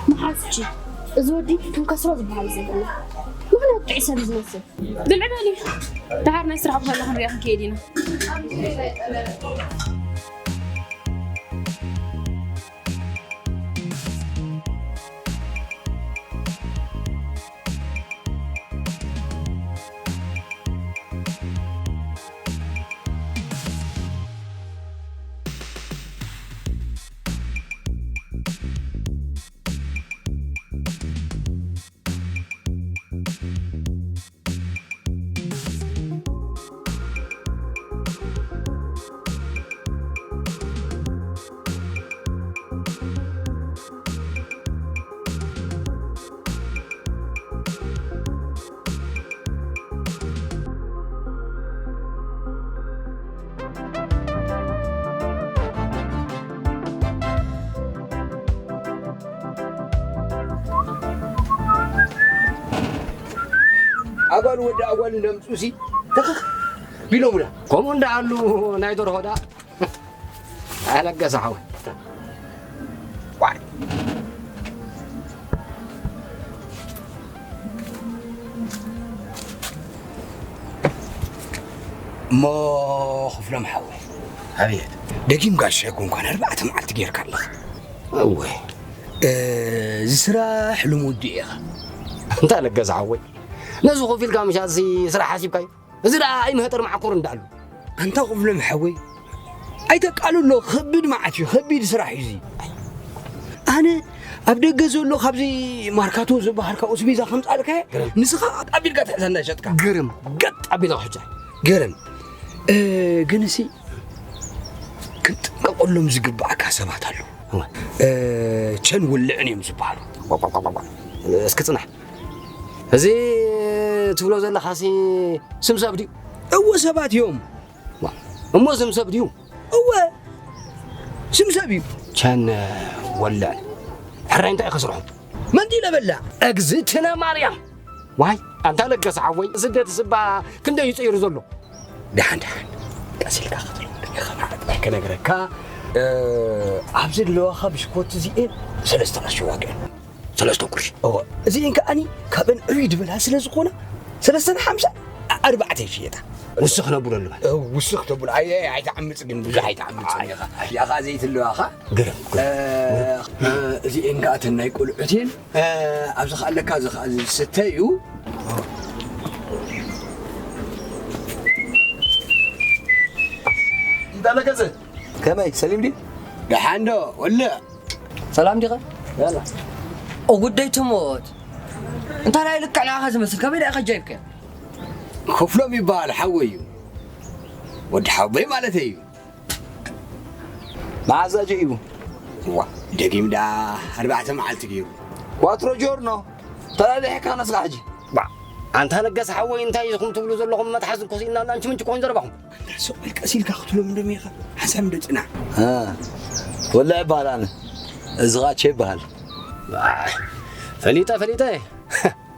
መሓዝቺ፣ እዚ ወዲ ክንከስሮ ዝበሃል ዘይብልና። ምኽንያቱ ጥዑይ ሰብ እዩ ዝመስል። ብልዕ በሊ። ደሓር ናይ ስራሕ ቦታ ክንሪኣ ክንከይድ ኢና። ኣጓል ወዲ ኣጓል እንደምፁ ሲ ተኸኽ ቢሎሙላ። ከምኡ እንዳኣሉ ናይ ደርሆ ዳ ኣለገሰ ሓወይ። ዋይ። እሞ ክፍሎም ሓወይ። ኣቤት። ደጊም ጋሻ ኮንኳን ኣርባዕተ መዓልቲ ጌርካ ኣለኻ። እወ። እ፣ እዚ ስራሕ ልሙድ ድዩ ኢኻ? እንታይ ኣለገሰ ሓወይ? ነዚ ኮፍ ኢልካ ምሻት እዚ ስራሕ ሓሲብካዩ? እዚ ደኣ ኣይመህጠር መዓኮር እንዳኣሉ። ኣንታ ክፍሎም ሓወይ፣ ኣይተቃልሎ፣ ከቢድ መዓት እዩ፣ ከቢድ ስራሕ እዩ እዚ። ኣነ ኣብ ደገ ዘሎ ካብዚ ማርካቶ ዝበሃል ካብኡ ስቤዛ ከምጻልካ፣ ግርም። ንስኻ ኣቢልካ ትሕዛ እንዳሸጥካ። ግርም፣ ገጥ ኣቢልካ ሕጃ። ግርም። እ፣ ግን እሲ ክንጥንቀቀሎም ዝግባኣካ ሰባት ኣለዉ። እወ። እ፣ ቸን ውልዕን እዮም ዝበሃሉ። ቋቋቋቋቋ። እስኪ ጽናሕ። እዚ ትብሎ ዘለኻሲ ስም ሰብ ድዩ? እወ፣ ሰባት እዮም። ዋ፣ እሞ ስም ሰብ ድዩ? እወ፣ ስም ሰብ እዩ። ቸን ወልዕን። ሕራይ እንታይ እዩ ከስርሖም? መንጢለ በላዕ። እግዝእትነ ማርያም። ዋይ፣ ኣንታ ለገሰ ሓወይ፣ ስደት ስባ ክንደይ እዩ ጸይሩ ዘሎ? ደሓን፣ ደሓን። ቀስ ኢልካ ክትብሎ ኢኻ፣ ብሓቂ ክነግረካ፣ እ፣ ኣብዚ ዘለዋኻ ብሽኮቲ እዚኤን ሰለስተ ቅርሺ ዋግአን። ሰለስተ ቅርሺ? እወ። እዚኤን ከኣኒ ካብአን ዕብይ ዝበላ ስለ ዝኾና፣ ሰለስተን ሓምሳ፣ ኣርባዕተ ይሽየጣ። ውስኽ ነብለሉ ማለት። እ፣ ውስኽ ተብሎ። ኣይ፣ ኣይ፣ ኣይትዓምጽ ግን፣ ብዙሕ ኣይትዓምጽ ኢኻ። ያኻ ዘይትለዋኻ። ግርም፣ ግርም። እ፣ እ፣ እዚኤን ከኣ እተን ናይ ቆልዑት እየን። እ፣ ኣብዚ ከኣ ኣለካ፣ እዚ ከኣ ዝስተ እዩ። እንዳ ለገሰ፣ ከመይ፣ ሰሊም ድዩ? ደሓን ዶ? ወለ። ሰላም ዲኻ? ያላ። ኦ፣ ጉዳይ ትሞት። እንታይ ናይ ልክዕ ንዓኻ ዝመስል፣ ከመይ ደኣ ከጃይብከ? ክፍሎም ይበሃል፣ ሓወይ እዩ። ወዲ ሓወይ ማለተይ እዩ። መዓዝ ኣጀኢቡ? ዋ፣ ደጊም ደኣ ኣርባዕተ መዓልቲ ገይሩ። ኳትሮ ጆርኖ፣ ተላሊሕካ ነስኻ ሕጂ። ባ፣ ኣንታ ለገሰ ሓወይ፣ እንታይ ኢኹም ትብሉ ዘለኹም? መትሓዝ እኮ ስኢንና፣ ኣንቺ ምንጭ ኮን ዘረባኹም። ኣንታ ሰብኣይ ቀስ ኢልካ ክትብሎም እንዶ ሜኻ፣ ሓንሳብ እንዶ ጽናዕ። እ፣ ወላሂ ይበሃል ኣነ። እዚ ኸኣ ቼ ይበሃል። ባ፣ ፈሊጠ፣ ፈሊጠ።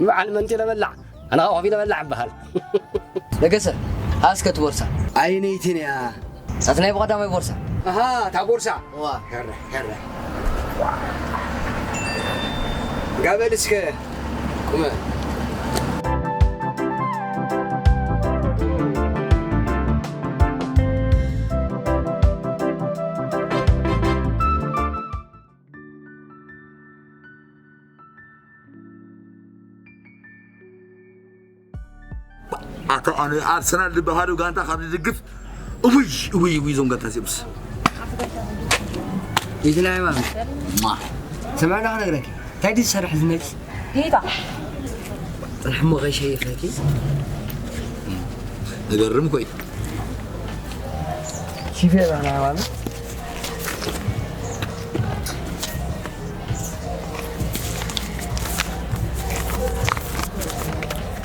በዓል መንጢለ በላዕ፣ ኣነ ኸዓ ኮፍ ኢለ በላዕ እበሃል። ለገሰ፣ ሃስከ እቲ ቦርሳ። ኣየነይቲ እያ? ናቲ ናይ ብቐዳማይ ቦርሳ። ኣሃ፣ እታ ቦርሳ። እዋ። ሄረ፣ ሄረ። ጋበል እስከ ቁመ። ኣታ ኣነ ኣርሰናል ዝበሃሉ ጋንታ ካብ ዝድግፍ፣ እውይ፣ እውይ፣ እውይ፣ እዞም ጋንታ እዚኦምስ። ኢትናይ ማም። ማ። ሰምዕና ክነግረኪ። እንታይ ድዩ ዝሰርሕ ዝነግስ? ጌታ። ጽንሕ እሞ ከይሸይፈኪ። ዝገርም እኮ እዩ። ሺፌ ይበሃል ሃይማኖት።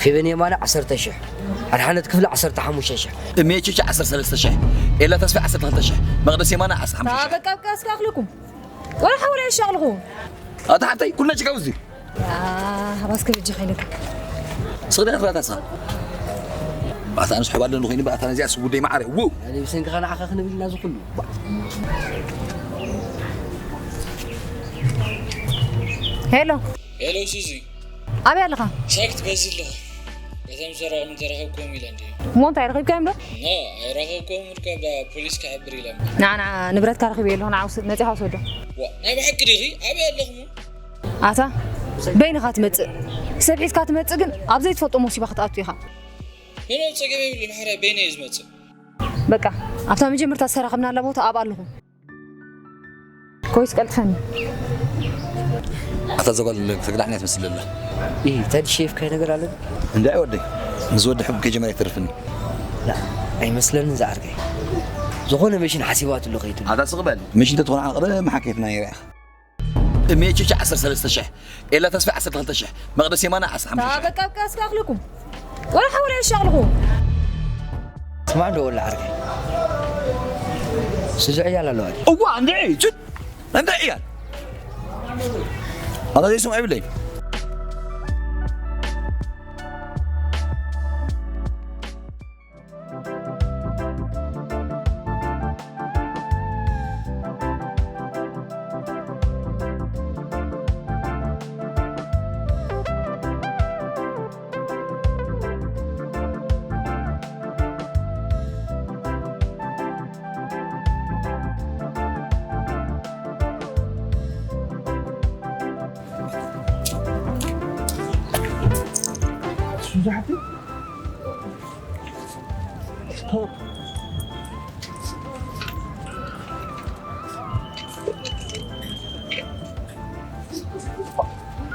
ፌበን የማነ ዓሰርተ ሽሕ፣ ኣድሓነት ክፍለ ዓሰርተ ሓሙሽተ ሽሕ። እሜችች ዓሰርተ ሰለስተ ሽሕ፣ ኤላ ተስፋ ዓሰርተ ክልተ ሽሕ፣ መቕደስ የማነ ዓሰርተ ሓሙሽተ ሽሕ። በቃ፣ በቃ፣ እስከ ኣኽልኩም። ወላ ሓውላ የሻቕልኹ። ኣታ ሓብተይ፣ ኩልና ችካውዚ። ሃባስ ከበጀኻ ኢለካ። ስቕዳ ክትባታ ስኻ። ባታ ኣነስ ሕባለ ንኾይኒ ባታ ነዚኣ ስጉደይ መዓረ። ው! ኣነ ብሰንክኻ ንዓኻ ክንብል ኢና ዝኹሉ። ሄሎ፣ ሄሎ ሱዚ፣ ኣበይ ኣለኻ? ሳክት በዚ ኣለኹ። እቶም ሰራቑ እንተረኸብኩም ኢለ እንዲ። እሞ እንታይ ረኺብካዮም ዶ? ኖ፣ ኣይረኸብኩም፣ ርካ ፖሊስ ክሕብር ኢለ። ንዓና ንብረትካ ረኺበ ኣለኹ፣ ንዓውስ ነፂኻ ውሰዶ። ዋ፣ ናይ ብሓቂ ዲኺ? ኣበይ ኣለኹም? ኣታ በይንኻ ትመፅእ፣ ሰብ ሒዝካ ትመፅእ፣ ግን ኣብ ዘይትፈልጦ መሲባ ክትኣቱ ኢኻ። ምንም ፀገም የብሉን፣ ሓራይ በይነ እየ ዝመፅእ። በቃ ኣብታ መጀመርታ ዝሰራኸብናላ ቦታ ኣብ ኣለኹ። ኮይስ ቀልጥፈኒ። ኣታ ዘጓል ተግዳዕና ትመስል ኣላ። ኢ ተዲ ሼፍ ከይ ነገር ኣለን። እንዳ ወደይ፣ ምስ ወዲ ሕቡ ከጀመር ኣይተርፍኒ። ኣይመስለንን ዝዓርከይ። ዝኾነ መሽን ሓሲባትሉ ከይትብል። ኣታ ስቕ በል። መሽን ተትኾን ዓቕረ መሓከይትና ይርኣኻ። እሜ ቹቻ ዓሰርተ ሰለስተ ሽሕ፣ ኤላ ተስፋ ዓሰርተ ክልተ ሽሕ፣ መቕደስ የማና ዓሰርተ ሓሙሽተ ሽሕ። በቃ በቃ እስካ ኣክልኩም ወላ ሓውላ ይሻቅልኹ። ስማዕ እንዶ ወላ ዓርከይ። ስዙዕ እያል ኣለዋ። እዋ እንድዒ ቹት እንድዒ እያል። ኣታ ዘይስምዖ ይብለይ።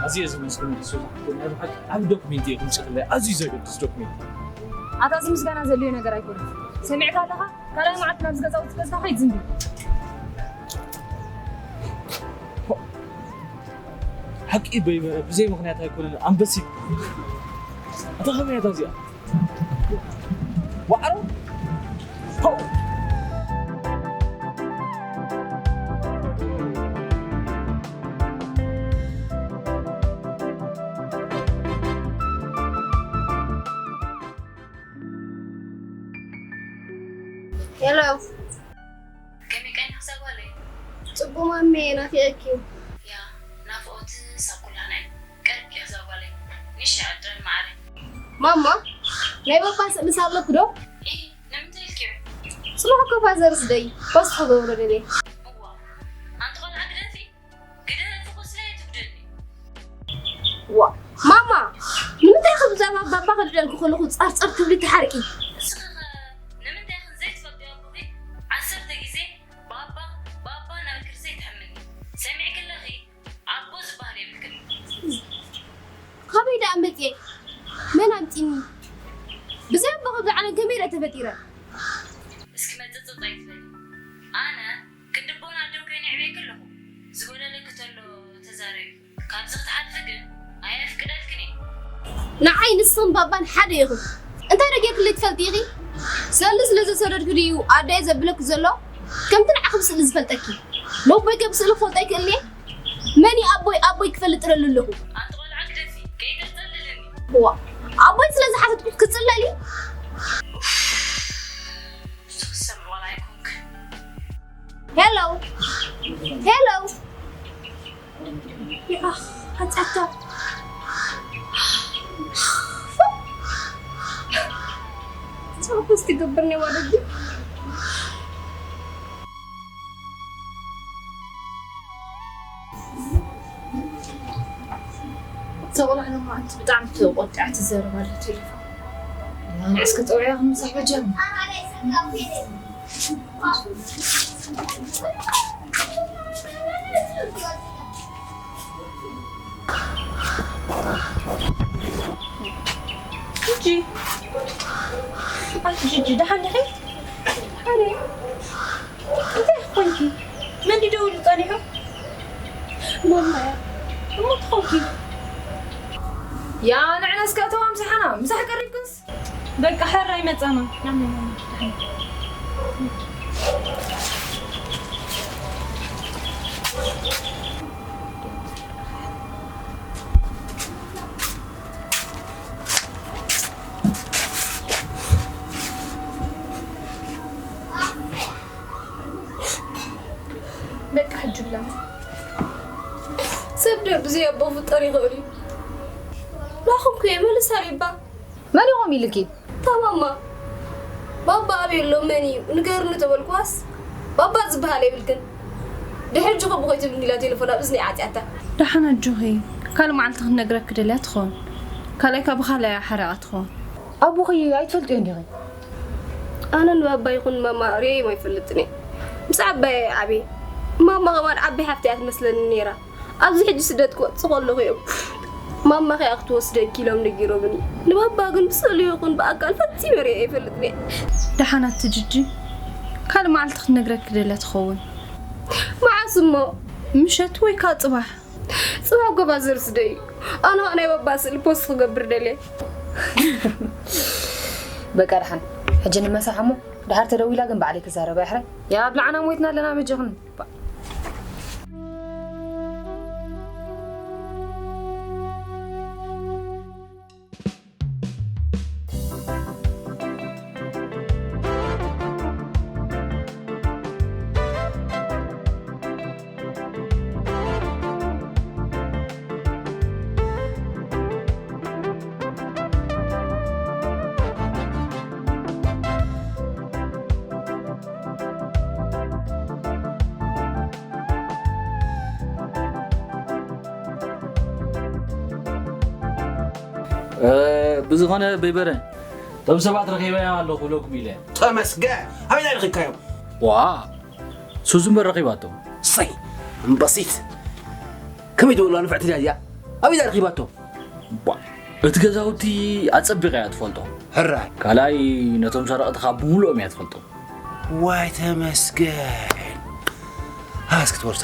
ኣዝየ ዘመስግን ሱዛ፣ ናይ ብሓቂ ዓቢ ዶክሜንት እየ ክምፅእለይ፣ ኣዝዩ ዘገድስ ዶክሜንት። ኣታ እዚ ምስጋና ዘድልዮ ነገር ኣይኮነን። ሰሚዕካ ኣለኻ? ካልኣይ መዓልቲ ናብዚ ገዛውቲ ገዝካ ከይድ ዝንቢ። ሓቂ በይ-፣ ብዘይ ምኽንያት ኣይኮነን ኣንበሲት። ኣታ ከመይ እያ እዚኣ? ዋዕሮ? ሄሎ፣ ከመይ ቀኒኺ እዛ ጓለይ? ጽቡቕ ማሜ፣ ናፊቐኪ። ያ ናፍቖት ሳብ ኩላና እዩ። ቀርብኪ እዛ ጓለይ። ንሽ ኣድረን ማዓረይ። ማማ፣ ናይ ባባ ስእሊ ሳለኩ ዶ? ኢ ንምንታይ ኢልኪዮ? ጽባሕ እኮ ፋዘርስ ደይ ፖስት ክገብሮ ደልየ። እዋ ኣንቲ ቆልዓ ግደፊ። ግደፊ እኮ ስለ ትጉደኒ። ዋ ማማ፣ ንምንታይ ኢኺ ብዛዕባ ባባ ክድደልኩ ከለኹ ጸርጸር ትብሊ ትሓርቂ? እስኺ ኸ ንምንታይ ኢኺ ዘይትፈልጥዮ ኣቦኺ ዓሰርተ ግዜ ባባ ባባ እናበልኪ ርእሰይ ትሕምኒ? ሰሚዕኪ ኣለኺ? ኣቦ ዝበሃል የብልክን። ካበይ ደኣ መጽየ? መን ኣምጺኒ? ብዘይ ኣቦ ኣብዚ ዓለም ከመይ ደኣ ተፈጢረ? እስኪ መጸጸጽ ኣይትበሊ። ኣነ ክንዲ ኣቦን ኣደን ኮይነ የዕብየኪ ኣለኹ። ዝጎደለኪ ተሎ ተዛረቢ። ካብዚ ክትሓልፊ ግን ኣየፍቅደልክን እየ። ንዓይ ንስኽን ባባን ሓደ ኢኹም። እንታይ ደ ጌርክለይ ትፈልጢ ኢኺ? ስእሊ ስለ ዘሰደድኩ ድዩ ኣደየ ዘብለኪ ዘሎ? ከምቲ ንዓኺ ብስእሊ ዝፈልጠኪ። ንኣቦይ ከ ብስእሊ ክፈልጦ ኣይክእልን እየ? መን እዩ ኣቦይ ኣቦይ ክፈልጥ ደሊ ኣለኹ? ኣንቲ ቆልዓ ግደፊ፣ ከይተጸልልኒ። እዋ፣ ኣቦይ ስለ ዝሓተትኩ ክጽለል እዩ? ንሱ ክሰምዕ ዋላ ኣይኮንክ። ሄሎ፣ ሄሎ። ያኽ፣ ሓጻታ። ጸሎት ትገብርኒ ማለት እዩ። እዛ ቆልዓ ሎማዓንቲ ብጣዕሚ ተቆጢዓ ትዛረብ ኣላ ቴሌፎን። ንዕስ ክጠውዕያ ክንምሳሕ በጃ። ጂጂ፣ ኣቲ ጂጂ፣ ደሓን ዲኺ? ኣረ፣ እንታይ ኮንኪ? መን ድዩ ደዊሉ ጸኒሑ? ማማ እያ። እሞ ትኾንኪ? ያ፣ ንዕና እስከ እተዋ ምሳሕና፣ ምሳሕ ቀሪብክንስ? በቃ፣ ሕራይ መጻና። በቃ፣ ሕጂ ብላ። ሰብ ዶ ብዘይ ኣቦ ክፍጠር ይኽእል እዩ? ናኹም ከ መልስ ኣልባ። መን ኢኹም ኢልኪ? ታማማ። ባባ ኣበይ ኣሎ? መን እዩ? ንገርኒ ተበልኩዋስ፣ ባባ ዝበሃል የብልክን። ድሕሪ ሕጂ ከምኡ ከይትብልኒ ኢላ ቴሌፎን ኣብ እዝኒ ዓጽያታ። ደሓን ኣጆኺ። ካልእ መዓልቲ ክትነግረኪ ደልያ ትኸውን። ካልኣይ ካብ ብኻልኣያ ሓሪቓ ትኸውን። ኣቦኺ ኣይትፈልጥዮን ዲኺ? ኣነ ንባባ ይኹን ማማ ርእየዮም ኣይፈልጥን እየ። ምስ ዓባየ እየ ዓብየ። ማማ ከማን ዓባይ ሓፍተይ እያ ትመስለኒ ነይራ። ኣብዚ ሕጂ ስደት ክወጽእ ከለኹ እዮም ማማ ከኣ ክትወስደኪ ኢሎም ነጊሮምኒ። ንባባ ግን ብስእሊ ይኹን ብኣካል ፈጺመ ርእየ ኣይፈልጥን እየ። ደሓን ኣቲ ጅጂ፣ ካልእ መዓልቲ ክትነግረኪ ደልያ ትኸውን። መዓስ እሞ? ምሸት ወይ ከኣ ጽባሕ። ጽባሕ ጎባዝር ስደዩ። ኣነ ኸኣ ናይ ባባ ስእሊ ፖስት ክገብር ደልየ። በቃ ደሓን። ሕጂ ንመሳሕ እሞ፣ ደሓር ተደዊላ ግን ባዕለይ ክዛረባ ይሕረ። ያ ብላዕና ሞይትና ኣለና በጃኹም። እ፣ ብዝኾነ በይበረ፣ እቶም ሰባት ረኺበዮም ኣለኹ ክብለኩም ኢለ። ተመስገን። ኣበይ ዳ ረኺብካዮም? ዋ፣ ሱዚ እምበር ረኺባቶም። ሰይ፣ እምበሲት። ከመይ ትብላ ንፍዕቲ እያ? ኣበይ ዳ ረኺባቶም? ዋ፣ እቲ ገዛውቲ ኣጸቢቐ እያ ትፈልጦ። ሕራይ። ካልኣይ፣ ነቶም ሰረቕቲ ካብ ብምሉኦም እያ ትፈልጦ። ዋይ ተመስገን። ሃስ ክትወርሳ።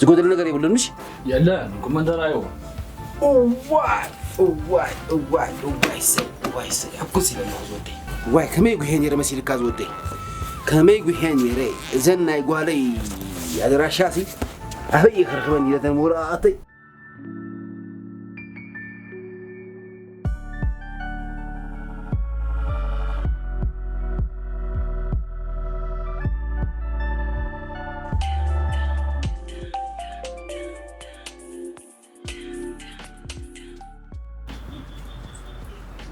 ዝጎደለ ነገር የብሉን ምሽ? የለን፣ ኮመንደር ኣይዎ። እዋይ፣ እዋይ፣ እዋይ፣ እዋይ፣ ሰብ፣ እዋይ፣ ሰብ። ሕኩስ ኢለ ኣለኹ ዝወደይ። ዋይ፣ ከመይ ጉሄ ነይረ መሲልካ ዝወደይ? ከመይ ጉሄ ነይረ? እዘን ናይ ጓለይ ኣድራሻ ሲ ኣበይ ክረኽበን ኢለ ተን ወረቓቕተይ?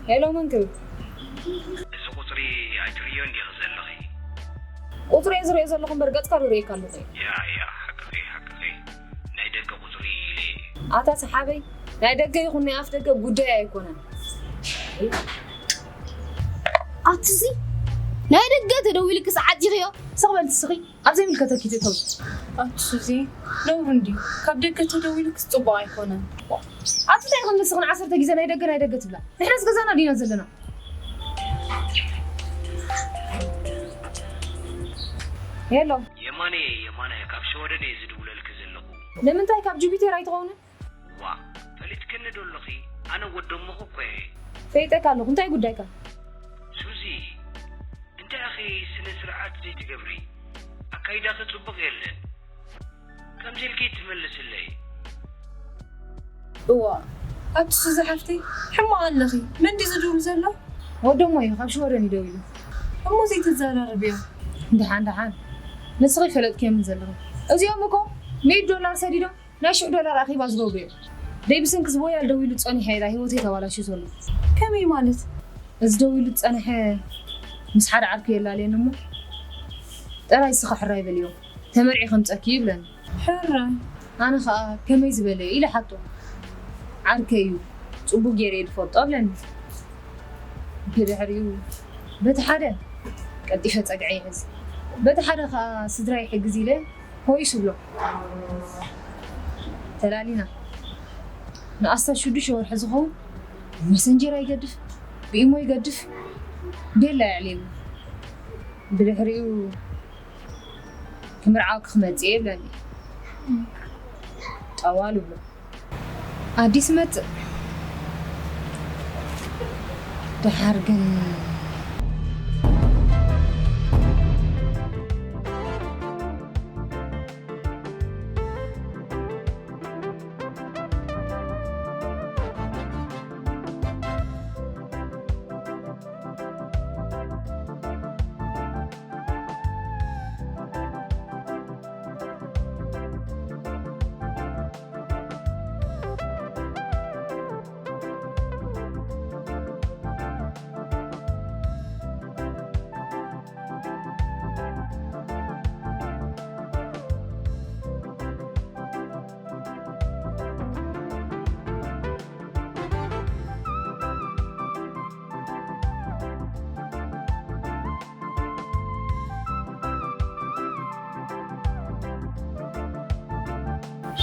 ሄሎ፣ መን ክብል? እዚ ቁጽሪ ኣይትርእዮን ዲኺ ዘለኺ? ቁጽሪ እየ ዝርእዮ ዘለኹ እምበር፣ ገጽካ ዶ ርእየካ ኣለኹ? ያ፣ ያ፣ ሓቅኺ፣ ሓቅኺ። ናይ ደገ ቁጽሪ ኢለ እየ። ኣታ ሰሓበይ፣ ናይ ደገ ይኹን ናይ ኣፍ ደገ ጉዳይ ኣይኮነን። ኣትዚ ናይ ደገ ተደዊልክስ ዓጺኽዮ? ስቕ በል ትስኺ። ኣብ ዘይምልከተኪ ትእተዊ። ኣቲ ሱዚ፣ ነውሪ እንድዩ። ካብ ደገ ተደዊሉ ክጽቡቕ ኣይኮነን። ኣቲ እንታይ ኢኹም ንስኽን ዓሰርተ ግዜ ናይ ደገ፣ ናይ ደገ ትብላ? ንሕናስ ገዛና ዲና ዘለና? ሄሎ። የማነ፣ የማነ፣ ካብ ሸወደን እየ ዝድውለልኪ ዘለኹ። ንምንታይ ካብ ጁፒተር ኣይትኸውንን? ዋ፣ ፈሊጥክኒ ዶ ኣለኺ? ኣነ ወደሞኹ እኮ እየ። ፈይጠካ ኣለኹ። እንታይ ጉዳይካ? ሱዚ፣ እንታይ ኢኺ ስነ ስርዓት ዘይትገብሪ? ኣካይዳኺ ጽቡቕ የለን። ከምዚ ኢልኪ ትመልስለይ? እዋ፣ ኣቲ ሱዚ ሓፍተይ፣ ሕማቕ ኣለኺ። መን ድዩ ዝድውል ዘሎ? ወደሞ እዩ፣ ካብ ሽወደን እዩ ደዊሉ። እሞ ዘይተዘራርብዮ? ደሓን፣ ደሓን። ንስኺ ፈለጥክዮም ዘለኺ። እዚኦም እኮ ሚእቲ ዶላር ሰዲዶም ናይ ሽዑ ዶላር ኣኼባ ዝገብሩ እዮም። ደይ ብሰንኪ እዚ ሞባይል ደዊሉ ጸኒሐ ኢላ ህይወተይ ተባላሽዩ ዘሎ። ከመይ ማለት? እዚ ደዊሉ ዝጸንሐ ምስ ሓደ ዓርኩ የላልየኒ እሞ፣ ጥራይ ንስኺ ሕራይ በልዮ፣ ተመርዒ ከምጸኪ ይብለኒ። ሕራይ? ኣነ ኸኣ ከመይ ዝበለ ኢለ ሓቶ። ዓርከይ እዩ፣ ጽቡቕ ገይረ እየ ዝፈልጦ እብለኒ። ብድሕሪኡ በቲ ሓደ ቀልጢፈ ጸግዐ ይሕዝ፣ በቲ ሓደ ኸኣ ስድራይ ይሕግዝ ኢለ ሆይስ እብሎ። ተላሊና። ንኣስታት ሽዱሽተ ወርሒ ዝኸውን ብመሰንጀር ኣይገድፍ፣ ብኢሞ ይገድፍ፣ ቤላ የዕልየኒ። ብድሕሪኡ ክምርዓወኪ ክመጽእ እየ ይብለኒ። ጠዋል እብሎ። ኣዲስ መጽእ። ደሓር ግን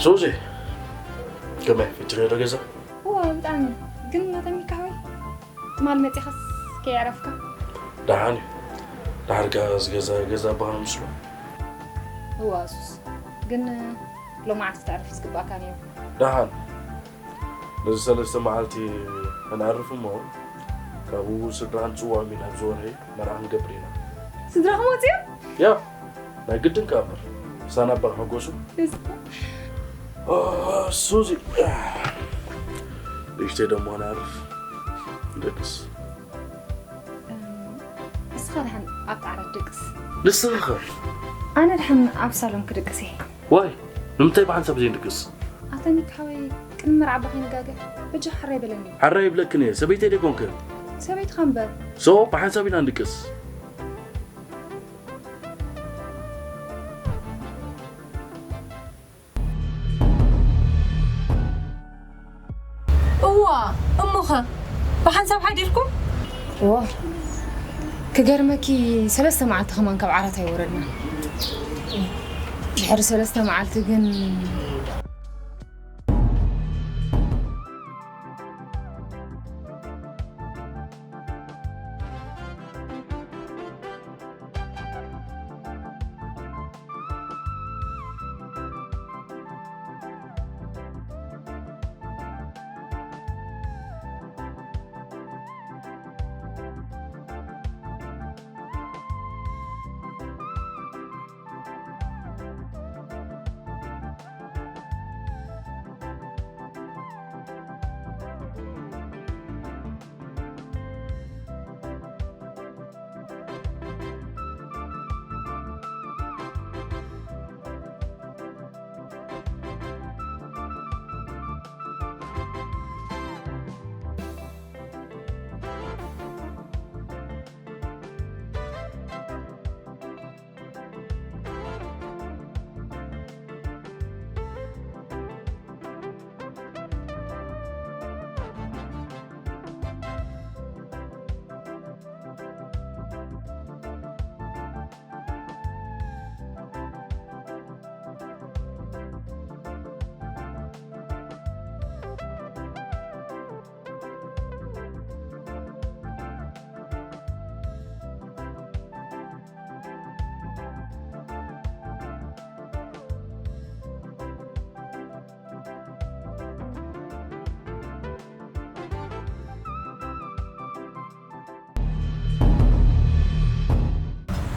ሱዚ፣ ከመይ፣ ፈቲኽዮ ዶ ገዛ? እወ፣ ብጣዕሚ። ግን ናተሚካ ሓወይ፣ ትማል መጺኻስ ከየዕረፍካ? ደሓን እዩ። ዳሕርካ እዚ ገዛ፣ ገዛ በሃር ምስሉ። እወ፣ ኣሱስ። ግን ሎማዓንቲ ክተዕርፍ ዝግባእካ ነይሩ። ደሓን። ነዚ ሰለስተ መዓልቲ ከነዕርፍ እሞ፣ ካብኡ ስድራን ጽዋም ኢና ኣብዚ ወርሒ መርዓ ክንገብር ኢና። ስድራኹም ወጺኦም? ያ፣ ናይ ግድን ከኣ እምበር። ሳና በል ሓጎሱ። እዝ- ኦ፣ ሱዚ። ንእሽተይ ደሞ ነዕርፍ። ደቅስ። እም፣ ንስኻ ደሓን ኣብቲ ዓራት ደቅስ። ንስኻ ኸ? ኣነ ደሓን ኣብ ሳሎን ክድቅስ እየ። ዋይ፣ ንምንታይ ብሓንሳብ ዘይንድቅስ? ኣታ ሚካ ሓወይ፣ ቅድሚ መርዓ እባ ከይንጋገ፣ በጃ ሓራ ይበለኒ። ሓራ ይብለክን እየ፣ ሰበይተይ ደይኮንክ? ሰበይትኻ እምበር። ሶ፣ ብሓንሳብ ኢና ንድቅስ። እዋ፣ እሞኸ ብሓንሳብ ሓዲርኩም? እዋ፣ ክገርመኪ፣ ሰለስተ መዓልቲ ከማን ካብ ዓራት ኣይወረድናን። ድሕሪ ሰለስተ መዓልቲ ግን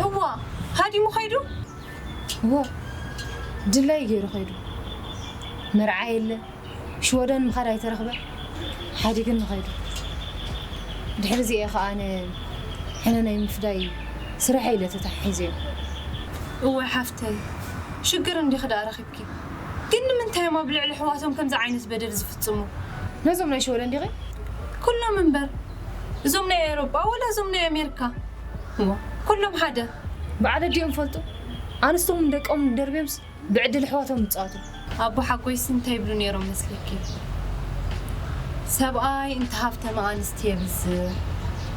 እዋ፣ ሃዲሙ ኸይዱ? እዎ፣ ድላይ ገይሩ ኸይዱ። መርዓ የለ፣ ሽወደን ምኻድ ኣይተረኽበ፣ ሓዲግኒ ኸይዱ። ድሕሪ እዚአ ኸዓ ኣነ ሕነ ናይ ምፍዳይ ስርሐ ኢለ ተታሒዘዮ። እወ ሓፍተይ፣ ሽግር እንዲኺ ደኣ ረኺብኪ። ግን ንምንታይ እዮም ኣብ ልዕሊ ኣሕዋቶም ከምዚ ዓይነት በደል ዝፍጽሙ? ነዞም ናይ ሽወደን ዲኺ? ኩሎም እምበር። እዞም ናይ ኤውሮጳ ወላ እዞም ናይ ኣሜሪካ? እሞ ኩሎም ሓደ። በዓል ኣዲኦም ፈልጡ። ኣንስቶምን ደቆምን ደርብዮምስ ብዕድል ኣሕዋቶም ይጻወቱ። ኣቦ ሓጎይስ እንታይ ይብሉ ነይሮም መስለኪ? ሰብኣይ እንተ ሃብተመ ኣንስቲ የብዝሕ፣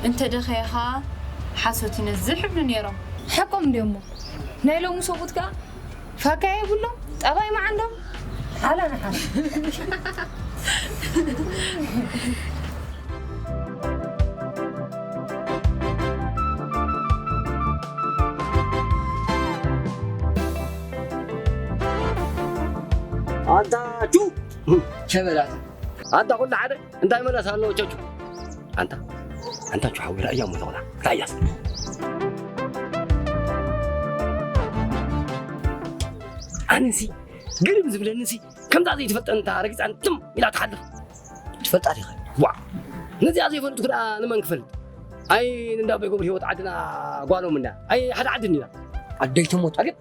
እንተ ደኸየ ኸኣ ሓሶት ይነዝሕ ይብሉ ነይሮም። ሓቆም እንድዮሞ። ናይ ሎሚ ሰብኡት ከኣ ፋካ የብሎም፣ ጠባይ መዓንዶም፣ ሓላ ንሓላ። ኣንታ ቹ! ሸበላታ። ኣንታ ኩሉ ሓደ እንታይ መለስ ኣለዎ ቸቹ? ኣንታ፣ ኣንታ ቹ ሓዊ ራእያ እሞ ተኾና። ራእያስ። ኣነሲ ግርም ዝብለኒሲ ከምዛ ዘይትፈልጠን እንታ ረጊጻን ትም ኢላ ትሓልፍ። ትፈልጣ ዲኻ? ዋ! ነዚኣ ዘይፈልጥኩ ደኣ ንመን ክፈልጥ? ኣይ ንእንዳ ኣቦይ ገብረ ህይወት ዓድና ጓሎም እንዳ። ኣይ ሓደ ዓዲ እንዲና። ኣደይ ትሞት ኣግድ?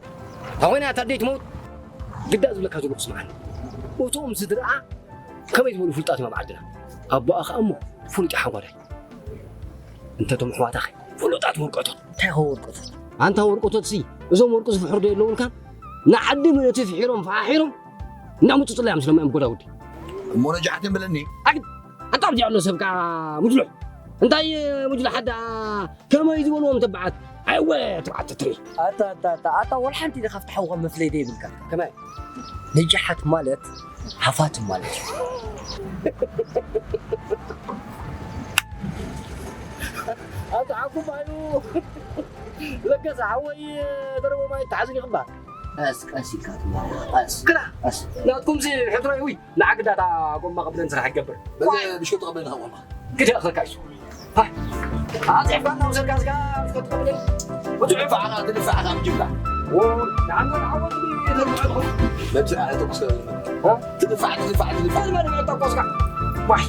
ኣኾይና እታ ኣደይ ትሞት ግዳ ዝብለካ ዘለኹ ስምዓኒ። እቶም ስድራኣ ከመይ ዝበሉ ፍሉጣት እዮም ኣብ ዓድና። ኣቦኣ ኸኣ እሞ ፍሉጥ እዩ ሓንጎላይ። እንተ እቶም ኣሕዋታኸ ፍሉጣት ወርቀቶት። እንታይ ኸ ወርቀቶት? ኣንታ ወርቀቶትሲ እዞም ወርቂ ዝፍሕሩ ዶ የለውንካን? ንዓዲ ምእንቲ ፍሒሮም ፈሓሒሮም እናመጹ ጽላያ ምስሎም እዮም ጎዳጉዲ። እሞ ነጃሕትን ብለኒ። ኣግድ ኣንታ ኣብዚ ኣሎ ሰብካ ሙጅሉሕ። እንታይ ሙጅሉሕ ኣዳ ከመይ ዝበልዎም ተባዓት? ኣይወ ትብዓት ትሪ። ኣታ ኣታ ኣታ ኣታ ወላ ሓንቲ ኢኻ ፍትሓዊ ከም መፍለይ ዘይብልካ። ከመይ? ነጃሓት ማለት ሃፋትም ማለት እዩ። ኣታ ዓኩባዩ ለገሰ ሓወይ ደረቦ ማይ ተሓዝኒ ክባር። ቀስ ቀስ ኢልካ ትማል ቀስ ግዳ ቀስ። ናትኩም ሲ ሕትሮ ይውይ ንዓግዳታ ጎማ ቅብለን ስራሕ ይገብር። በለ ብሽኩት ተቐበል ንሃቦማ። ግደ ክልካ እዩ። ሃይ። ኣጽሕፋና ውሰድካ እስካ ብሽኩት ተቐበል። ብትዑ ፋዕኻ ትድፋዕኻ ምጅምላ። ንዓንጎል ዓወት ይተርብዑ። በብስራ ተኩስ። ትድፋዕ ትድፋዕ ትድፋዕ። በል በል ተኮስካ። ዋይ።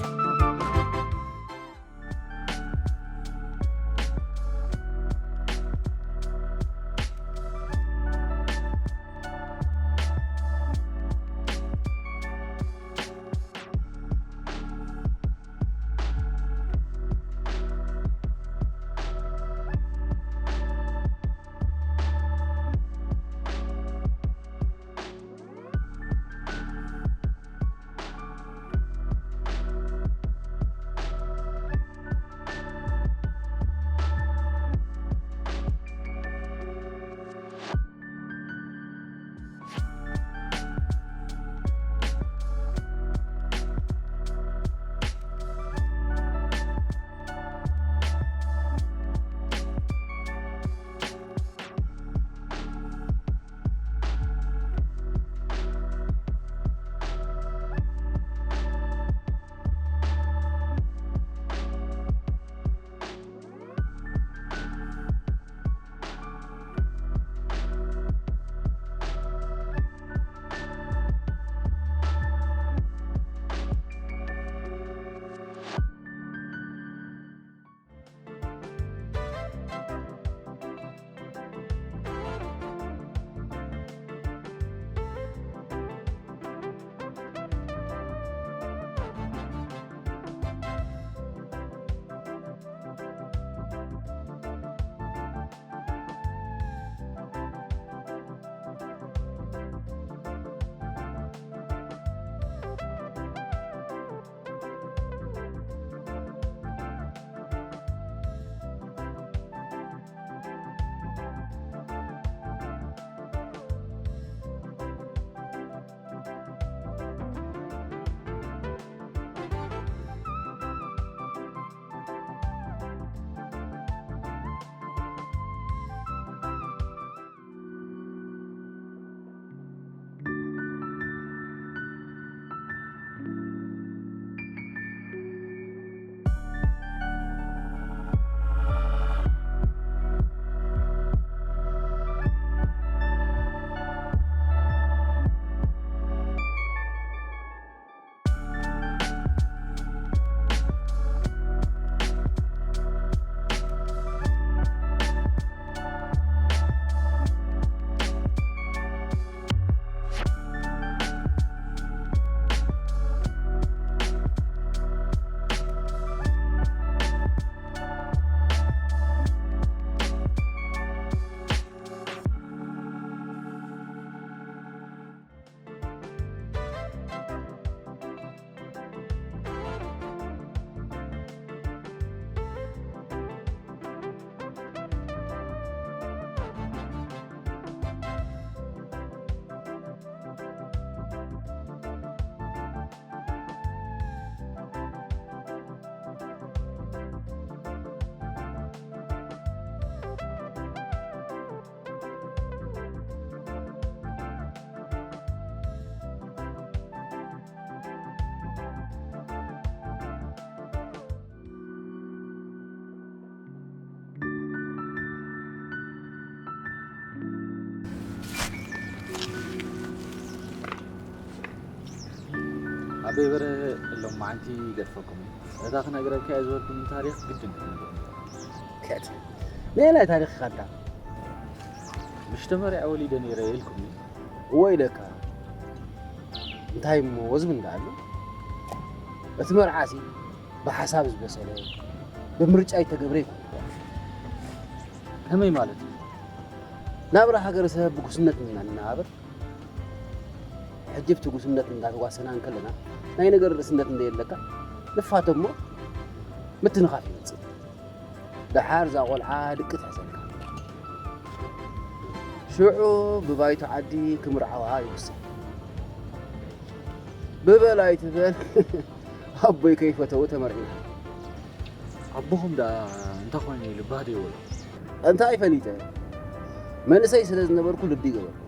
ኣበይ በርሀ ሎማዓንቲ ይገድፈኩም እዩ። እታ ክነግረካ እየ ዝበልኩኒ ታሪኽ ግድን ክትነግሩኒ። ከት፣ ነየናይ ታሪኽ ኢኻ ኣንታ? ምሽ ተመሪዐ ወሊደ ነይረ ኢልኩምኒ። እወ ኢለካ። እንታይ እሞ ዝብል እንዳ ኣሎ? እቲ መርዓሲ ብሓሳብ ዝበሰለ፣ ብምርጫ ይተገብረ ይኮነ። ከመይ ማለት እዩ? ናብራ ሃገረሰብ ብጉስነት ኢና ንነባበር። ሕጂ ኣብቲ ጉስነት እንዳተጓሰና እንከለና፣ ናይ ነገር ርእስነት እንደየለካ፣ ንፋቶ እሞ ምትንኻፍ ይመጽእ። ደሓር እዛ ቆልዓ ድቂ ትሕዘልካ። ሽዑ ብባይቶ ዓዲ ክምርዓዋ ይውስን። ብበል ኣይትበል ኣቦይ ከይፈተው ተመርዒና። ኣቦኹም ደኣ እንታይ ኮይኑ ልቢ ሃደይዎ ኣሎ? እንታይ ፈሊጠ? መንእሰይ ስለ ዝነበርኩ ልቢ ይገበርኩ።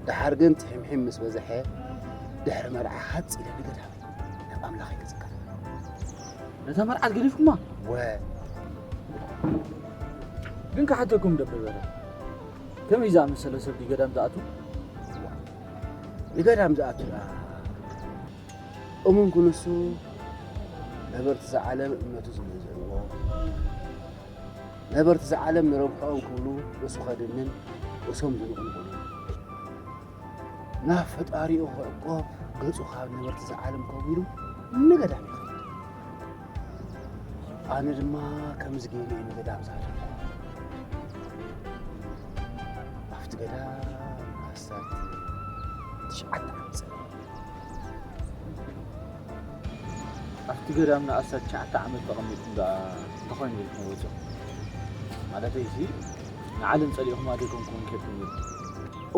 ደሓር ግን ትሒምሒም ምስ በዝሐ ድሕሪ መርዓ ሃጽ ኢለ ንገዳም ናብ ኣምላኸይ ክጽጋዕ። ነታ መርዓት ገዲፍኩማ? ወ ግን ክሓተኩም ደበበረ ከመይ ዝኣመሰለ ሰብ ድዩ ገዳም ዝኣቱ? ንገዳም ዝኣቱ ደኣ እሙን ክንሱ ነበርቲ ዝዓለም እምነቱ ዝገዝእዎ፣ ነበርቲ ዝዓለም ንረብሕኦም ክብሉ ርእሱ ከድንን ርእሶም ዝንቕንቕሉ፣ ናብ ፈጣሪኡ ክዕቆብ ገጹ ካብ ነበርቲ ዝዓለም ከዊሉ ንገዳም ይኸይድ። ኣነ ድማ ከምዚ ገይረ እየ ንገዳም ዝኣተኹ። ኣብቲ ገዳም ኣስታት ትሽዓተ ዓመት ጸኒሐ። ኣብቲ ገዳም ንኣስታት ትሽዓተ ዓመት ተቐሚጥኩም ደኣ እንታይ ኮይኑ ኢልኩም ወጺኹም? ማለተይሲ ንዓለም ጸሊእኹማ ዶ ኣይኮንኩምን ከድኩም ነይርኩም?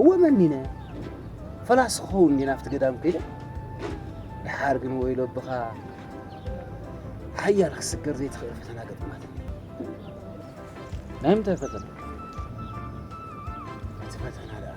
እወ መኒነ። ፈላሲ ክኸውን እንድየ ናብቲ ገዳም ከይደ። ደሓር ግን ወይሎ ኣቦኻ ሓያል ክትስገር ዘይትኽእል ፈተና ገጢማትኒ። ናይ ምንታይ ፈተና? እቲ ፈተና ደኣ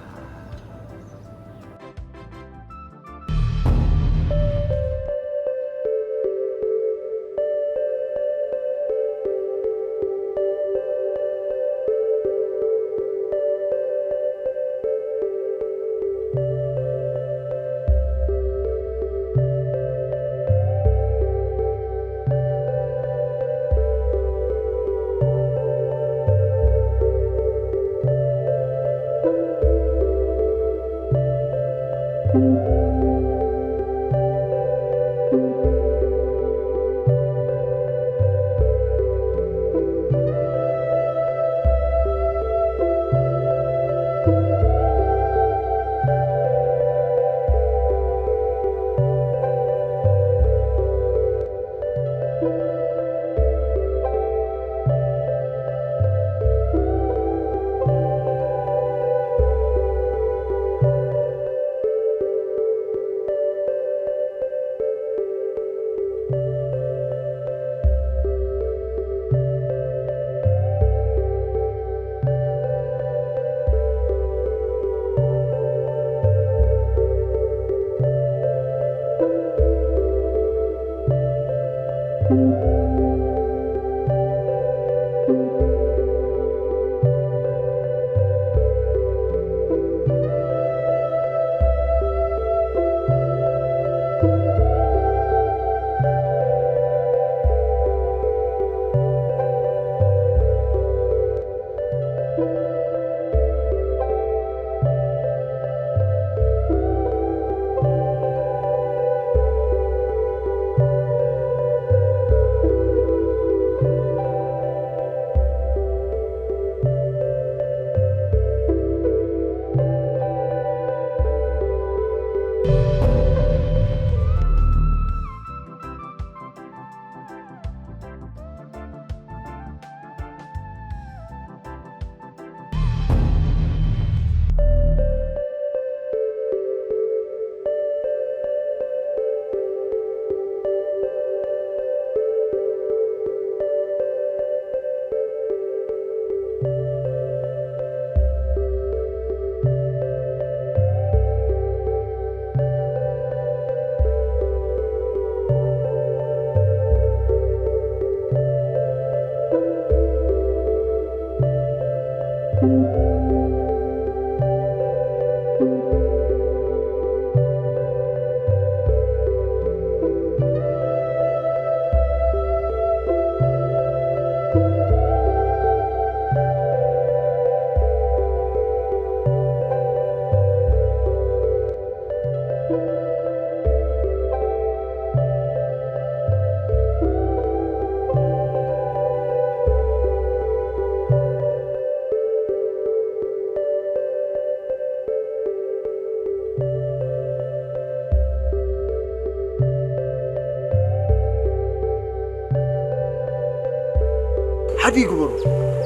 ሓደ ይግበሩ።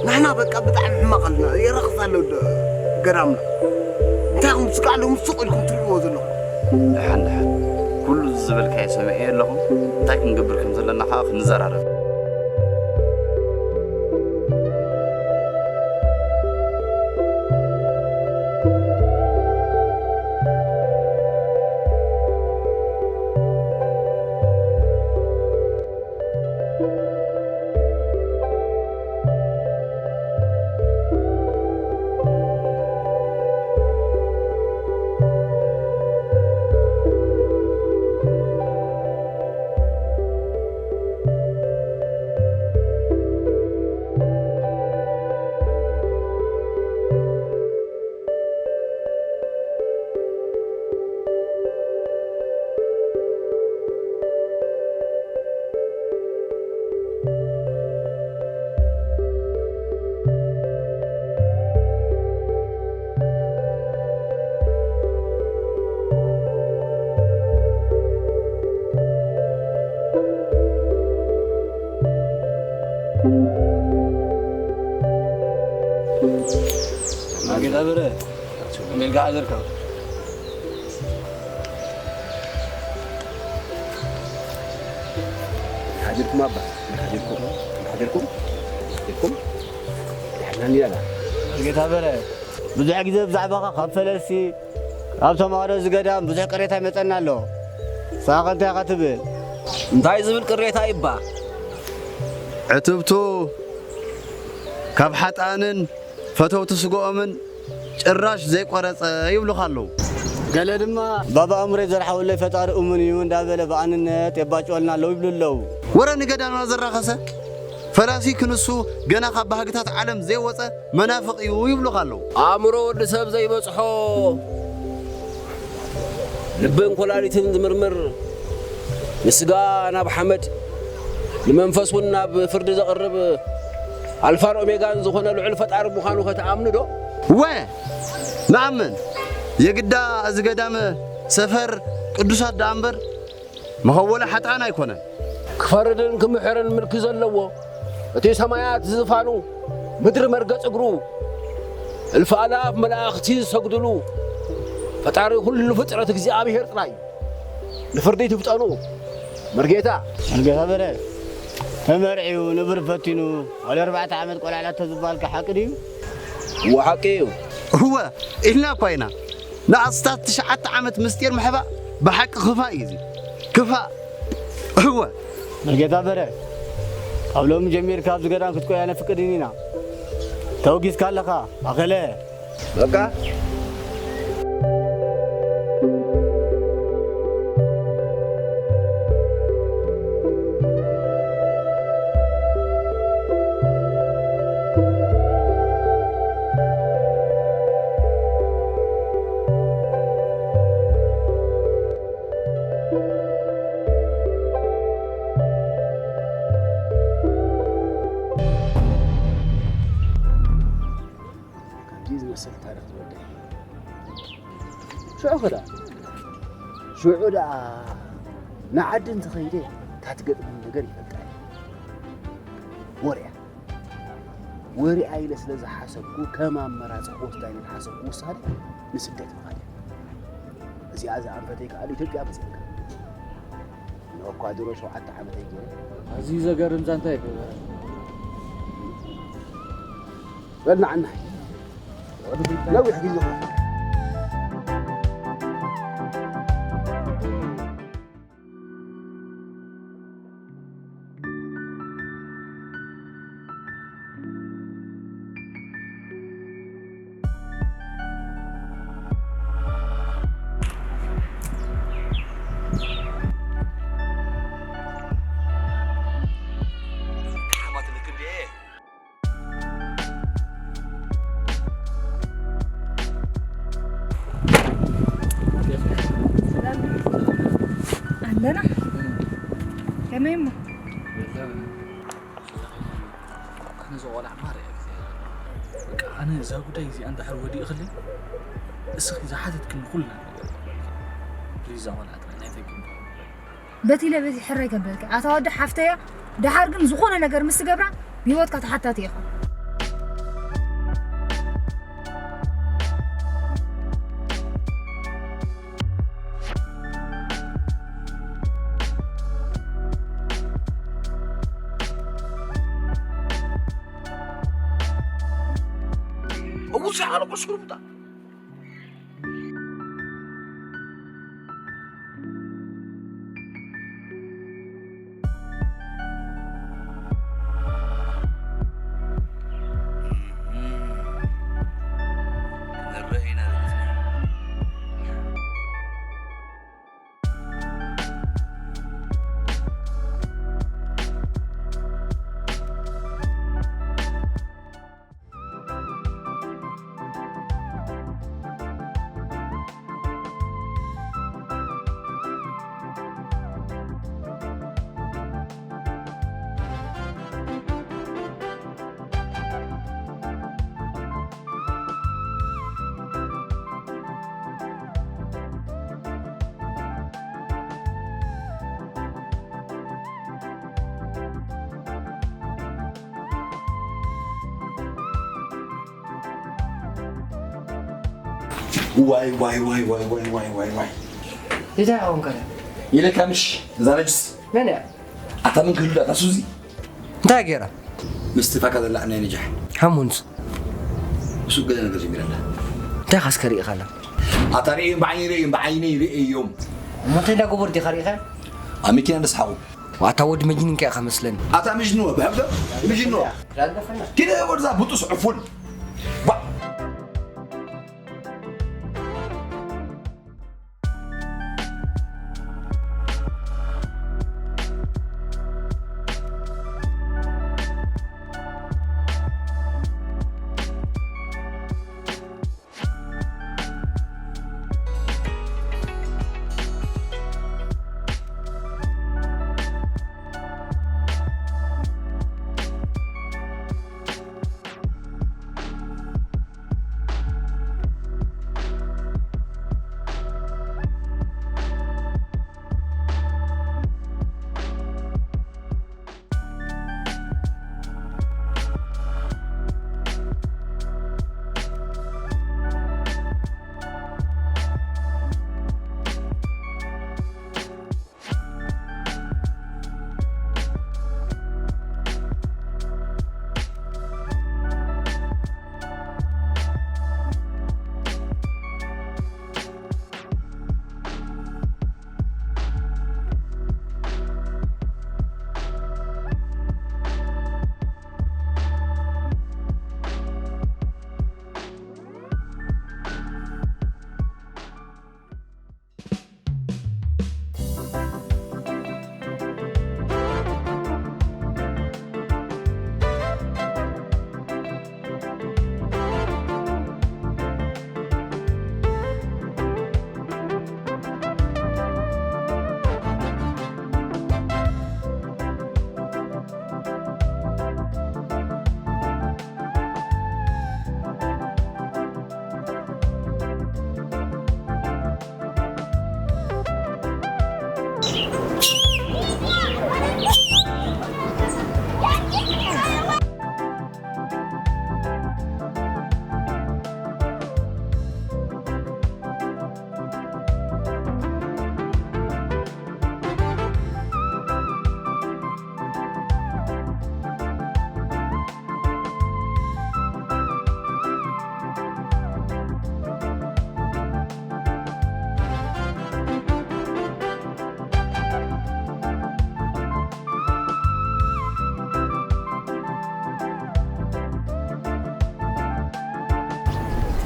ንሕና በቃ ብጣዕሚ ሕማቕ ኣለና። የረኽስ ኣሎ ዶ ገዳምና። እንታይ ኢኹም ስጋዕ ሎሚ ሱቕ ኢልኩም ትርእይዎ ዘለኹም? ደሓን ደሓን። ኩሉ ዝበልካዮ ሰሚዐ ኣለኹ። እንታይ ክንገብር ከም ዘለና ከዓ ክንዘራረብ። ጌታ በረ፣ ሜልካ ሓደርካ። ሓዲርኩም ኣባ፣ ሓዲርኩም፣ ሓዲርኩም፣ ሓዲርኩም። ድሕና እንዲና። ጌታ በረ፣ ብዙሕ ግዜ ብዛዕባኻ ካብ ፈለስቲ፣ ካብ ተማሃሮ እዚ ገዳም ብዙሕ ቅሬታ ይመጸና ኣሎ። ንስኻ ከ እንታይ ኢኻ ትብል? እንታይ ዝብል ቅሬታ ይባ? ዕትብቱ ካብ ሓጥኣንን ፈተውቲ ስግኦምን ጭራሽ ዘይቆረጸ ይብሉኻ ኣለዉ። ገለ ድማ፣ "ባባ ኣእምሮይ ዘርሓወለይ ፈጣሪ እሙን እዩ" እንዳበለ ብኣንነት የባጭወልና ኣለዉ ይብሉ ኣለዉ። ወረ ንገዳምና ዘራኸሰ ፈላሲ ክንሱ ገና ካብ ባህግታት ዓለም ዘይወጸ መናፍቕ እዩ ይብሉኻ ኣለዉ። ኣእምሮ ወዲ ሰብ ዘይበጽሖ ልብን ኮላሊትን ዝምርምር፣ ንስጋ ናብ ሓመድ፣ ንመንፈስ እውን ናብ ፍርዲ ዘቕርብ ኣልፋን ኦሜጋን ዝኾነ ልዑል ፈጣሪ ምዃኑ ከተኣምኑ ዶ? እወ፣ ንኣምን። የግዳ እዚ ገዳም ሰፈር ቅዱሳት ደኣ እምበር መኸወሊ ሓጥኣን ኣይኮነን። ክፈርድን ክምሕርን ምልኪ ዘለዎ፣ እቲ ሰማያት ዝፋኑ፣ ምድሪ መርገጽ እግሩ፣ እልፍ ኣላፍ መላእኽቲ ዝሰግድሉ፣ ፈጣሪ ኩሉ ፍጥረት እግዚኣብሔር ጥራይ እዩ። ንፍርዲ ትፍጠኑ፣ መርጌታ። መርጌታ በረ፣ ተመርዕዩ፣ ንብር ፈቲኑ፣ ዋላ ኣርባዕተ ዓመት ቆልዓ ኣላቶ ዝበሃልካ ሓቂ ድዩ? እወ፣ ሓቂ እዩ። እወ፣ ኢልና እኳ ኢና። ንኣስታት ትሽዓተ ዓመት ምስጢር ምሕባእ ብሓቂ ክፋእ እዩ እዚ። ክፋእ። እወ። መርጌታ በረ፣ ካብ ሎሚ ጀሚርካ ኣብዚ ገዳም ክትቆይ ኣነፍቅድን ኢና። ተወጊዝካ ኣለኻ፣ ኣኸለ። በቃ። ከምዚ ዝመስል ታሪኽ ዝወደይ። ሽዑ ኸ ደኣ? ሽዑ ደኣ ንዓዲ እንተኸይደ እታ ትገጥመኒ ነገር ይፈልጣ እየ። ወሬያ። ወሬያ ኢለ ስለ ዝሓሰብኩ፣ ከም ኣመራጺ ክወስዳ ኢለ ዝሓሰብኩ ውሳነ ንስደት ምኻድ እያ። እዚኣ ዝኣንፈተይ ከኣ ኢትዮጵያ መጺእካ። ንእኳ ድሮ ሸውዓተ ዓመተይ ገይረ። ኣዝዩ ዘገርም ዛንታ እዩ። በል ንዓና። ነዊሕ ግዜ ኾነ። ኣለና። ከመይ እሞ? ኣነ እዛ ቆልዓ ማርያ እየ። በቃ ኣነ እዛ ጉዳይ እዚኣ እንድሕር ወዲእኽለይ፣ እስኺ ዝሓተትክኒ ኩልና ነገር። ፕሊዝ፣ እዛ ቆልዓ ጥራይ ናይ ፈኪ። በቲ ኢለ በቲ ሕራይ ከበልኪ። ኣታ ወዲ ሓፍተያ፣ ደሓር ግን ዝኾነ ነገር ምስ ትገብራ፣ ብህይወትካ ተሓታቲ ኢኻ። ኣልቕሱ እምታ። ክንረአ ኢና ዝመጽና። ዋይ ዋይ ዋይ ዋይ ዋይ ዋይ ዋይ ዋይ። እንታይ ኸውን ከ? ኢለካ ምሽ፣ እዛ ነጅስ። መን እያ? ኣታ ምን ክህሉ ዳታ ሱዚ? እንታይ ገይራ? ምስቲ ፋካ ዘላ ናይ ነጃሕ። ሃሙንስ? ሱቅ ገለ ነገር ጀሚራ ኣላ። እንታይ ኻስ ከሪእኻ ኣላ? ኣታ ርእዮም፣ ብዓይኒ ርእዮም፣ ብዓይነይ ርእዮም። እሞ እንታይ እንዳገበሩ ዲኻ ሪእኻ? ኣብ መኪና እንዳስሓቑ። ኣታ ወዲ መጅኑን ከ ኢኻ መስለኒ። ኣታ ምጅኑ፣ ብሕብዶ ምጅኑ። ኪደ ወርዛ ብጡስ ዕፉን። ባ-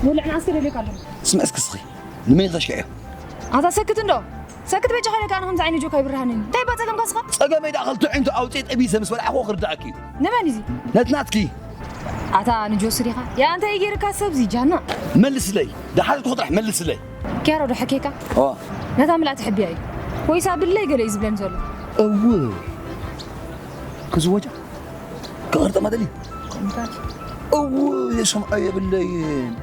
ውልዕ ንኣስር ኢለካ ኣለኹ። ስምዒ እስኪ እስኺ፣ ንመን ኢልካ ሽክዕዮ? ኣታ ሰክት እንዶ፣ ሰክት በጃኻ ኢለካ ኣነ ከምዚ ዓይነት ጆካ ኣይብርሃንን። እንታይ እባ ጸገምካ እስኻ? ጸገመይ ደኣ ክልተ ኣዒንቱ ኣውጽኤ ጠቢሰ ምስ በላዕኹ ክርድኣኪ እዩ። ንመን እዩ እዚ? ነቲ ናትኪ። ኣታ ንጆሲ ዲኻ? ያ እንታይ እዩ ገይርካ ሰብዚ ጃና? መልስለይ፣ ደሓር እኮ ጥራሕ መልስለይ። ኪያሮ ዶ ሓኬካ? ኦ። ነታ ምላእቲ ሕቢያ እዩ። ወይስ ኣብለይ ገለ እዩ ዝብለኒ ዘሎ? እው። ክዝወጃ? ክቕርጠማ ደሊ? ኮንትራት። እው፣ የሰምዖ የብለይን።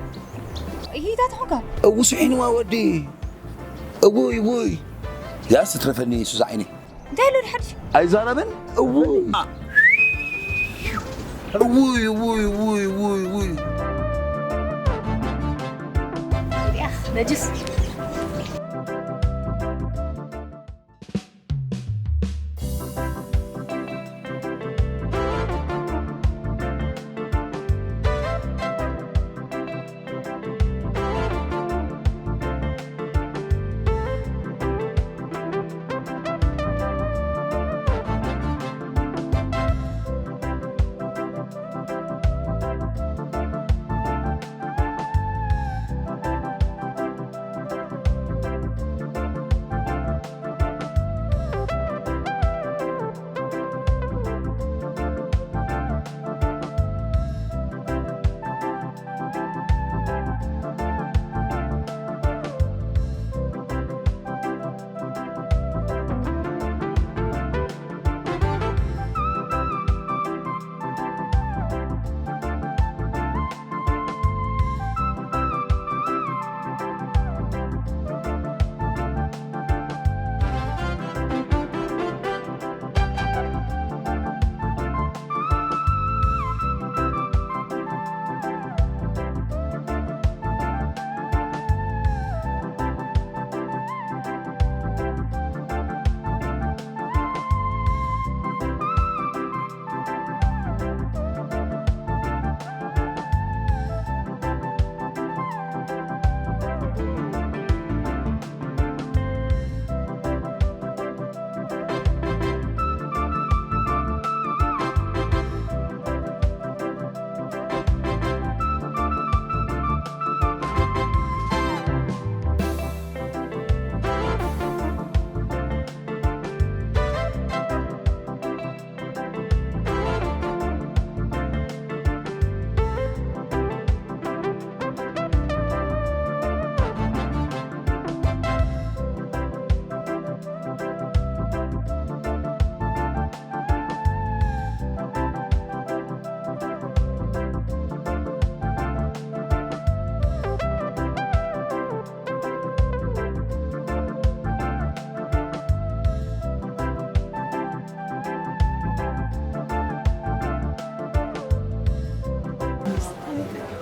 ይሂታት ኾንካ? እው፣ ስሒንዋ ወዲ። እውይ፣ እውይ። ያስ ትረፈኒ ሱዛ ዓይነይ። እንታይ ኣሎ ድሓድሽ? ኣይዛረብን? እውይ። እውይ፣ እውይ፣ እውይ፣ እውይ፣ እውይ። ያኽ፣ ነጅስ።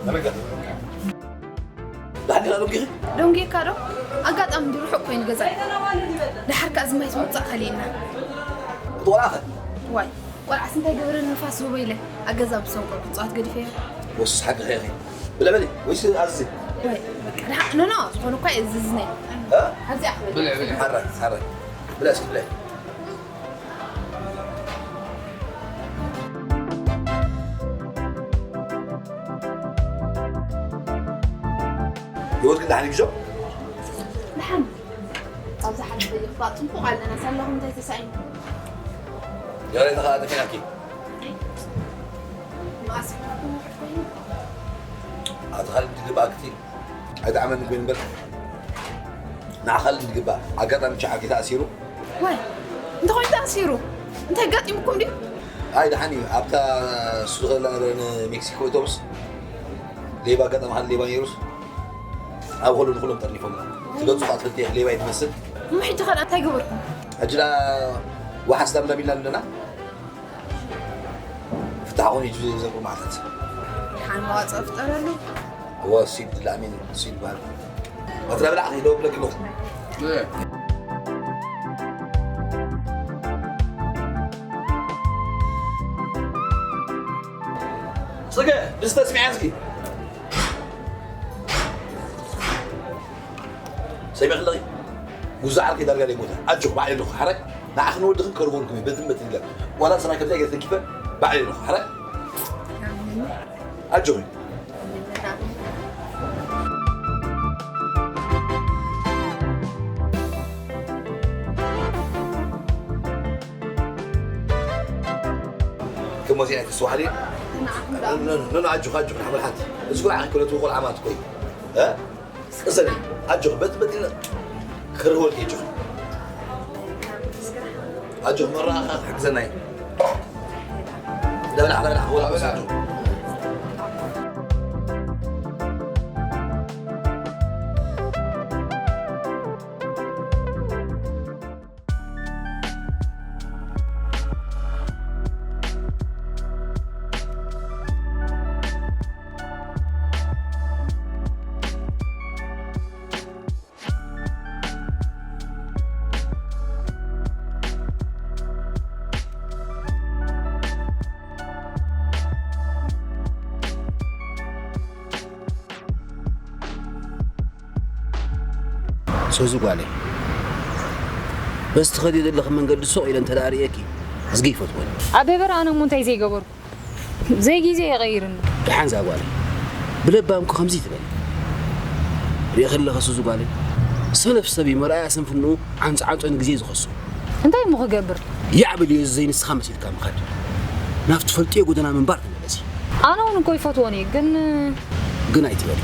ተረጋጋ። ዳሕዲኻ ዶንጊኺ? ዶንጊኻ ዶ? ኣጋጣሚ እንዲ ርሑቕ ኮይኑ ገዛይ። ደሓር ከኣ ዝማይ ትምጻእ ከሊእና። እቲ ቆልዓ ኸ? ዋይ፣ ቆልዓስ እንታይ ገበረ ንፋስ ዝህቦ ኢለ። ኣብ ገዛ ብሰንቆ ክጻወት ገዲፈዮ። ወስስ ሓቂ ኸ ኢኺ? ብልዕ በሊ፣ ወይስ ኣዝዚ? ዋይ፣ በቃ ደሓ-፣ ኖ፣ ኖ፣ ዝኾነ እኳ የዝዝኒ። እ? ኣብዚኣ ክብል። ብልዕ፣ ብልዕ። ሓራይ፣ ሓራይ። ብልዕ እስኪ፣ ብልዕ። ህይወት ግን ደሓን እዩ ግዞ? ደሓን። ኣብዚ ሓደ ኸይኽፋእ ጽቡቕ ኣለና። ሳላኹም እንታይ ተሳኢኑ? ገለ ተኸኣ ጠፊናኪ። መኣስ? ኣቲ ካልድ ዝግባእ ክቲ ኣይጠዓመኒ ኮይኑ እምበር፣ ንዓኻ ልድግባ ኣጋጣሚ ቻዓኪ ተኣሲሩ። ዋይ፣ እንታይ ኮይኑ ተኣሲሩ? እንታይ ኣጋጢሙኩም ድዩ? ኣይ፣ ደሓን እዩ። ኣብታ እሱ ዝኸደላ ነበረ ንሜክሲኮ ኣውቶቡስ ሌባ ኣጋጣሚ፣ ሓደ ሌባ ነይሩስ ኣብ ሆሎን ኩሎም ጠርኒፎምና። ትገልጹ ኸኣ ትፈልጢ ኢኺ፣ ሌባ እዩ ትመስል። እሞ ሕጂ ኸ እንታይ ገበርኩም? ሕጂ ደኣ ዋሓስ ዳምዳም ኢልና ኣለና። ፍታሕ ኾን እዩ ዘብሩ ማዕታት። ሓን መዋጽኦ ፍጠረሉ። እወ፣ ሲድ ድላሚን፣ ሲድ ባር። ወትረ ብላዕ፣ ዶ ብለክ ኣለኹ። ጽገ፣ ድስተ ስሚዐ እስኪ። ሰሚዕኺ ኣለኺ? ጉዞ ዓርከይ ዳርጋ ደይሞተ። ኣጆኺ፣ ባዕለይ ኣለኹ። ሓራይ ንዓኽን ወድኽን ከርቦልኩም እየ። በትን በትን ኢለ። ዋላ ሰማይ ከምዚኣ ገይረ ተንኪፈ፣ ባዕለይ ኣለኹ። ሓራይ ኣጆኺ። ከመዚ ኣይትስዋሕሊ። ኖ፣ ኖ፣ ኖ፣ ኣጆኺ፣ ኣጆኺ፣ ሓመል ሓንቲ። እዚ ቁልዓ ክለቱ ቆልዓ ማለት እኮ እዩ። እ? እሰኒ፣ ኣጆኺ፣ በት፣ በት ኢለ ክርወልኪ፣ ኣጆኺ። ኣጆኺ፣ መራኻ ክሕግዘና እዩ። ለብላዕ፣ ለብላዕ፣ ወላ በስ፣ ኣጆኺ። ሶዚ ጓለይ፣ በዚ ትኸድዮ ዘለኺ መንገዲ ሱቕ ኢለ እንተ ደኣ ርእየኪ፣ እዝጊ ይፈትወኒ። ኣበበ፣ ኣነ እሞ እንታይ ዘይገበርኩ? ዘይግዜ የቐይርኒ። ደሓን እዛ ጓለይ፣ ብለባምኪ ከምዚ ትበሊ። ርእኺ ኣለኺ ሶዚ ጓለይ፣ ሰነፍ ሰብ እዩ መርኣያ ስንፍንኡ ዓንጻዓንጾ ንግዜ ዝኸሱ። እንታይ እሞ ክገብር? ያዕ በልዮ፣ እዚ ዘይንስኻ መሲልካ ምኻድ። ናብ ትፈልጥዮ ጎደና ምንባር ተመለሲ። ኣነ እውን እኮ ይፈትወን እየ፣ ግን ግን ኣይትበሊ።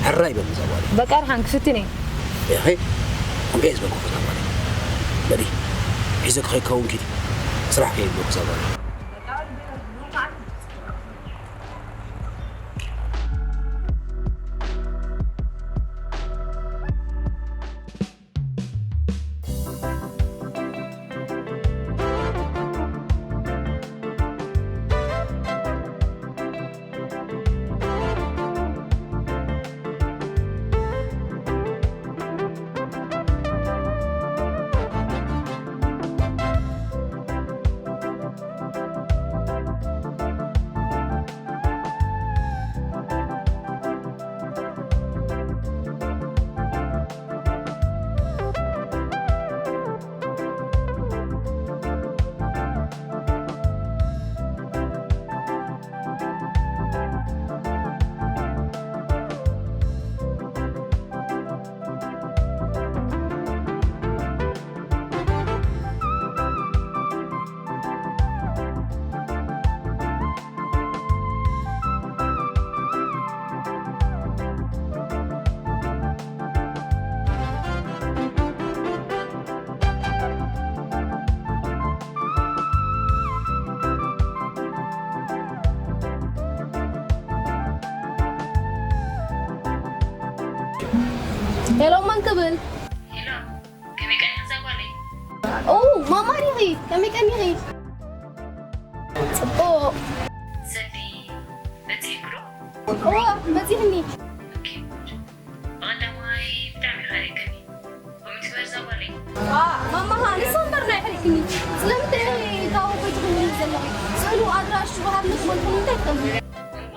ሕራይ በሊ እዛ ጓለይ። በቃ፣ ደሓን ክፍትን እየ። እኸ፣ ከምኡ እየ ዝበልኩ እዛ ጓለይ። በሊ፣ ሒዘኪ ከይከውን ኪዲ። ስራሕ ከየብልኩ እዛ ጓለይ። ሄሎ፣ መን ክብል? ሄሎ፣ ከመይ ቀኒኺ እዛ ጓለይ? ኦ፣ ማማ ዲኺ? ከመይ ቀኒኺ? ጽቡቕ። ሰኒ፣ በጺሕኪ ዶ? እዋ፣ መጺእኒ። ብቐዳማይ ብጣዕሚ ሓሪቅኒ። ከምኡ ትበል እዛ ጓለይ። ዋ፣ ማማ፣ ንሳ እምበር ናይ ሕሪቅኒ። ስለምንታይ ካብ ኣቦይ ትኽንኒ ዘለኺ? ስእሉ ኣድራሽ ወሃብ ንዝኾንኩ እንታይ ትጠምኒ? እዋ፣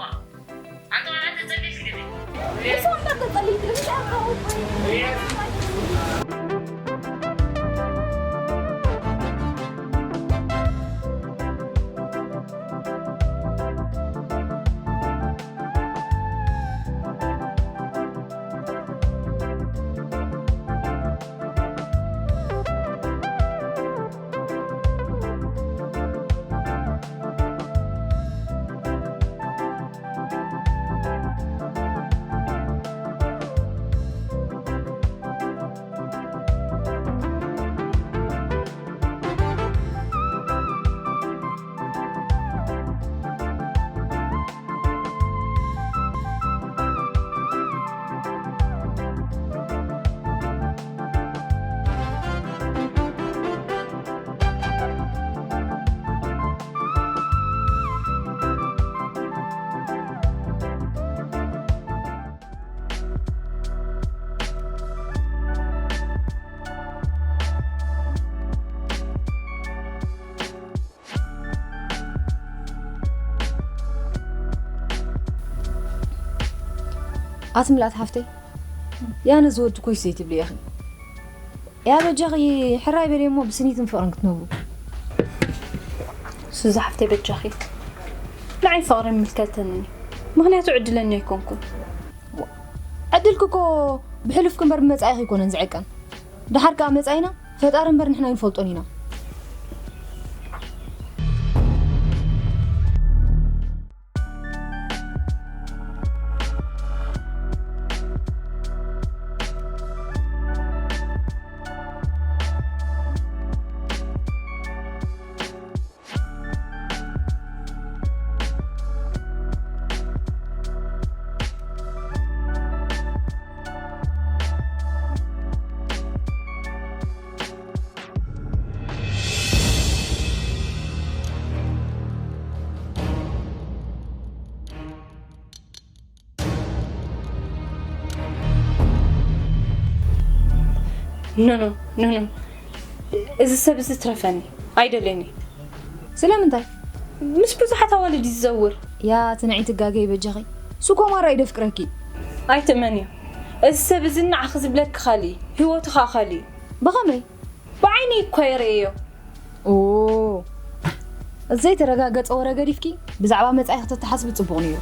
ኣንተ ቆልዓ ተጸሊልክ ድሪ? ንሳ እምበር ተጸሊልክ ድሪ? እንታይ ካብ ኣቦይ? ኣስምላት ሓፍተይ፣ ያነ ዝወዲ ኮይስ ዘይትብሊ ኢኺ። ያ በጃኺ ሕራይ በሊ እሞ ብስኒትን ፍቕርን ክትነብሩ። ሱዚ ሓፍተይ በጃኺ፣ ንዓይ ፍቕሪ ይምልከተኒ እዩ። ምኽንያቱ ዕድለኛ ኣይኮንኩን። ዕድልኪ እኮ ብሕሉፍኪ እምበር ብመጻኢኺ ኣይኮነን ዝዕቀን። ደሓር ከኣ መጻኢና ፈጣሪ እምበር ንሕና ኣይንፈልጦን ኢና። ኖ፣ ኖ፣ ኖ፣ ኖ። እዚ ሰብ እዚ ትረፈኒ። ኣይደልየኒ። ስለምንታይ? ምስ ብዙሓት ኣዋልድ እዩ ዝዘውር። ያ ትንዒ ትጋገይ በጃኺ። ሱኮ ማራ እዩ ደፍቅረኪ። ኣይትእመንዮ። እዚ ሰብ እዚ ንዓኺ ዝብለኪ ካልእ እዩ። ህይወቱ ኸኣ ካልእ እዩ። ብኸመይ? ብዓይነይ እኳ እየ ርእየዮ። ኦ፣ ዘይተረጋገጸ ወረ ገዲፍኪ ብዛዕባ መጻኢኺ ተተሓስቢ ጽቡቕ ነይሩ።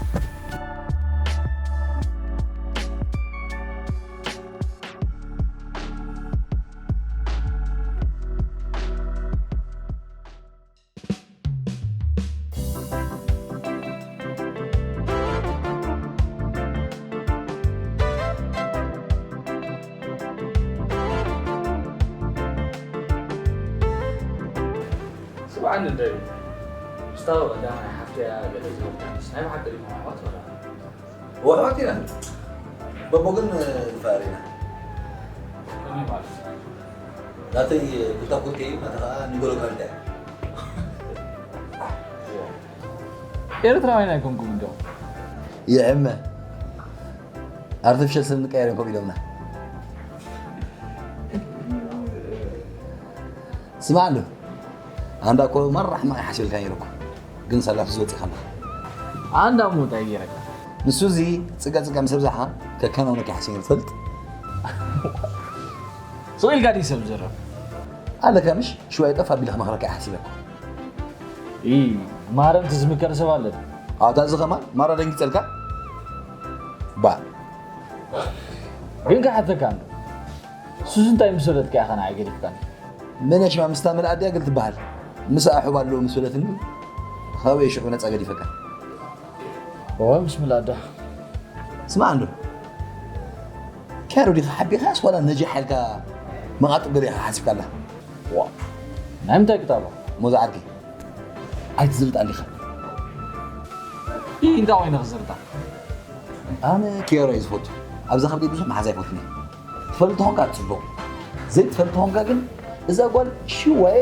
ስምዓኒ እንድዒ፣ ምስታ ቀዳማይ ሓፍተይ እያ ገለ ዝበልካንስ ናይ ብሓቂ ዲኹም ኣሕዋት ወላ? እወ ኣሕዋት ኢና። በቦ ግን ንፋር ኢና። ከመይ ማለት? ናተይ ኩታ ኩርኬ እዩ፣ ናታ ኸዓ ንጎሎ ካልዳ እያ። ኤርትራውያን ኣይኮንኩም እንዶ? ይዕመ። ኣርቲፊሻል ስም ንቀየር እዮም ከምኡ ኢሎምና። ስማዕ ኣሎ። ኣንዳ እኮ ማራ ሕማቕ ይሓስበልካ ነይሩ እኮ። ግን ሳላ ትዝወጽእ ኢኻ ኣለኻ። ኣንዳ እሞ እንታይ ገይረካ? ንሱ እዚ ጽጋ ጽጋ ምስ ኣብዛሓ ከከናውነካ ይሓስብ ነይሩ ትፈልጥ? ስቕ ኢልካ ድዩ ሰብ ዝዘረብ? ኣለካ ምሽ? ሽዋ ይጠፍ ኣቢለ ክመኽረካ እየ ሓሲበ እኮ። ኢ፣ ማረምቲ ዝምከር ሰብ ኣለ። ኣታ እዚ ኸማን ማራ ደንጊጸልካ? ባ። ግን ክሓተካ ኣሎ። ሱስ እንታይ ምስ በለትካ ኢኻ ንዓይ ገዲፍካኒ? መን እያ ሽማ ምስታ ምልኣት ድያ ገል ትበሃል? ምስ ኣሕባ ኣለዎ ምስ በለትኒ፣ ካበይ ሽዑ ነጻ ገዲፈካ? እወ፣ ምስ ምልኣዳ። ስማዕ እንዶ፣ ኬሮ ዲኻ ሓቢኻስ ዋላ ነጃሕ ኢልካ መቓጥብ ገለ ኢኻ ሓሲብካ ኣላ? ዋ፣ ናይ ምንታይ ክጣባ? ሞዛ ዓርኪ፣ ኣይትዝርጥ ኣሊኻ። ኢ፣ እንታይ ኮይነ ክዝርጣ? ኣነ ኬሮ እየ ዝፈቱ። ኣብዛ ከብደይ ብዙሕ መሓዝ ኣይፈቱን እየ። ትፈልጥ ተኾንካ ጽቡቕ። ዘይትፈልጥ ተኾንካ ግን፣ እዛ ጓል ሽዋየ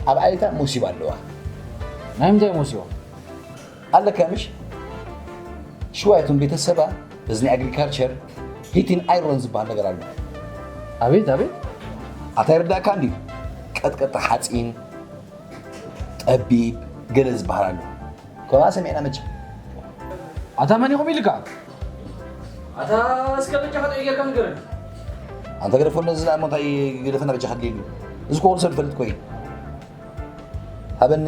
ኣብ ዓሌታ ሞሲባ ኣለዋ። ናይ ምንታይ ሞሲባ? ኣለካ ምሽ? ሽዋይቱን ቤተሰባ በዚ ናይ ኣግሪካልቸር ሂቲን ኣይሮን ዝበሃል ነገር ኣሎ። ኣቤት ኣቤት። ኣታ ይርዳእካ እንድዩ? ቀጥቀጢ ሓፂን፣ ጠቢብ፣ ገለ ዝበሃል ኣሎ። ከምኣ ሰሚዕና መቸም። ኣታ መን ኢኹም ኢልካ? ኣታ እስከ በጃኻ ጠይ ጌርካ ንገረኒ። ኣንታ ግደፎ፣ ነዚ ዝኣሞ እንታይ ግደፈና በጃኻ ድልየሉ? እዚ እኮ ኩሉ ሰብ ዝፈልጥ እኮ እዩ። ሃበኒ፣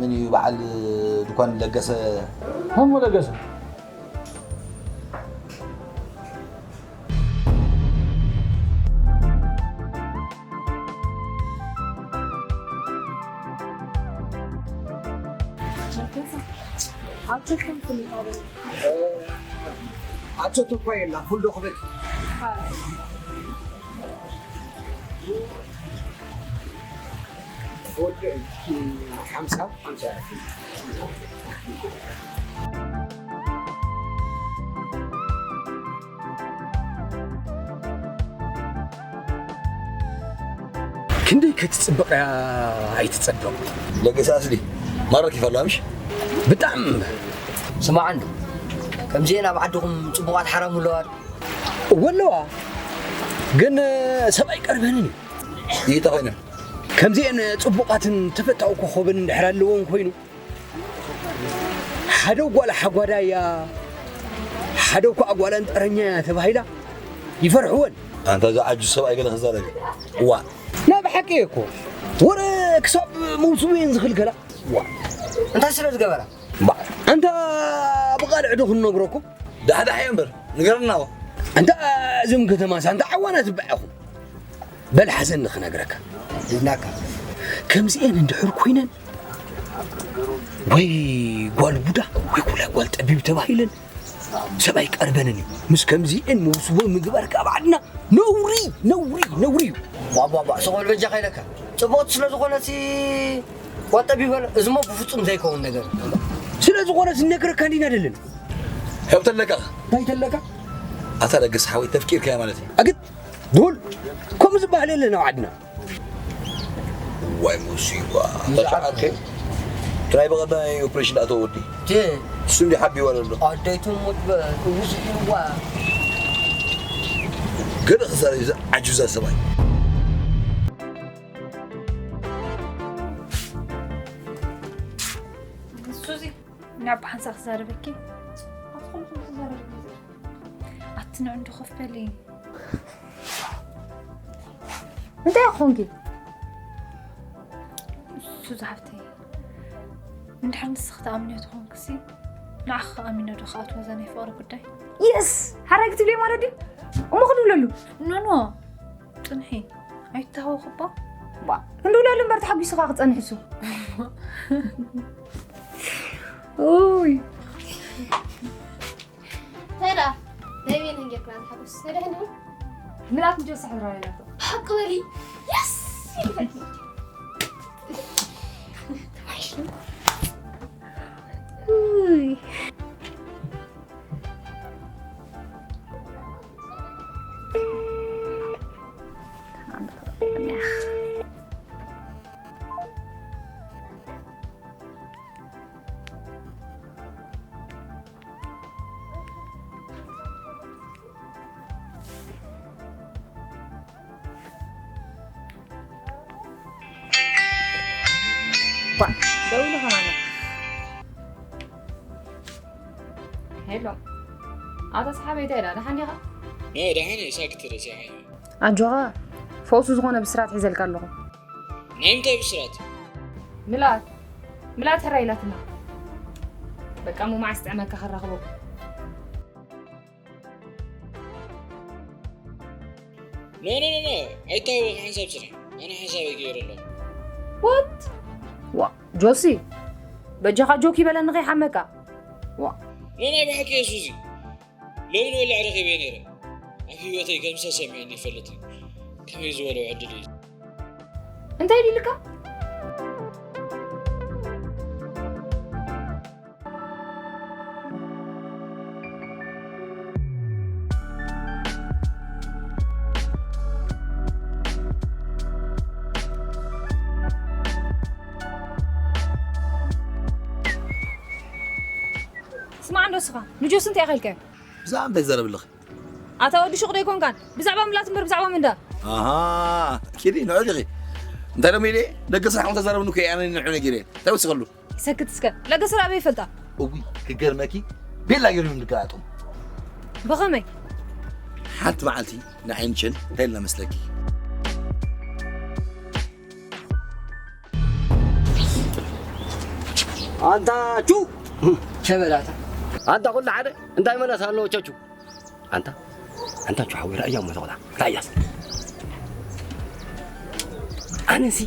መን እዩ በዓል ድኳን ለገሰ? ማሞ ለገሰ። ኣቸቶ እኮ የላ፣ ፉል ዶ ክብል? ፉል ሓምሳ፣ ሓምሳ። ክንደይ ክትጽብቕ እያ ኣይትጸብቕ። ለገሰ ኣስሊ ማራ ኪፍ ኣሎ ኣምሽ። ብጣዕሚ ስማዕኒ፣ ከምዚኤን ኣብ ዓድኹም ጽቡቓት ሓራሙ ኣለዋ ዶ? እወ ኣለዋ፣ ግን ሰብ ኣይቀርበንን እዩ። ይተ ኮይነ ከምዚኤን ጽቡቓትን ተፈታዊ ኮኾብን እንድሕር ኣለዎን ኮይኑ፣ ሓደ ጓል ሓጓዳ እያ፣ ሓደ እኳ ጓል ኣንጠረኛ እያ ተባሂላ ይፈርሕወን። ኣንታ እዚ ዓጁ ሰብኣይ ገለ ክዛረብ እዩ። እዋ ናይ ብሓቂ እየ እኮ ወረ ክሳብ መውስቡ እየን ዝኽልከላ። ዋ እንታይ ስለ ዝገበራ? እምበኣር ኣንታ ብቓልዕ ዶ ክንነግረኩም? ዳሕዳሕ እየ እምበር ንገረና። ኣንታ እዞም ከተማስ ኣንታ ዓዋና ትበዐኹም። በል ሓዘኒ ክነግረካ። ይዝናካ። ከምዚኤን እንድሕር ኮይነን ወይ ጓል ቡዳ ወይ ኩላ ጓል ጠቢብ ተባሂለን ሰብ ኣይቀርበንን እዩ። ምስ ከምዚኤን መውስቦ ምግባር ካብ ዓድና ነውሪ ነውሪ ነውሪ እዩ። ባባባ ሰቆል በጃ ከይለካ ጽቡቕቲ ስለ ዝኾነሲ ጓል ጠቢብ በለ። እዚ እሞ ብፍጹም ዘይከውን ነገር። ስለ ዝኾነ ዝነግረካ እንዲና ደለን ሄብተለካ እንታይ ተለካ ኣታ ለገስ ሓወይ ተፍቂርካያ ማለት እዩ። ኣግድ ዱል ከምኡ ዝበሃል የለን ኣብ ዓድና። ዋይ ሙሲባ። ትራይ በቐዳይ ኦፕሬሽን ኣቶ ወዲ እቲ እሱ እንዲ ሓቢዋ ዘሎ ኣደይ ትሙት በል እውዚ እዋ ገለ ክዛረብ እዩ ዓጁዛ ሰብኣይ። ሱዚ፣ ንዕ ብሓንሳእ ክዛረበኪ። ኣቲ ንዕንዱ ኮፍ በሊ። እንታይ ኮንኪ? ሱዚ ሓፍተይ፣ እንድሕር ንስኺ ትኣምንዮ ተኾንክሲ፣ ንዓኺ ኣሚነ ዶ ክኣትዎ እዛ ናይ ፍቕሪ ጉዳይ? የስ! ሓራይ ክትብልዮ ማለት ድዩ? እሞ ክድውለሉ። ኖ ኖ፣ ጽንሒ፣ ኣይትተሃወኺ እባ። ባ፣ ክንድውለሉ እምበር ተሓጒስኻ ክጸንሕ እሱ። ኡይ። ተዳ ናይ ቤት እንጌርና ዝሓጎስ ነዳሕን ምላት እንጆ ሰሕራ ይላቶ። ሓቂ በሊ። የስ ይበል። ኡይ። ባ ደውሉ ከማና። ሄሎ ኣታ ሰሓበይ እንታይ ኢላ ደሓን ዲኻ? ኖ ደሓን እየ ሳክት ርእሲ ሓይ። ኣጆኻ ፈውሱ ዝኾነ ብስራት ሒዘልካ ኣለኹ። ናይ ምንታይ ብስራት? ምልኣት ምልኣት ሕራይ ኢላትና። በቃ እሞ መዓስ ጥዕመካ ከራኽበኩም። ኖ ኖ ኖ ኖ ኣይታወቕ ሓንሳብ ስራሕ ኣነ ሓንሳበይ ገይረ ኣለኹ። ዋት ዋ ጆሲ በጃኻ ጆክ ይበለኒ ከይሓመካ። ዋ ኖ ናይ ብሓቂ እየ ሱዚ ሎሚ ንወላዕ ረኺበ ነይረ ኣብ ህይወተይ ከምሰ ሰሚዕኒ ይፈልጥ እዩ ከመይ ዝበለ ዕድል እዩ። እንታይ ኢሉ ኢልካ? ስማዕ እንዶ ንስኻ ንጆስ እንታይ ኢኻ ኢልካዮ? ብዛዕባ እንታይ ትዛረቢ ኣለኺ? ኣታ ወዲ ሹቕ ዶ ኣይኮንካን? ብዛዕባ ምላት እምበር ብዛዕባ ምንዳ? ኣሃ፣ ኪዲ ንዑ ዲኺ። እንታይ ደሞ ኢለ? ደገ ስራሕ ተዛረብኒ እኮ እየ፣ ኣነ ንዑ ነጊረ። እንታይ ወሲኸሉ? ሰክት እስከ። ለገ ስራሕ ኣበይ ይፈልጣ? እውይ፣ ክገርመኪ፣ ቤላ ገይሮም እዮም ዝገጣጠሙ። ብኸመይ? ሓንቲ መዓልቲ ንዓይንችን እንታይ ኢልና መስለኪ? ኣንታ ቹ! ሸበላታ። ኣንታ ኩሉ ሓደ እንታይ መለስ ኣለዎ ቸቹ? ኣንታ፣ ኣንታ ቹ ሓወይ፣ ረኣያ እሞ ተቆጣ። ረኣያ እስኪ። ኣነሲ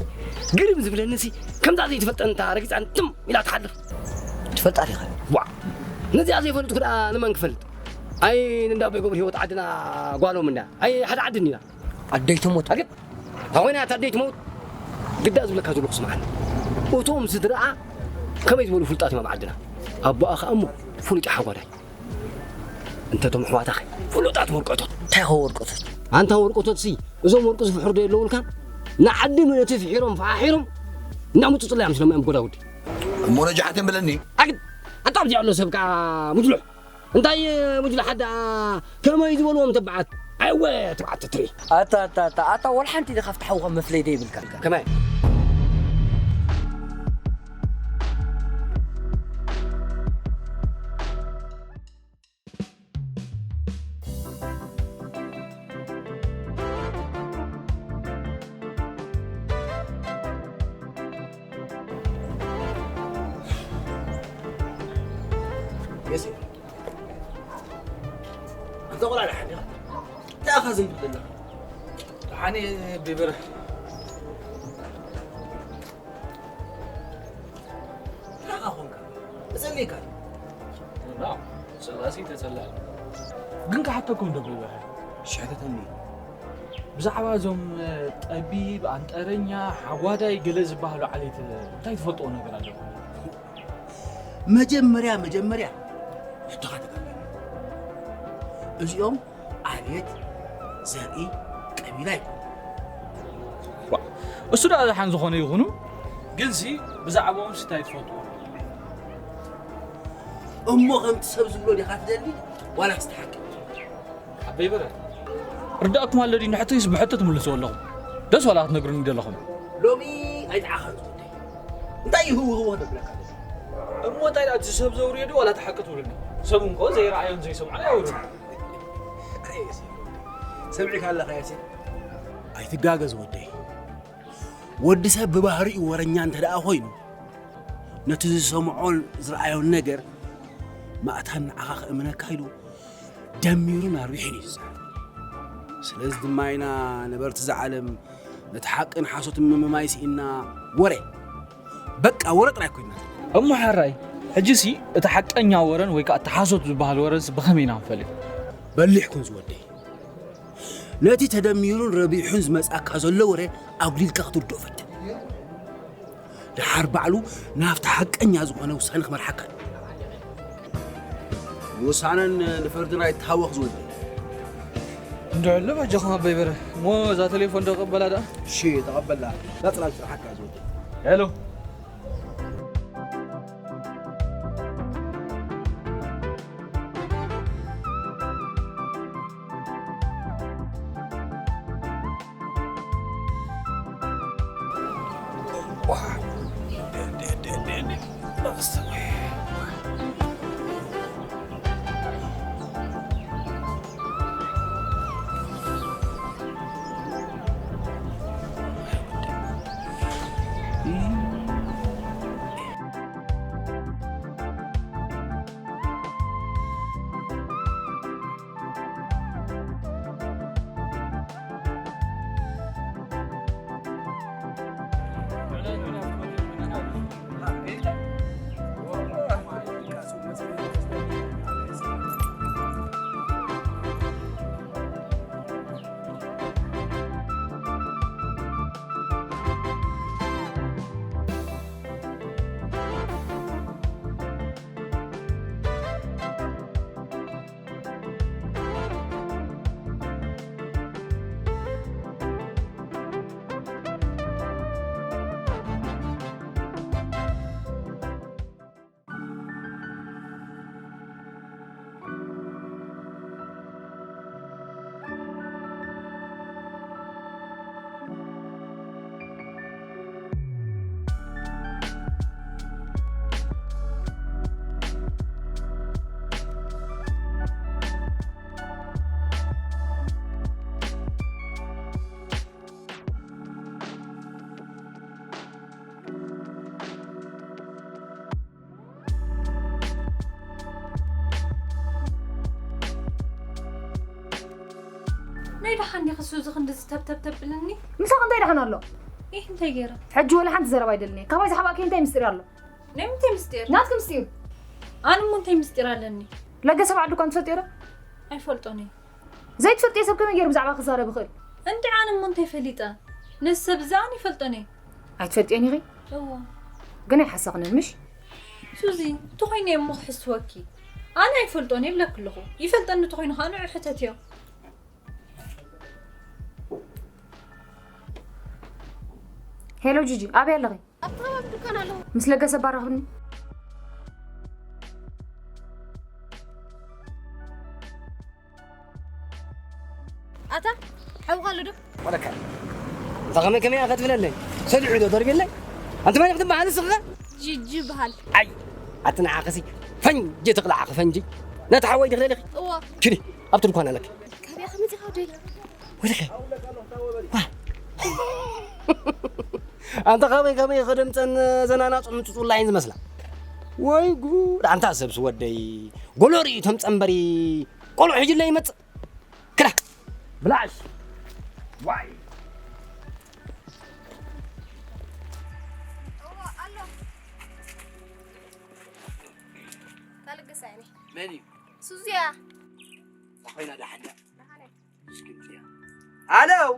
ግርም ዝብለንሲ ከምዛ ዘይትፈልጠን እንታ ረጊጻን ትም ኢላ ትሓልፍ። ትፈልጣ ዲኻ? ዋ! ነዚኣ ዘይፈልጥኩ ደኣ ንመን ክፈልጥ? ኣይ ንእንዳ ኣቦይ ገብረ ህይወት ዓድና ጓሎም እንዳ። ኣይ ሓደ ዓዲ እንዲና። ኣደይ ትሙት። ኣግጥ! እንታ ኮይና እታ ኣደይ ትሙት? ግዳ ዝብለካ ዘለኹ ስምዓኒ። እቶም ስድራኣ ከመይ ዝበሉ ፍሉጣት እዮም ኣብ ዓድና። ኣቦኣ ኸኣ እሞ ፍሉጥ ሓጓዳይ። እንተ እቶም ኣሕዋታኸ ፍሉጣት ወርቀቶት። እንታይ ኸ ወርቀቶት? ኣንታ ወርቀቶትሲ፣ እዞም ወርቂ ዝፍሕሩ ዶ የለውልካን? ንዓዲ ምእንቲ ፍሒሮም ፈሓሒሮም እናምጹ ጽላዮም ስለ ማይ ጎዳጉዲ። እሞ ነጃሓትን ብለኒ። ኣግድ! ኣንታ ኣብዚ ኣሎ ሰብ ከኣ ሙጅሉሕ። እንታይ ሙጅሉሕ ኣዳ ከመይ ዝበልዎም ተባዓት? ኣይወ ተባዓት ትትሪ። ኣታ፣ ኣታ፣ ኣታ፣ ኣታ፣ ወላ ሓንቲ ኢኻ ኣብቲ ሓውኻ መፍለይ ደይብልካ። ከመይ? የሴ፣ ኣንታ ቆልዓ ደሓን ዲኻ? እንታይ ኢኻ ዝም ትብል ዘለኻ? ደሓን እየ፣ ቤበረ። እንታይ ኢኻ ኾንካ? እጸልየካ። ና፣ ጸላሲ ተጸላእ። ግን ክሓተኩም ዶ ቤበረ? እሺ፣ ሕተተኒ። ብዛዕባ እዞም፣ እ፣ ጠቢብ፣ ኣንጠረኛ፣ ሓጓዳይ ገለ ዝበሃሉ ዓሌት እንታይ ትፈልጥዎ ነገር ኣለኩም? መጀመርያ፣ መጀመርያ፣ ሕቶኻ ተቀበል። እዚኦም ዓሌት፣ ዘርኢ፣ ቀቢላ ኣይኮኑን። ዋ፣ እሱ ደኣ ደሓን ዝኾነ ይኹኑ፣ ግንሲ ብዛዕባኦምሲ እንታይ ትፈልጥዎ? እሞ ከምቲ ሰብ ዝብሎ ዲኻ ትደሊ ዋላስ እቲ ሓቂ? ዓበይ በረ፣ ርዳእኩም ኣሎ ድዩ? ንሕቶይስ ብሕቶ ትምልስዎ ኣለኹም። ደስ ዋላ ክትነግሩኒ ደለኹም። ሎሚ ኣይጠዓኻን ዝወደይ። እንታይ እዩ ህው ህው ተብለካ? እሞ እንታይ ደኣ እቲ ሰብ ዘውርዮ ድዩ ዋላ እቲ ሓቂ ትብሉኒ? ሰብ እንኮ ዘይረኣዮን ዘይሰምዖን ኣየውርን። ኣየ፣ ሰምዒካ ኣለኻ ያሲን? ኣይትጋገ ዝወደይ። ወዲ ሰብ ብባህሪኡ ወረኛ እንተ ደኣ ኮይኑ፣ ነቲ ዝሰምዖን ዝረኣዮን ነገር ማእታን ንዓኻ ክእምነካ ኢሉ ደሚሩን ኣርቢሑን እዩ ዝዛረብ። ስለዚ ድማ ኢና ነበርቲ እዛ ዓለም ነቲ ሓቅን ሓሶትን ምምማይ ስኢንና ወረ፣ በቃ ወረ ጥራይ ኮይንና ዘለና። እሞ ሕራይ፣ ሕጂሲ እቲ ሓቀኛ ወረን ወይ ከኣ እቲ ሓሶት ዝበሃል ወረንስ ብኸመይ ኢና ንፈልጥ? በሊሕ ኩን ዝወደይ። ነቲ ተደሚሩን ረቢሑን ዝመጽኣካ ዘሎ ወረ ኣጉሊልካ ክትርድኦ ፈትን። ደሓር ባዕሉ ናብቲ ሓቀኛ ዝኾነ ውሳነ ክመርሓካ እዩ። ንውሳነን ንፍርድን ኣይትሃወኽ ዝወደይ። እንድሕሉ በጃኹም ኣባይ በረ። እሞ እዛ ቴሌፎን ዶ ቀበላ ደኣ? እሺ፣ ተቐበላ። እዛ ጽላል ስራሓካ እያ ዝወደይ። ሄሎ። ናይ ደሓን ዲኺ ሱዚ ክንዲ ዝተብተብተብልኒ? ምሳኺ እንታይ ደሓን ኣሎ? ይህ እንታይ ገይረ? ሕጂ ወላ ሓንቲ ዘረባ ኣይደልኒ። ካባይ ዝሓባእኪ እንታይ ምስጢር ኣሎ? ናይ ምንታይ ምስጢር? ናትኪ ምስጢር። ኣነ እሞ እንታይ ምስጢር ኣለኒ? ለገሰ በዓል ድኳን ትፈልጥዮ ዶ? ኣይፈልጦን እየ። ዘይትፈልጥዮ ሰብ ከመይ ገይሩ ብዛዕባ ክዛረብ ይኽእል? እንዲ ኣነ እሞ እንታይ ፈሊጠ? ነዚ ሰብ እዚ ኣነ ይፈልጦን እየ። ኣይትፈልጥዮን ኢኺ? እዎ። ግን ኣይሓሰኽንን ምሽ? ሱዚ፣ እንተኾይነ እየ እሞ ክሕስወኪ። ኣነ ኣይፈልጦን እየ ብለኪ ኣለኹ። ይፈልጠኒ እንተኾይኑ ኸኣ ንዑ ሕተትዮ። ሄሎ ጂጂ፣ ኣበይ ኣለኺ? ኣብቲ ከባቢ ድኳን ኣለዉ። ምስ ለገሰ ባራኽብኒ። ኣታ ሓውኻ ኣሎ ዶ? ወለካ እንተ ኸመይ ከመይ ኢኻ ትብለለይ? ሰዲዑ ዶ ደርብየለይ? ኣንቲ መን ኢኺ ትበሃል ንስኺ ኸ? ጂጂ ይበሃል። ኣይ ኣቲ ንዓኺሲ ፈንጂ ትቕላዓኺ ፈንጂ። ነቲ ሓወይ ዲኺ ደሊኺ? እዎ። ኪዲ ኣብቲ ድኳን ኣለኪ። ካበይ ኢኻ መጺኻ ወደይ? ወለካ ኣንተ ኸመይ ከመይ ከደምፀን ዘናናፁ ምፅፁላ እየን ዝመስላ። ወይ ጉድ ኣንታ ሰብሲ ወደይ ጎሎ ርእዩ ተምፀንበሪ ቆልዑ ሕጂ ለይመፅእ ክላ ብላሽ ዋይ እዎ ኣሎ። ካልግስ ኣይኒ መን እዩ ሱዚያ ኮይና ዳሓንዳ ምስኪን እያ ኣለው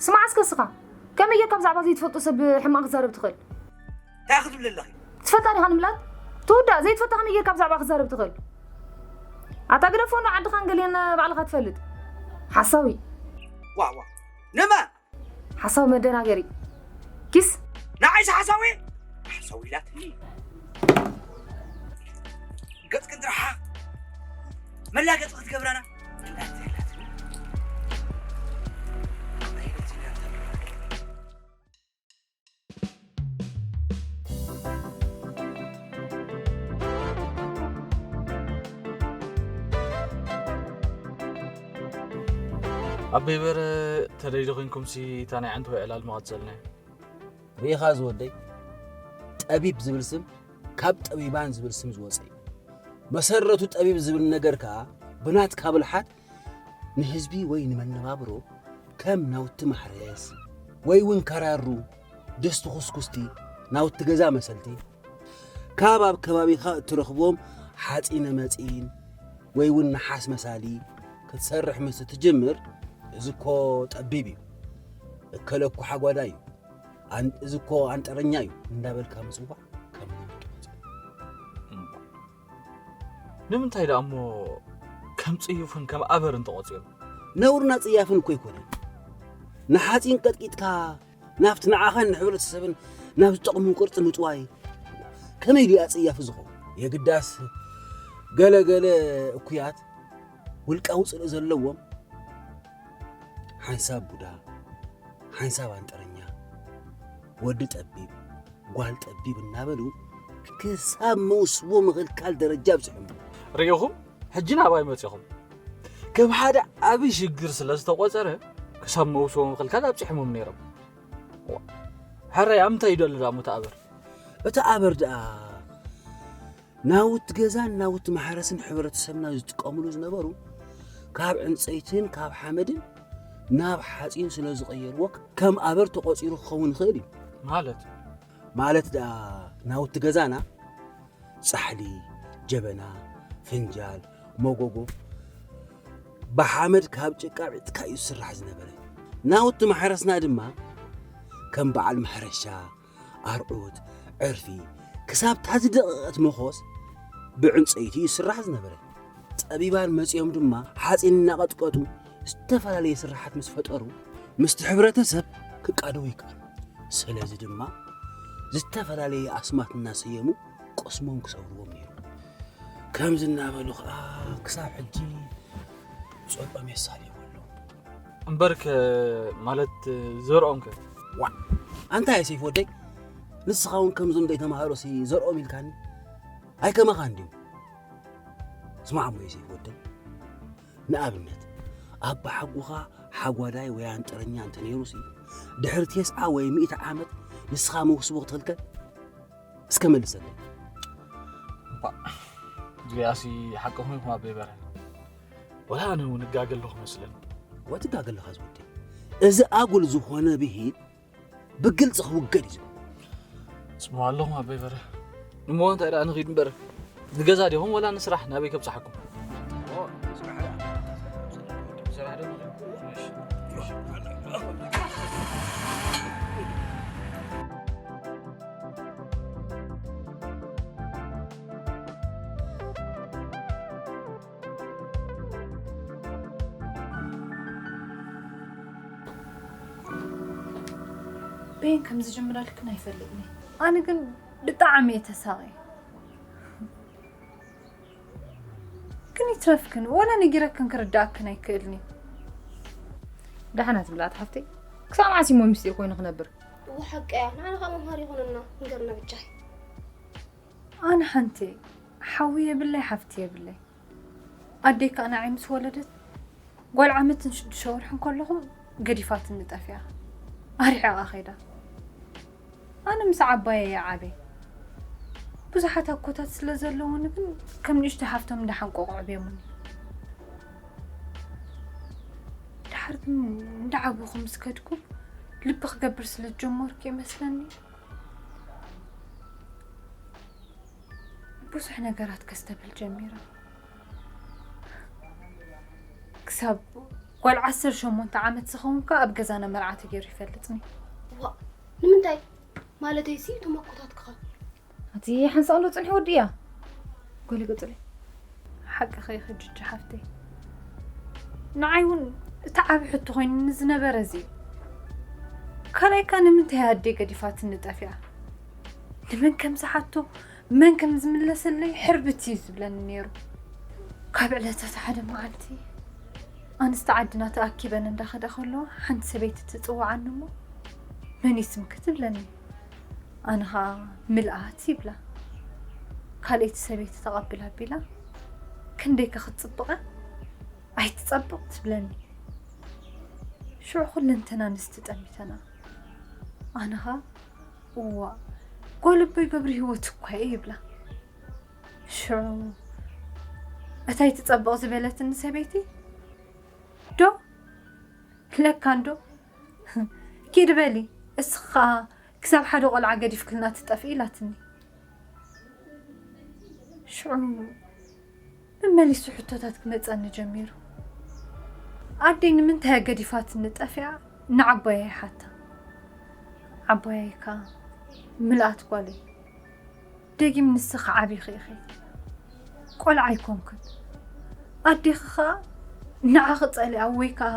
ስማዕ እስከ እስኻ ከመይ ጌርካ ብዛዕባ ዘይትፈልጦ ሰብ ሕማቕ ክዛረብ ትኽእል? እንታይ ክትብል ኣለኺ ትፈልጣ ዲኻ ንምላጥ? ትውዳእ ዘይትፈልጣ ከመይ ጌርካ ብዛዕባ ክዛረብ ትኽእል? ኣታ ግደፎ እንዶ ዓድኻን ገሊአን ባዕልኻ ትፈልጥ ሓሳዊ ዋ ዋ ንመን ሓሳዊ መደናገሪ ኪስ ንዓይስ ሓሳዊ ሓሳዊ ኢላትኒ ገጽ ክንድርሓ መላገጽ ክትገብረና ኣበይ በረ ተደይዶ ኮንኩምሲ እታ ናይ ዓንተወይ ዕላል መቐጸልና ርኢኻ ዝወደይ ጠቢብ ዝብል ስም ካብ ጠቢባን ዝብል ስም ዝወፀ እዩ። መሰረቱ ጠቢብ ዝብል ነገር ከዓ ብናትካ ብልሓት ንህዝቢ ወይ ንመነባብሮ ከም ናውቲ ማሕረስ ወይ እውን ከራሩ፣ ድስቲ ኩስኩስቲ፣ ናውቲ ገዛ መሰልቲ፣ ካብ ኣብ ከባቢኻ እትረኽቦም ሓፂነ መፂን ወይ እውን ነሓስ መሳሊ ክትሰርሕ ምስ እትጅምር፣ እዚ እኮ ጠቢብ እዩ፣ እከለ እኮ ሓጓዳ እዩ፣ ኣን- እዚ እኮ ኣንጠረኛ እዩ እንዳበልካ ምፅዋዕ ከም ነውሪ ተቆፂሩ። እምባ። ንምንታይ ደኣ እሞ ከም ጽዩፍን ከም ኣበርን ተቖጺሩ? ነውርና ፅያፍን እኮ ኣይኮነን። ንሓፂን ቀጥቂጥካ ናብቲ ንዓኻን ንሕብረተሰብን ናብ ዝጠቕሙ ቅርፂ ምጥዋይ ከመይ ድዩ ኣፀያፊ ዝኸውን? የግዳስ ገለ ገለ እኩያት ውልቃዊ ፅልኢ ዘለዎም ሓንሳብ ቡዳ፣ ሓንሳብ ኣንጠረኛ፣ ወዲ ጠቢብ፣ ጓል ጠቢብ እናበሉ ክሳብ መውስቦ ምኽልካል ደረጃ ኣብፅሖም። ርኢኹም? ሕጂ ናባይ መፂኹም። ከም ሓደ ዓብዪ ሽግር ስለ ዝተቖፀረ ክሳብ መውስቦ ምኽልካል ኣብፂሖምም ነይሮም። ዋ፣ ሕራይ ኣብ ምንታይ ይደሉ ደኣ እሞ እቲ ኣበር? እቲ ኣበር ደኣ ናውቲ ገዛን ናውቲ ማሕረስን ሕብረተሰብና ዝጥቀምሉ ዝነበሩ ካብ ዕንፀይትን ካብ ሓመድን ናብ ሓፂን ስለ ዝቐየርዎ ከም ኣበር ተቖፂሩ ክኸውን ይኽእል እዩ። ማለት? ማለት ደኣ ናውቲ ገዛና ፃሕሊ፣ ጀበና፣ ፍንጃል፣ መጎጎ ብሓመድ ካብ ጭቃ ብዒጥካ እዩ ዝስራሕ ዝነበረ። ናውቲ ማሕረስና ድማ ከም በዓል ማሕረሻ፣ ኣርዑት፣ ዕርፊ ክሳብ እታ ዝደቐቐት መኾስ ብዕንፀይቲ ይስራሕ ዝነበረ። ጠቢባን መፂኦም ድማ ሓፂን እናቐጥቀጡ ዝተፈላለየ ስራሓት ምስ ፈጠሩ ምስቲ ሕብረተሰብ ክቃደው ይከኣሉ። ስለዚ ድማ ዝተፈላለየ ኣስማት እናሰየሙ ቅስሞም ክሰብርዎም ነይሩ። ከምዚ እናበሉ ከዓ ክሳብ ሕጂ ፀልኦም የሳልይዎ ኣለዉ። እምበርከ ማለት ዘርኦም ከ? ዋ ኣንታ ኣየ ሰይፍ ወደይ ንስኻ እውን ከምዞም ደይ ተምሃሮሲ ዘርኦም ኢልካኒ ኣይከማኻ እንድዩ። ስማዕ እሞ የሰይፍ ወደይ ንኣብነት ኣባሓጎኻ ሓጓዳይ ወይ ኣንጠረኛ እንተነይሩሲ ድሕሪ ቴስዓ ወይ ሚእቲ ዓመት ንስኻ መውስቦ ክትኽልከል እስከ መልሰለይ። እዚኣሲ ሓቅኹም ኢኹም ኣበይ በረ። ወላ ኣነ እውን እጋገ ኣለኹ መስለኒ። ወትጋገ ኣለኻ ዝወዲ። እዚ ኣጉል ዝኾነ ብሂል ብግልፂ ክውገድ እዩ ዝግባእ። ስምዑ ኣለኹም ኣበይ በረ። እሞ እንታይ ደኣ ንኺድ እምበር፣ ንገዛ ዲኹም ወላ ንስራሕ ናበይ ከብፅሓኩም? ስራሕ ዶ ንኺድ? በይን ከም ዝጅምረልክን ኣይፈልጥን። ኣነ ግን ብጣዕሚ እየ ተሳቒ። ግን ይትረፍክን ወላ ነጊረክን ክርዳእክን ኣይክእልን እዩ። ደሓናት ምልኣት ሓፍተይ፣ ክሳብ መዓስ እሞ ምስጢር ኮይኑ ክነብር? እወ ሓቂ እያ። ንዓና ከዓ መምሃሪ ይኾነና። ንገርና ብቻ። ኣነ ሓንቲ ሓዊ የብለይ ሓፍቲ የብለይ። ኣደይ ከዓ ንዓይ ምስ ወለደት ጓል ዓመትን ሽዱሽተ ወርሕን ከለኹ ገዲፋትኒ ጠፊኣ። ኣርሒቓ ኸይዳ። ኣነ ምስ ዓባየ እየ ዓብየ። ብዙሓት ኣኮታት ስለ ዘለዉኒ ግን ከም ንእሽቶ ሓፍቶም እንዳሓንቆቑ ኣዕብዮምኒ። ድሓር ግን እንዳዓበኹ ምስ ከድኩ ልቢ ክገብር ስለ ዝጀመርኩ ይመስለኒ ብዙሕ ነገራት ከስተብል ጀሚረ። ክሳብ ጓል ዓሰርተ ሸሞንተ ዓመት ዝኸውን ከኣ ኣብ ገዛና መርዓ ተገይሩ ይፈልጥኒ። ዋ ንምንታይ? ማለተይሲ እቶም ኣኮታትክኻ ኣቲ ሓንሳእ ኣሎ ጽንሒ ወዲ እያ። ጎሊ ቅጽሊ። ሓቅኺ ኢኺ ጅጂ ሓፍተይ። ንዓይ እውን እቲ ዓቢ ሕቶ ኮይኑኒ ዝነበረ እዚ እዩ። ካልኣይካ ንምንታይ ኣደይ ገዲፋትኒ ጠፊኣ? ንመን ከም ዝሓቶ መን ከም ዝምለሰለይ ሕርብት እዩ ዝብለኒ ነይሩ። ካብ ዕለታት ሓደ መዓልቲ ኣንስቲ ዓድና ተኣኪበን እንዳኸዳ ከለዋ ሓንቲ ሰበይቲ ትጽውዓኒ እሞ መን እዩ ስምኪ ትብለኒ። ኣነ ኸኣ ምልኣት ይብላ። ካልኣይቲ ሰበይቲ ተቐብል ኣቢላ ክንደይከ ክትጽብቐ ኣይትጸብቕ ትብለኒ። ሽዑ ኩለንተና ኣንስቲ ጠሚተና። ኣነ ኸኣ እዋእ ጓል ኣቦይ ገብረሂወት እኮ እየ ይብላ። ሽዑ እታ ኣይትጸብቕ ዝበለትኒ ሰበይቲ ዶ ለካ እንዶ ኪዲ በሊ እስኺ ኸኣ ክሳብ ሓደ ቆልዓ ገዲፍክልና ትጠፍኢ ኢላትኒ። ሽዑ መመሊሱ ሕቶታት ክመጸኒ ጀሚሩ። ኣደይ ንምንታይ እያ ገዲፋትኒ ጠፊኣ ንዓባየይ ይሓታ። ዓባየይ ከኣ ምልኣት ጓለይ ደጊም ንስኺ ዓቢኺ ኢኺ። ቆልዓ ኣይኮንክን። ኣዴኺ ኸኣ ንዓኺ ጸሊኣ ወይ ከኣ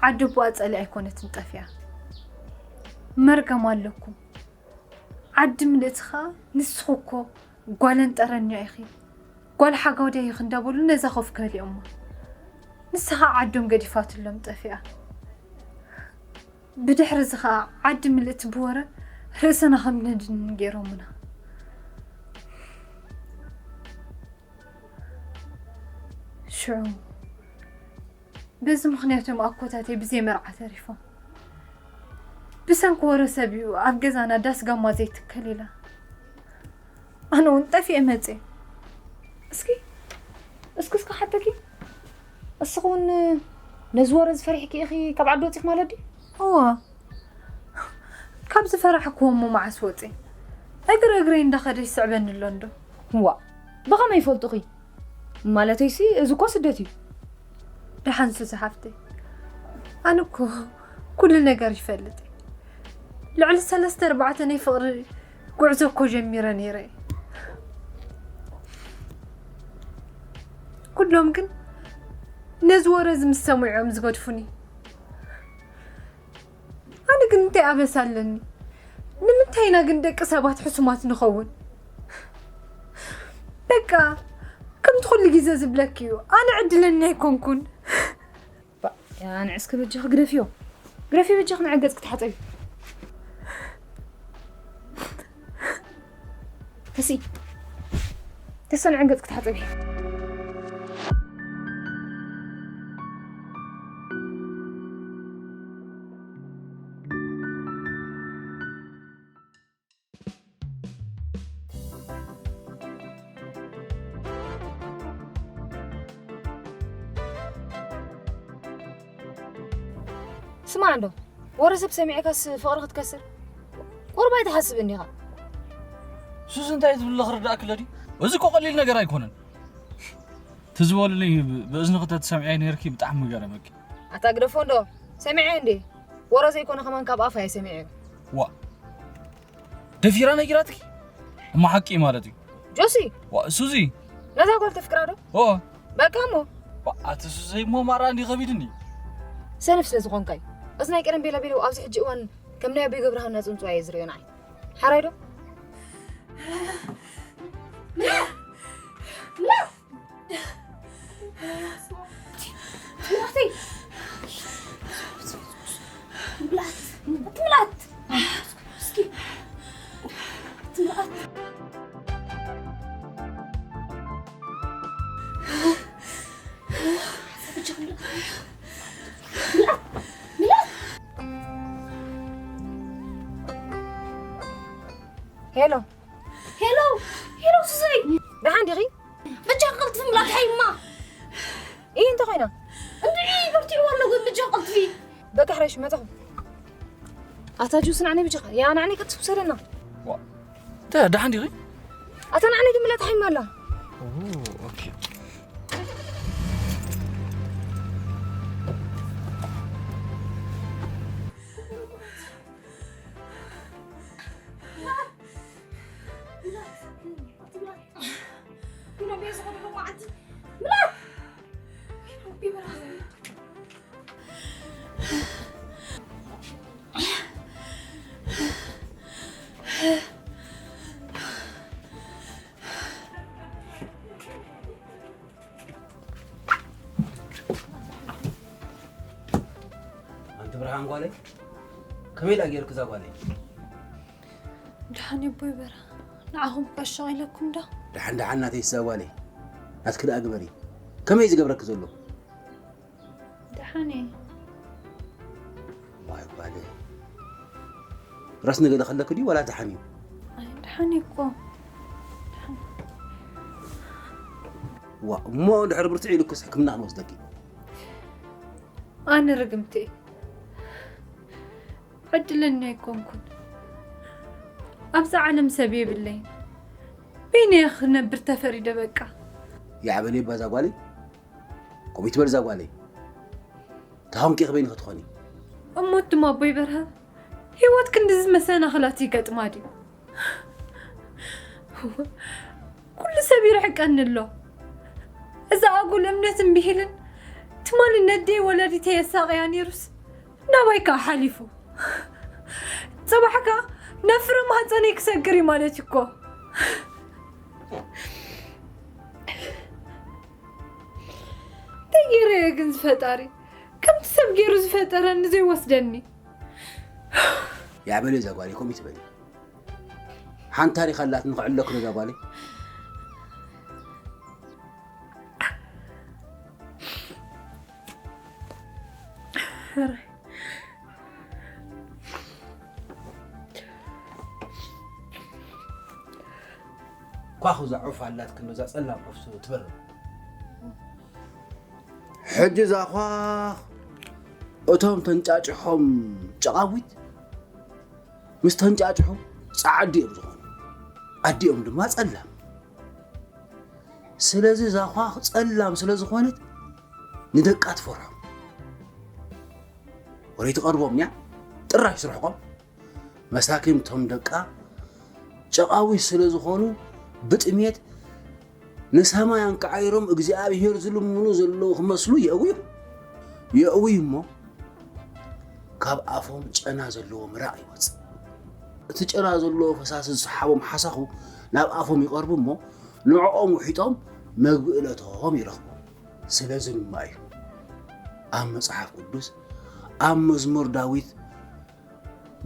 ዓዲ ኣቦኣ ጸሊኣ ኣይኮነትን ጠፊኣ። መርገም ኣለኩም። ዓዲ ምልእቲ ኸኣ ንስኺ እኮ ጓለን ጠረኛ ኢኺ። ጓል ሓጋውድያ ኢኺ እንዳበሉ ነዛ ኮፍ ከሊኦማ። ንሳ ኸኣ ዓዶም ገዲፋትሎም ጠፊኣ። ብድሕሪ እዚ ኸኣ ዓዲ ምልእቲ ብወረ ርእሰና ከም ነድንን ገይሮምና። ሽዑ በዚ ምኽንያት እዮም ኣኮታተይ ብዘይ መርዓ ተሪፎም። ብሰንኪ ወረ ሰብ እዩ ኣብ ገዛና ዳስ ጋማ ዘይትከል ኢላ። ኣነ እውን ጠፊኤ መፅየ። እስኪ እስኪ እስኪ ሓተኪ እስኺ እውን ነዚ ወረ ዝፈሪሕኪ ኢኺ ካብ ዓዲ ወፂኺ ማለት ድዩ? እዋ ካብ ዝፈራሕክዎ እሞ መዓስ ወፅየ? እግሪ እግረይ እንዳኸደ ይስዕበኒ ኣሎ እንዶ። ዋ ብኸመይ ይፈልጡኺ? ማለተይሲ እዚ እኮ ስደት እዩ። ደሓን ሱዚ ሓፍተይ፣ ኣነ እኮ ኩሉ ነገር ይፈልጥ እየ። ልዕሊ ሰለስተ ኣርባዕተ ናይ ፍቕሪ ጉዕዞ እኮ ጀሚረ ነይረ እየ። ኩሎም ግን ነዚ ወረ እዚ ምስ ሰምዑ እዮም ዝገድፉኒ። ኣነ ግን እንታይ ኣበሳ ኣለኒ? ንምንታይ ኢና ግን ደቂ ሰባት ሕሱማት ንኸውን? በቃ ከምቲ ኩሉ ግዜ ዝብለኪ እዩ። ኣነ ዕድለኛ ኣይኮንኩን። ንዕስኪ በጃኺ ግደፍዮ። ግደፍዮ በጃኺ ንዓይ ገጽኪ ተሓጸቢ። ተሲ ተሰንዐ ገጽ ክትሓጸቢ። ስማዕ እንዶ፣ ወረ ሰብ ሰሚዕካስ ፍቕሪ ክትከስር? ቁሩብ ኣይትሓስብን ዲኻ? ሱስ እንታይ ትብሊ ክርዳእኪ ኣሎ ድዩ? እዚ እኮ ቀሊል ነገር ኣይኮነን። ትዝበሉኒ ብእዝንኺ ተትሰምዕዮ ነይርኪ ብጣዕሚ ምገረመኪ። ኣታ ግደፎ እንዶ፣ ሰሚዐ እንዴ? ወረ ዘይኮነ ከማን ካብ ኣፋ እየ ሰሚዐ። ዋ፣ ደፊራ ነጊራትኪ? እማ ሓቂ ማለት እዩ። ጆሲ፣ ዋ፣ ሱዚ። ነዛ ጓል ተፍቅራ ዶ? ኦ። በቃ እሞ። ዋ፣ ኣቲ ሱዚ እሞ ማራ እንዲ ከቢድኒ። ሰነፍ ስለ ዝኾንካ እዩ። እዚ ናይ ቀደም ቤላ ቤሎ ኣብዚ ሕጂ እዋን ከም ናይ ኣቦይ ገብረሃና ጽንጽዋ እየ ዝርእዮ ንዓይ። ሓራይ ዶ? ሄሎ። ሄሎ፣ ሄሎ፣ ሱሰይ። ደሓን ዲኺ? በጃ ቀልጥፊ ምላት ሓይማ። እይ፣ እንተ ኮይና? እንድዒ፣ በርቲዕዋ ኣሎ፣ ግን በጃ ቀልጥፊ። በቃ፣ ሕረሽ፣ መጣኹ። ኣታ ጁስ፣ ንዓኒ ብጃኻ። ያ፣ ንዓኒ ቀልጥፊ ውሰደና። ዋ። ተ፣ ደሓን ዲኺ? ኣታ ንዓኒ ድምላት ሓይማ ኣላ። ኦ፣ ኦኬ። ኣንቲ ብርሃን ጓለይ፣ ከመይ ደኣ ጌርክ እዛ ጓለይ? ደሓን ኣቦይ በራ፣ ንዓኹም ከሻቒለኩም ዶ? ደሓን ደሓን ናተይ እዛ ጓለይ፣ ናትኪ ደኣ ግበሪ። ከመይ እዩ ዝገብረኪ ዘሎ? ደሓን እየ። ዋይ ጓለይ፣ ረስኒ ገለ ከለኪ ድዩ ዋላ ደሓን እዩ? ኣይ፣ ደሓን እየ እኮ። ደሓን። ዋ፣ እሞ እንድሕር ብርትዕ ኢሉክስ ሕክምና ክንወስደኪ። ኣነ ርግምቲ እየ። ዕድለኛ ኣይኮንኩን። ኣብዛ ዓለም ሰብ የብለይን። በይነይ ክነብር ተፈሪደ በቃ። ያዕበለይ ባዛ ጓለይ፣ ከምኡ ይትበል እዛ ጓለይ። ተሃንቂ ክበይኒ ክትኾኒ። እሞ ድማ ኣቦይ በርሀ፣ ህይወት ክንድዚ መሰናኽላት ይገጥማ ድዩ? ኩሉ ሰብ ይርሕቀኒ ኣሎ። እዚ ኣጉል እምነትን ብሂልን ትማሊ ነደይ ወለዲተይ የሳቕያ ነይሩስ ናባይ ከኣ ሓሊፉ። ጽባሕ ከኣ ናብ ፍረ ማህጸነይ ክሰግር እዩ ማለት እዩ እኮ። እንታይ ገይረ እየ ግን ዝፈጣሪ ከምቲ ሰብ ገይሩ ዝፈጠረኒ ዘይወስደኒ? ያዕበለይ እዛ ጓለይ፣ ከምኡ ይትበሊ። ሓንቲ ታሪኽ ኣላትኒ ክዕለኩ ነዛ ጓለይ። ኳኽ እዛ ዑፍ ኣላትክን እዛ ጸላም ዑፍ ትበርር። ሕጂ እዛ ኳኽ እቶም ተንጫጭሖም ጨቓዊት ምስ ተንጫጭሑ ጸዓዱ እዮም ዝኾኑ። ኣዲኦም ድማ ጸላም። ስለዚ እዛ ኳኽ ጸላም ስለ ዝኾነት ንደቃ ትፈርሖም። ወረይቲ ቀርቦም እያ ጥራሽ ስርሕቆም። መሳኪን እቶም ደቃ ጨቓዊት ስለ ዝኾኑ ብጥሜት ንሰማይ ኣንቃዓይሮም እግዚኣብሄር ዝልምኑ ዘለዉ ክመስሉ የእውዩ። የእውዩ እሞ ካብ ኣፎም ጨና ዘለዎ ምራቕ ይወጽእ። እቲ ጨና ዘለዎ ፈሳሲ ዝሰሓቦም ሓሳኹ ናብ ኣፎም ይቐርቡ እሞ ንዕኦም ውሒጦም መግቢ እለቶም ይረኽቡ። ስለዚ ድማ እዩ ኣብ መጽሓፍ ቅዱስ ኣብ መዝሙር ዳዊት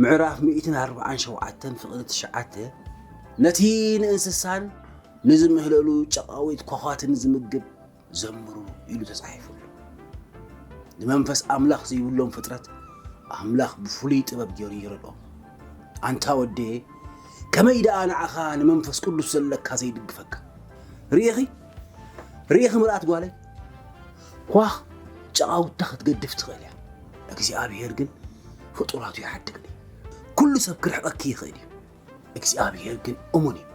ምዕራፍ ሚእትን ኣርባዓን ሸውዓተን ፍቕዲ ትሽዓተ፣ ነቲ ንእንስሳን ንዝምህለሉ ጨቓዊት ኳዃትን ዝምግብ ዘምሩ ኢሉ ተጻሒፉሉ። ንመንፈስ ኣምላኽ ዘይብሎም ፍጥረት ኣምላኽ ብፍሉይ ጥበብ ገይሩ ይረድኦም። ኣንታ ወደየ፣ ከመይ ደኣ ንዓኻ ንመንፈስ ቅዱስ ዘለካ ዘይድግፈካ? ርኢኺ? ርኢኺ ምርኣት ጓለይ? ኳኽ ጨቓውታ ክትገድፍ ትኽእል እያ። እግዚኣብሔር ግን ፍጡራቱ ይሓድግኒ። ኩሉ ሰብ ክርሕቐኪ ይኽእል እዩ። እግዚኣብሔር ግን እሙን እዩ።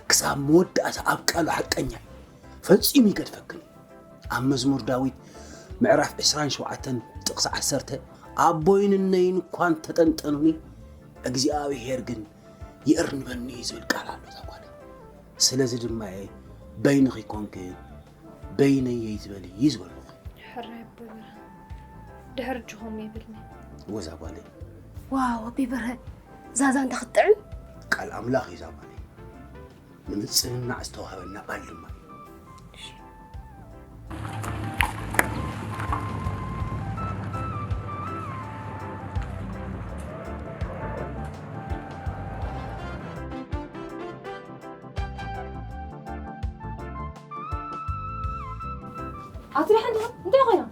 ክሳብ መወዳእታ ኣብ ቃሉ ሓቀኛ እዩ። ፈጺሙ ይገድፈክን እዩ። ኣብ መዝሙር ዳዊት ምዕራፍ ዕስራን ሸውዓተን ጥቕሲ ዓሰርተ፣ ኣቦይን እነይን እኳ እንተጠንጠኑኒ፣ እግዚኣብሔር ግን ይእርንበኒ እዩ ዝብል ቃል ኣሎ እዛ ጓለይ። ስለዚ ድማ እየ በይንኺ ኮንክን በይነይ እየ ትበሊ እዩ ዝበልኹ። ሕራይ ኣቦይ በርሀ፣ ድሕሪ እጅኹም ይብልኒ። እወ እዛ ጓለይ። ዋው ኣቦይ በርሀ፣ ዛዛ እንታ ክትጥዕም። ቃል ኣምላኽ እዩ እዛ ጓለይ። ንምጽንናዕ ዝተዋህበና ቃል ድማ እዩ። ኣቲ ደሓን ዲኻ? እንታይ ኮይና?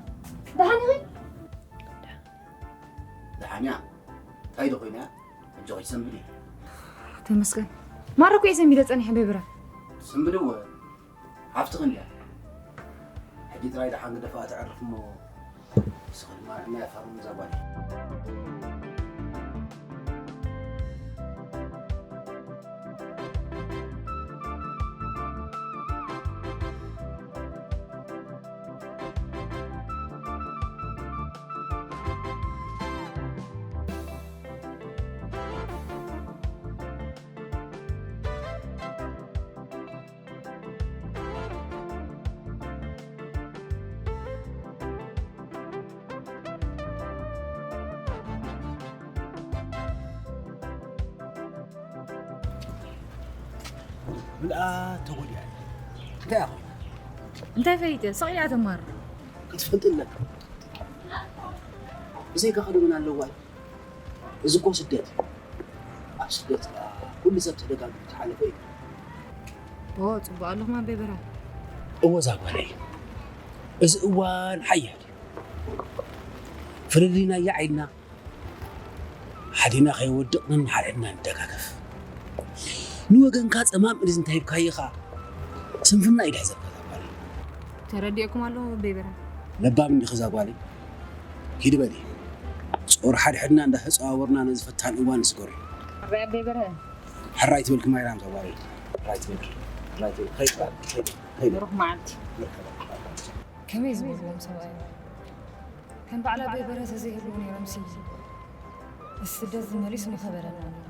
ደሓን ኢኺ? ደሓን እያ። እንታይ ዶ ኮይና? ሕጂ ኸይሰንብድ እየ። ተመስገን። ማራ እኮ እየ ሰንቢደ ጸኒሐ ኣቦይ በርሀ። ስንብድዎ። ሓፍትኺ እንድያ። ሕጂ ጥራይ ደሓን ግደፋ ተዕርፍ እሞ ንስኺ ድማ ንዕናይ ኣፋርም እዛ ጓል። ምልኣ ተጎዲኣ። እንታይ እያ ኮይና? እንታይ ፈሊጠ? ስቕ ኢላ ተማር። ክትፈልጥ ኣለካ። ብዘይካ ከ ዶ መን ኣለዋ እዩ? እዚ እኮ ስደት እዩ። ኣብ ስደት ኩሉ ሰብ ተደጋጊፉ ዝሓለፈ እዩ። ኦ፣ ጽቡቕ ኣለኹም ኣቦይ በርሀ። እወ እዛ ጓለይ፣ እዚ እዋን ሓያል እዩ። ፍልልይና እያ ዓይድና ሓዲና ከይወድቕ ነንሓድሕድና ንደጋገፍ። ንወገንካ ጸማም እዝኒ እንተሂብካዮ ኸኣ ስንፍና እዩ ድሕዘካ እዛ ጓለይ። ተረዲኤኩም ኣለኹ ኣቦይ በርሀ። ለባም እንዲኺ እዛ ጓለይ። ኪዲ በሊ። ጾር ሓድሕድና እንዳተጸዋወርና ነዚ ፈታን እዋን ንስገሮ። ሕራይ ኣቦይ በርሀ። ሕራይ ትብል ክማይ ራም እዛ ጓለይ። ሕራይ ትብል። ሕራይ ትብል። ከይድ በል። ከይድ። ከይድ። ብሩኽ መዓልቲ። ከመይ ዝበልዎም ሰብኣይ? ከም በዓል ኣቦይ በርሀ ተዘይህልዉ ነይሮምሲ፣ እዚ ስደት እዚ መሊሱ ምኸበደና ነይሩ።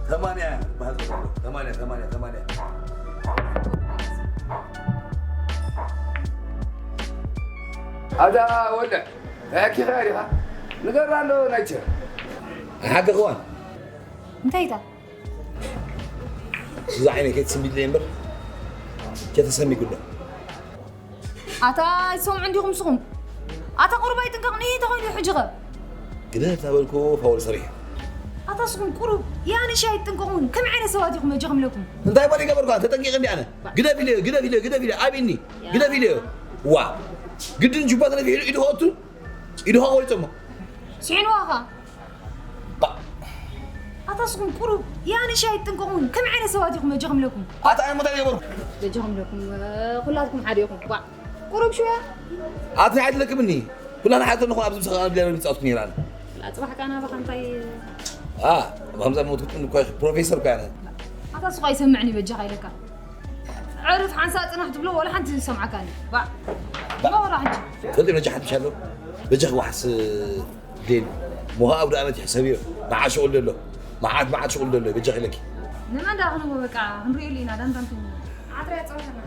ተማንያ በሃል ዘሎ። ተማንያ፣ ተማንያ፣ ተማንያ። ኣታ ወልዕ፣ ተኪኻ ዲኻ? ንገራ ኣሎ ናይቸ። ሓቂ ክዋን። እንታይ ኢታ? እዛ ዓይነይ ከይትስንቢድለይ እምበር፣ ከይተሰሚጉሎ። ኣታ ኣይትሰምዑ እንዲኹም ንስኹም? ኣታ ቁሩብ ኣይጥንቀቕኒ ተኾይኑ ሕጂ ኸ? ግደ ተበልኩ ፋውል ሰሪሑ። ኣታ ንስኹም ቁሩብ ያንሻ ኣይትጥንቀቑን? ከመይ ዓይነት ሰባት ኢኹም በጃኹም ኢለኩም? እንታይ ባል ይገበርኩ? ኣነ ተጠንቂቐ እንዲ ኣነ። ግደፍ ኢለዮ፣ ግደፍ ኢለዮ፣ ግደፍ ኢለዮ፣ ኣቢኒ፣ ግደፍ ኢለዮ። ዋ፣ ግድን ጁባ ተነፊሑ ኢዱ ከወቱ፣ ኢዱ ከወሪጾሞ። ስሒንዋ ኸ? ባ- ኣታ ንስኹም ቁሩብ ያንሻ ኣይትጥንቀቑን? ከመይ ዓይነት ሰባት ኢኹም በጃኹም ኢለኩም? ኣታ ኣነ እንታይ ገበርኩ? በጃኹም ኢለኩም፣ እ፣ ኩላትኩም ሓደ ኢኹም። ዋ፣ ቁሩብ ሽወያ። ኣቲ ኣይትለክምኒ። ኩላና ሓደ ንኹን ኣብዚ ምሳኻ ኣብ ቢላ ንጻወት ነይራና። ላ፣ ጽባሕ ከኣ ናባኻ እንታይ? ኣ፣ ከምዛ ሞት ክትጥን እኮ ፕሮፌሰር እኮ ኣነ። ኣታ ንስኻ ኣይሰምዕኒ በጃኻ ኢለካ። ዕርፍ ሓንሳእ ጽናሕ ትብሎ ዋላ ሓንቲ ዝሰምዓካኒ። ባ-፣ ባ-፣ ኖራ ሕጂ። ትፈልጢ ነጃ ሓድሽ ኣሎ? በጃኺ ዋሕስ ዴን፣ ሞሃ ኣብ ዳኣመት ይሕሰብ እዩ። መዓት ሽቁል ደሎ። መዓት፣ መዓት ሽቁል ደሎ። በጃኺ ኢለኪ። ንመን ደኣ ክንህቦ በቃ፣ ክንሪኤሉ ኢና፣ ዳንዳን ክንብል። ዓትራ ያጻወተና።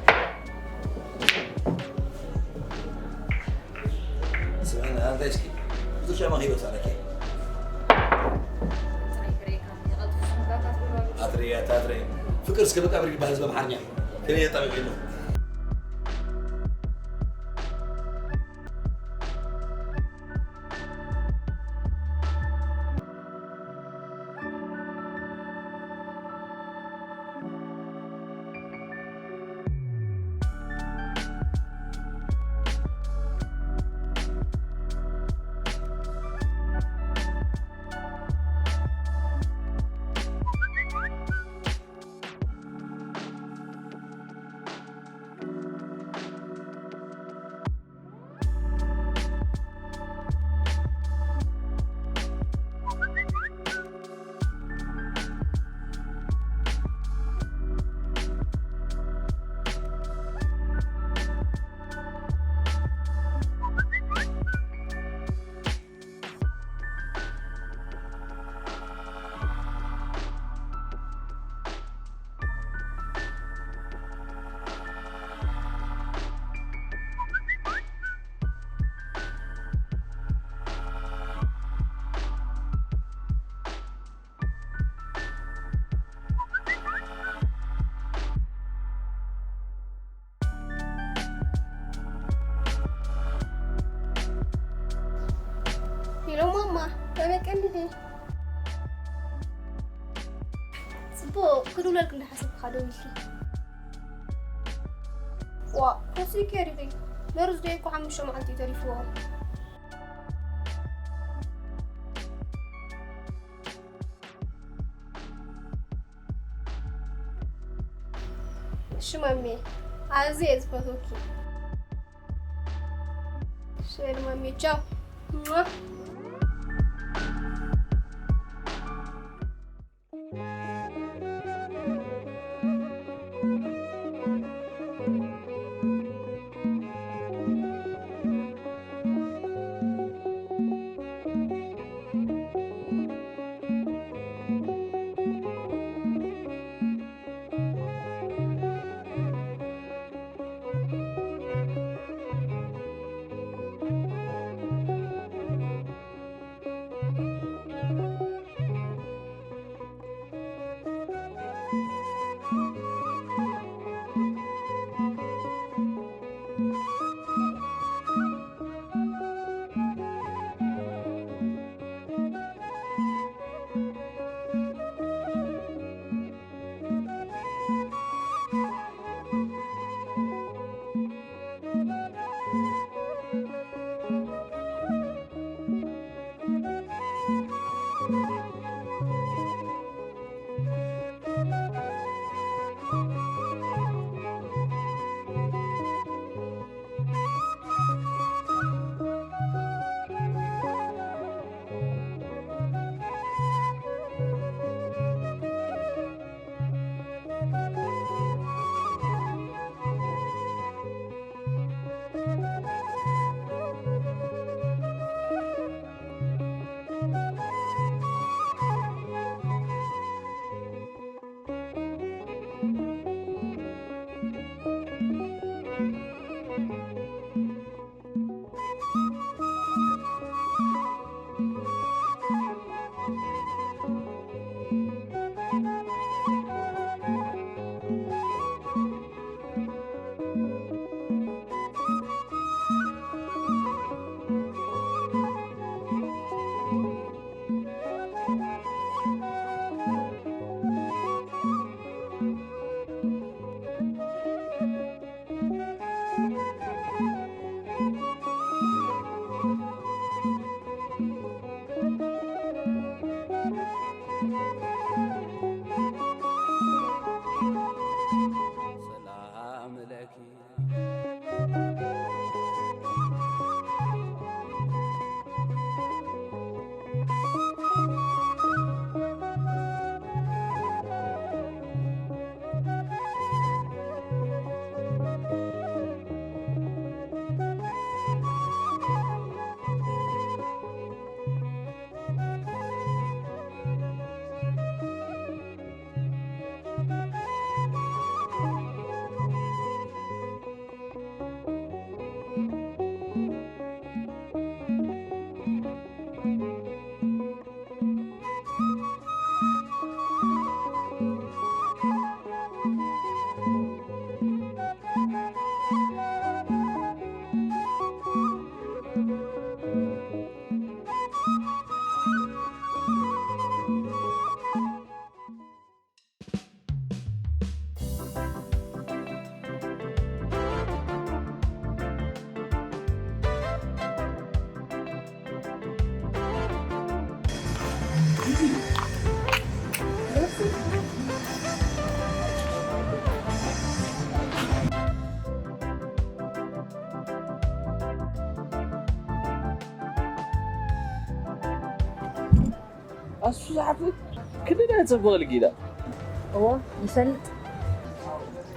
ስምዕኒ፣ ኣንታይ እስኪ? ብዙሕ ሻማ ከይበጽሕ ኣለኪ። ኣትረያ፣ ኣትረያ። ፍቅር እስከ መቃብር ይባል ህዝብ ኣምሓርኛ። ከመይ የጣብቅ የሎ። ኣበይ ቀኒኺ? ጽቡቕ፣ ክድውለልኪ እንዳሓሰብኩ ደዊልኪ። ዋ፣ ረሲእክዮ ዲኺ? ነርስ ደይ እኮ ሓሙሽተ መዓልቲ እዩ ተሪፍዎ። እሺ ማሜ፣ ኣዝየ እየ ዝፈትወኪ። እሺ በል ማሜ፣ ቻው። ሟ። ሰላም ለኪ። ኣሱ ዝሓፍት ክንደይ ጽቡቕ ልጊዳ። እዎ፣ ይፈልጥ።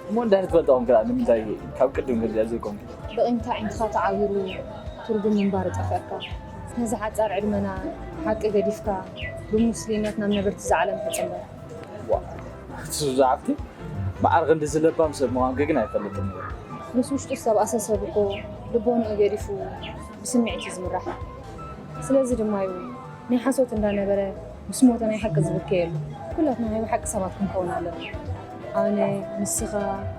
እሞ እንዳር ትፈልጦም ክላ ንምንታይ ካብ ቅድም ገዚኣ ዘይኮንኩ? ብቕንታ ዓይንትኻ ተዓዊሩ ትርጉም ምንባር ጠፍአካ። ነዚ ሓጻር ዕድመና ሓቂ ገዲፍካ ብሙስሊነት ናብ ነበርቲ ዝዓለም ተጸንበር። ዋ፣ እሱ ዝሓፍቲ መዓር ክንዲ ዝለባም ሰብ ምዃንኪ ግን ኣይፈልጥን ነይሩ። ምስ ውሽጡ ዝተባእሰ ሰብ እኮ ልቦንኡ ገዲፉ ብስምዒት እዩ ዝምራሕ። ስለዚ ድማ እዩ ናይ ሓሶት እንዳነበረ ምስ ሞተ ናይ ሓቂ ዝብከየሉ። ኩላትና ናይ ብሓቂ ሰባት ክንከውን ኣለና። ኣነ፣ ንስኻ፣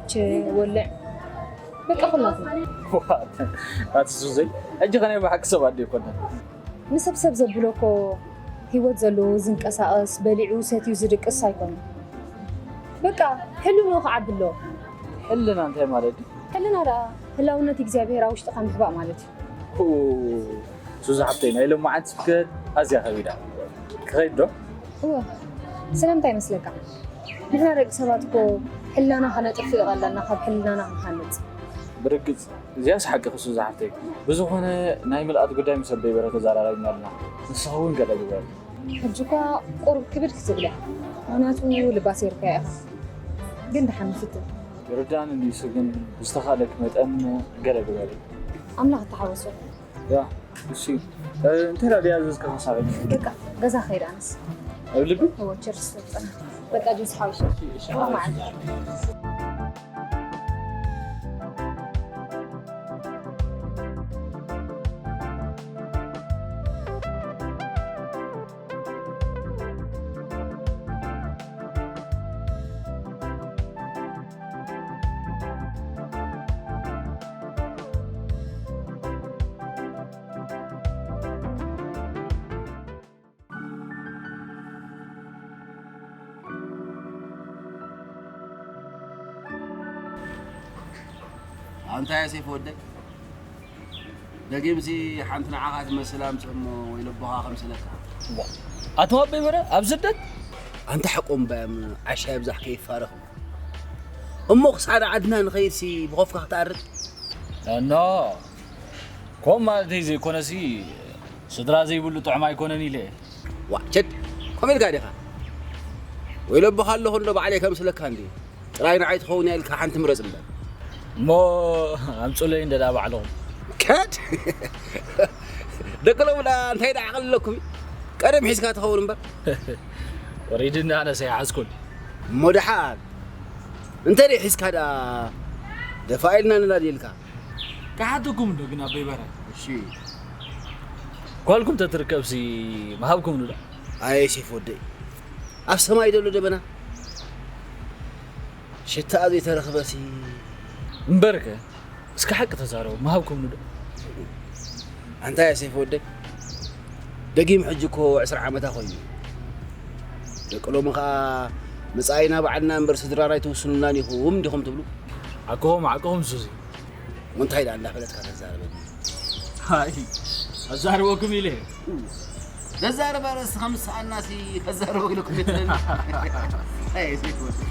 ቸ፣ ወልዕ፣ በቃ ኩላትና። ዋ፣ ኣቲ ሱሰይ፣ ሕጂ ኸ ናይ ብሓቂ ሰባት ዶ ይኮና? ንሰብ ሰብ ዘብሎ እኮ ህይወት ዘለዎ ዝንቀሳቐስ፣ በሊዑ ሰትዩ ዝድቅስ ኣይኮነን። በቃ ሕልንኡ ክዓቢ ኣለዎ። ሕልና እንታይ ማለት ድዩ? ሕልና ደኣ ህላውነት እግዚኣብሔር ኣብ ውሽጥኻ ምሕባእ ማለት እዩ። ሱዚ ሓፍተይ፣ ናይ ሎማዓንቲ ስብከት ኣዝያ ከቢዳ። ክኸይድ ዶ? እወ፣ ስለምንታይ ይመስለካ? ንሕና ደቂ ሰባት እኮ ሕልናና ከነጥፍእ ቀለና ካብ ሕልናና ክንሃንጽ። ብርግጽ እዚኣስ ሓቂ ክሱ ዝሓፍተይ። ብዝኾነ ናይ ምልኣት ጉዳይ ምስ ኣበይ በረ ተዘራራቢና ኣለና። ንስኻ እውን ገለ ግበር። ሕጂ እኳ ቁሩብ ክብድ ክትብል እያ። ምኽንያቱ ልባ ሴርካ ኢኻ። ግን ደሓን ንፍትን። ይርዳእኒ እንዲሱ ግን ብዝተኻእለክ መጠን ገለ ግበሪ። ኣምላኽ እተሓወሶ። ያ እሺ። እንታይ ዳ ድያ ዝዝከ ኸሳበኝ? በቃ ገዛ ኸይድ ኣነስ። ኣብ ልቢ? እዎ ቸርስ ጸና። በቃ ጁስ ሓውሽ። ቁሩብ መዓልቲ። ኣንታ ዮሴፍ ወደይ፣ ደጊምሲ ሓንቲ ንዓኻ ትመስል ኣምጽእ እሞ ወይ ለቦኻ ከምስለካ። ዋ፣ ኣቶ ኣበይ በረ ኣብ ስደት? ኣንታ ሓቆም ባያም ዓሻ ይብዛሕ ከይፋረኹም። እሞ ክሳዕ ዓድና ንኸይድሲ ብኾፍካ ክትኣርግ? እኖ፣ ከምኡ ማለተይ ዘይኮነሲ፣ ስድራ ዘይብሉ ጥዑም ኣይኮነን ኢለ። ዋ፣ ቸድ፣ ከምኡ ኢልካ ዲኻ? ወይ ለቦኻ ኣለኹ እንዶ ባዕለይ ከምስለካ እንድየ። ጥራይ ንዓይ ትኸውን እያ ኢልካ ሓንቲ ምረጽ እምበር። እሞ ኣምጹለይ እንደ ዳ ባዕልኹም። ከድ ደቂ ሎሚ ደኣ እንታይ ደኣ ዓቕሊ ኣለኩም? ቀደም ሒዝካ ትኸውን እምበር። ወሪድና ኣነስ ኣይሓዝኩን። እሞ ደሓር እንተ ደይ ሒዝካ ደኣ ደፋ ኢልና ንናድየልካ። ክሓተኩም እንዶ ግን ኣበይ በረ? እሺ። ጓልኩም ተትርከብሲ ምሃብኩም ዶ? ኣየ ሴፍ ወደይ ኣብ ሰማይ ዘሎ ደበና ሽታኣ ዘይተረኽበሲ። እምበርከ እስከ ሓቂ ተዛረቡ ምሃብኩም ዶ? ኣንታ ያ ሴፍ ወደይ ደጊም ሕጂ እኮ ዕስራ ዓመታ ኮይኑ ደቂ ሎሚ ኸዓ መጻኢና ባዕልና እምበር ስድራና ኣይትውስኑልናን ኢኹም ዲኹም ትብሉ? ዓቅኹም ዓቅኹም ሱዚ። እንታይ ደኣ እንዳፈለጥካ ተዛረበኒ? ሃይ ኣዛርበኩም ኢለ። ተዛረባ ርእስኻ ምስ ሰኣናሲ ከዛርቦ ኢለኩም ይትለኒ። ሃይ ሴፍ ወደይ።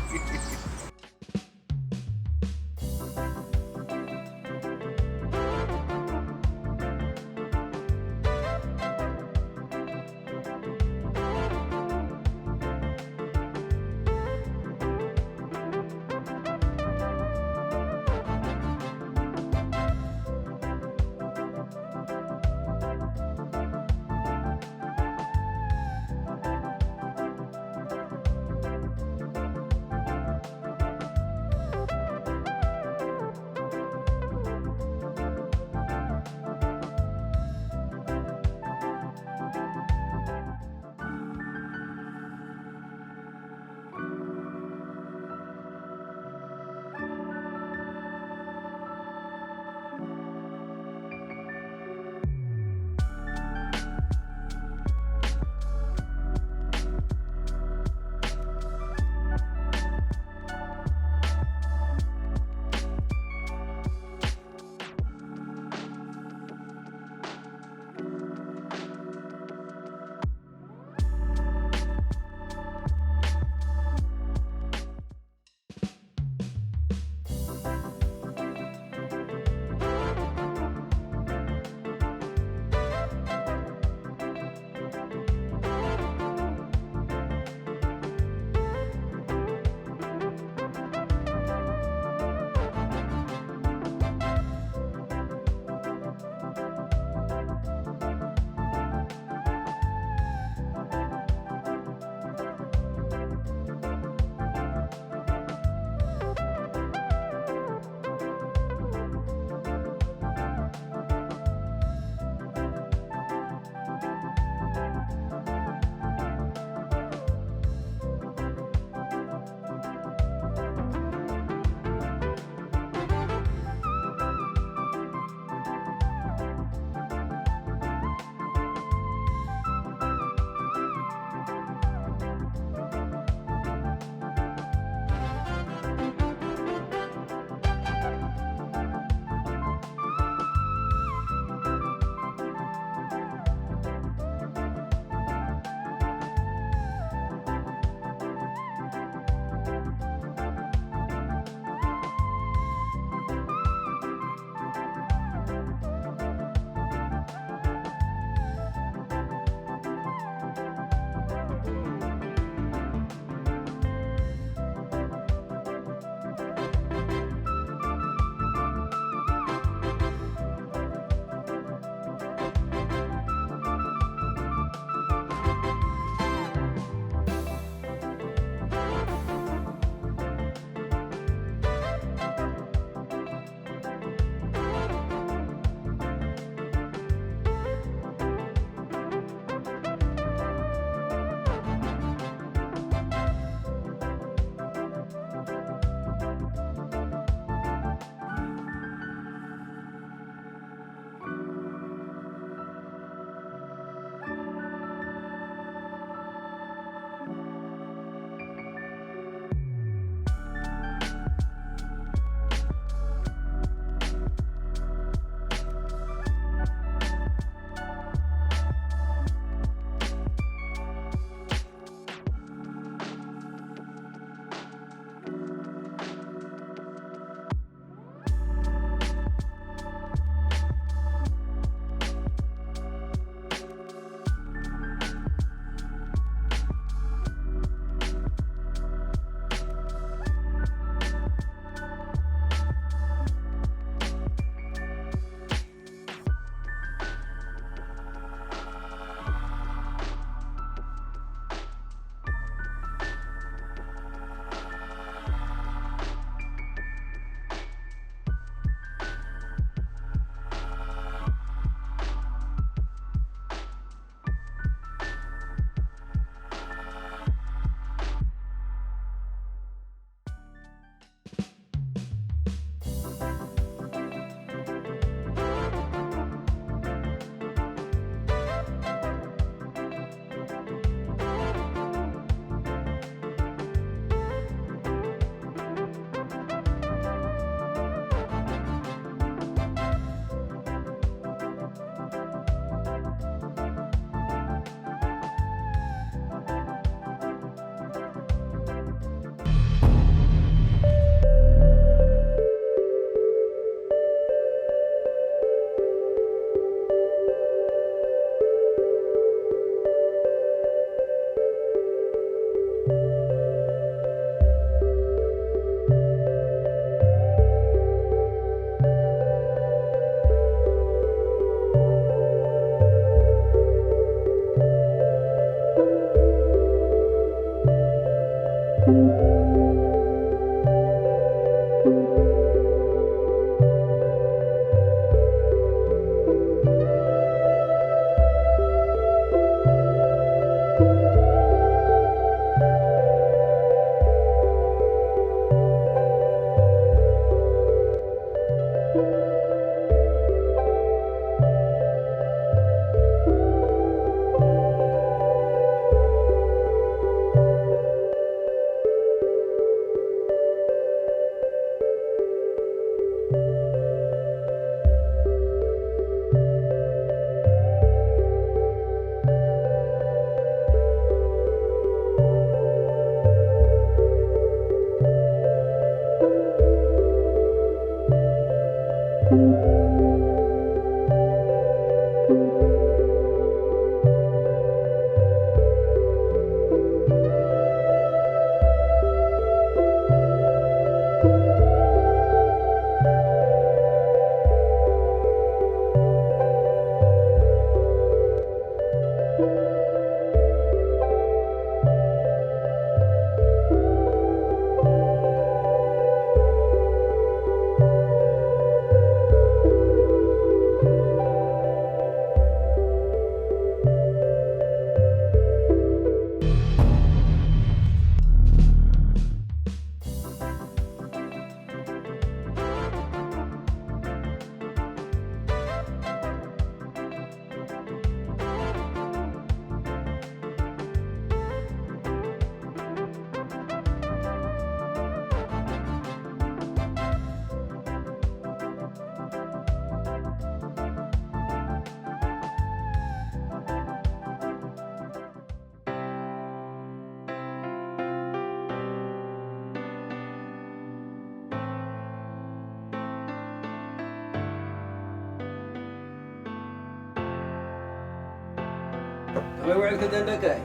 ከመይ ውዕልኪ ደንደቀይ?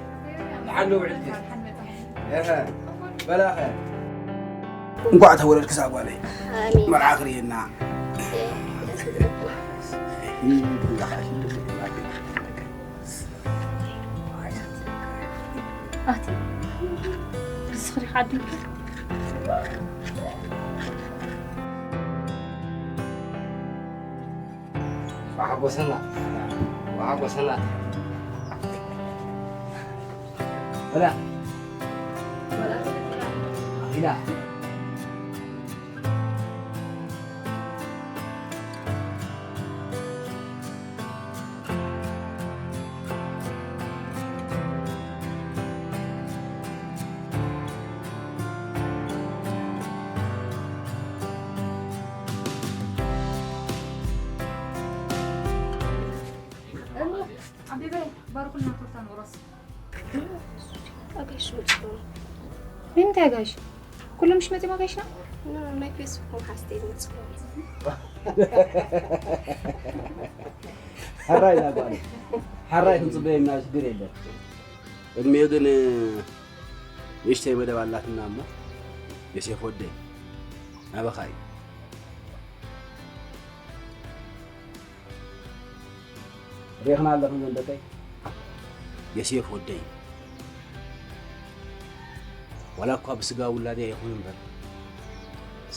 ደሓን ዶ ውዕልኪ? እኸ፣ በላኸ። እንኳዕ ተወለድኪ እዛ ጓለይ። ኣሜን። መርዓ ክርእየና። ኣቲ፣ ንስኺ ዲኺ ዓዲምኪ? ወሓጎሰና፣ ወሓጎሰና። በላ። ኢላ። እሞ ኣቢበይ ባርኩልና ቶርታ ንቑረስ። ኣጋይሽ መጺኦም። ንምንታይ ኣጋይሽ? ኩሎም ምሽ መጺኦም ኣጋይሽና? ኖ፣ ናይ ፌስቡክ መሓዝተይ ዝመጽኡ። ሕራይ እዛ ጓል። ሕራይ ክንጽበየና ሽግር የለን። ቅድሚኡ ግን ንእሽተይ መደብ ኣላትና እሞ፣ ዮሴፍ ወደይ፣ ናባኻ እዩ። ርኢኽና ኣለኽን ዘን ደቀይ? ዮሴፍ ወደይ፣ ዋላ እኳ ብስጋ ውላድያ ይኹን እምበር፣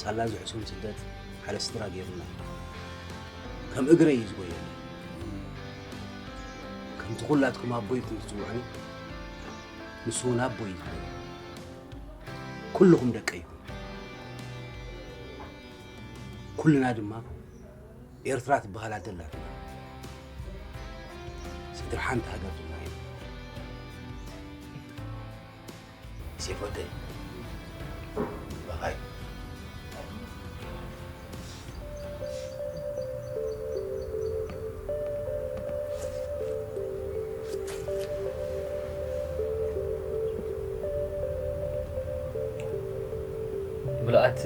ሳላ እዚ ሕሱም ስደት ሓደ ስድራ ገይሩና እዩ። ከም እግረይ እዩ ዝጎየኒ። ከምቲ ኩላትኩም ኣቦይ ኢልኩም ትጽውዑኒ፣ ንሱ እውን ኣቦይ እዩ ዝጎየኒ። ኩልኹም ደቀይ ኢኹም። ኩልና ድማ ኤርትራ ትበሃል ኣደ ኣላትና። ስድሪ ሓንቲ ሃገር ድማ ኢና። ዮሴፍ ወደይ፣ ባባይ። ምልኣት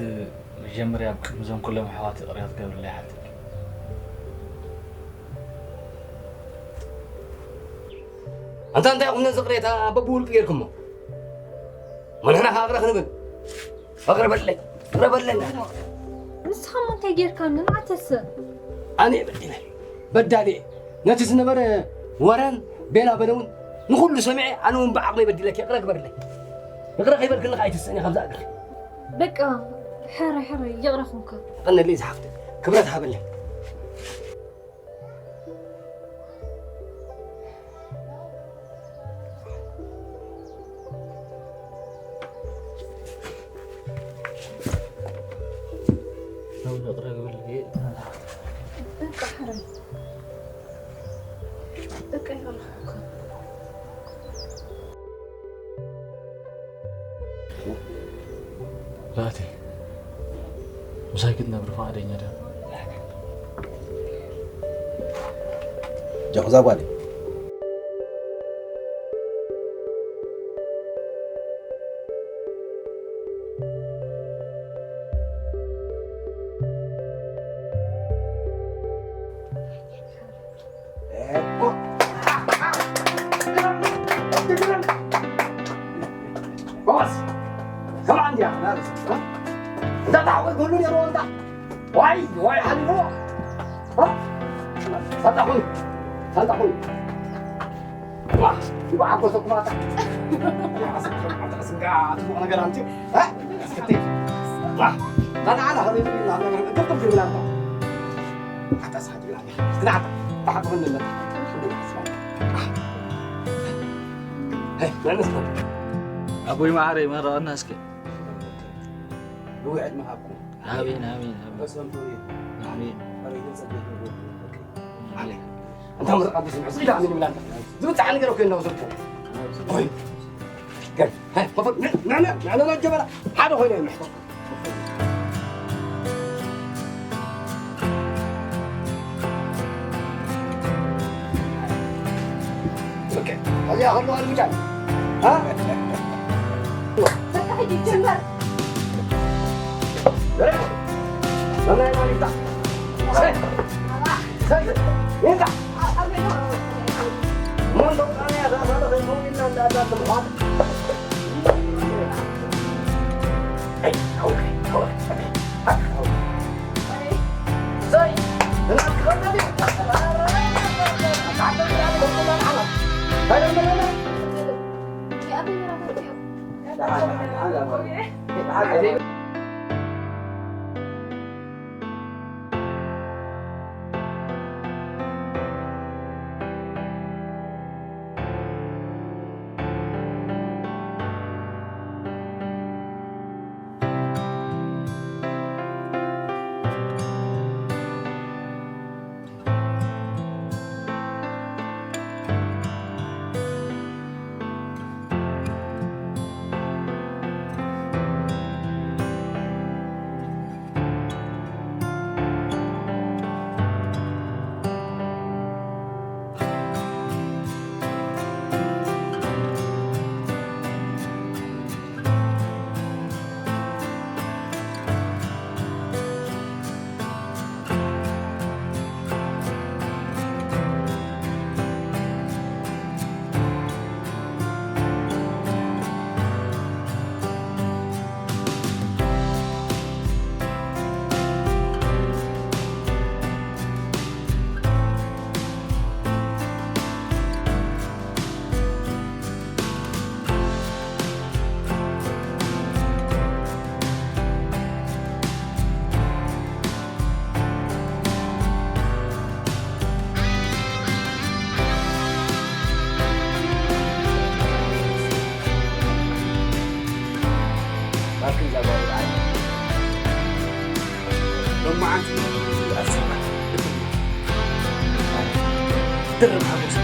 መጀመርያ ኣብ ቅድሚ እዞም ኩሎም ኣሕዋት ይቕሬታ ክትገብርለይ ይሓትት። ኣንታ እንታይ ኢኹም ነዚ ቅሬታ በብውልቂ ጌርኩሞ? እሞ ንሕና ከኣ እቕረ ክንብል? እቕረ በለይ፣ እቕረ በለይ። ንስኻ እሞ እንታይ ጌርካኒ? ንዓተሰ? ኣነ እየ በዲለ፣ በዳሊ እየ። ነቲ ዝነበረ ወረን ቤላ በለውን ንኹሉ ሰሚዐ፣ ኣነ እውን ብዓቕመይ በዲለኪ፣ እቕረ ግበርለይ። እቕረ ከይበልክኒ ከኣ ኣይትስእኒ ካብዛ እግርኺ። በቃ፣ ሕራይ፣ ሕራይ፣ ይቕረ ኹንካ። የቐንየለይ ዝሓፍተይ፣ ክብረት ሃበለይ። ዛቲ፣ ምሳይ ክትነብሪ ፍቓደኛ ዲኻ? ጃኹ፣ እዛ ጓለይ። ዋይ ዋይ ሓሊፍዎ። እ? ሳንጣኹም ሳንጣኹም። ዋ፣ ይበዓል ኮሰኩማታ። ስጋ ጽቡቕ ነገር ኣምጺኡ። እ? እስክቲ። ዋ፣ ታናዓላ ኸዚ ነገር ግጥም ይብላታ። ኣታ ሳጅላ። ዝናዕታ። ታሓቁን ነታ። ሄይ፣ ነንስታ። ኣቦይ ማዕረይ መረቐና እስኪ። ንውዕድ መሃብኩም። ኣሜን፣ ኣሜን፣ ኣሜን። በሰንቱ ይኹን። ኣሜን። ኣሜን። ኣሜን። እንታ ምርቃ ብስም ሕዝቢ ዳዕሚ ንብላን። ዝብጻሕ ነገር እኮ የለውም ስርቁ። ኦይ። ገል። ሃይ፣ ኮፈ፣ ነ-፣ ነ-፣ ነ-፣ ነ-፣ ነ-፣ ጀበና። ሓደ ኮይነ ይምሕቶ። ኦኬ። እዚኣ ከለዋ ንምጃን። ሃ? በቃ ሕጂ ጀመር። ሎማዓንቲ ኣስባ ድርብ ሓጎስ።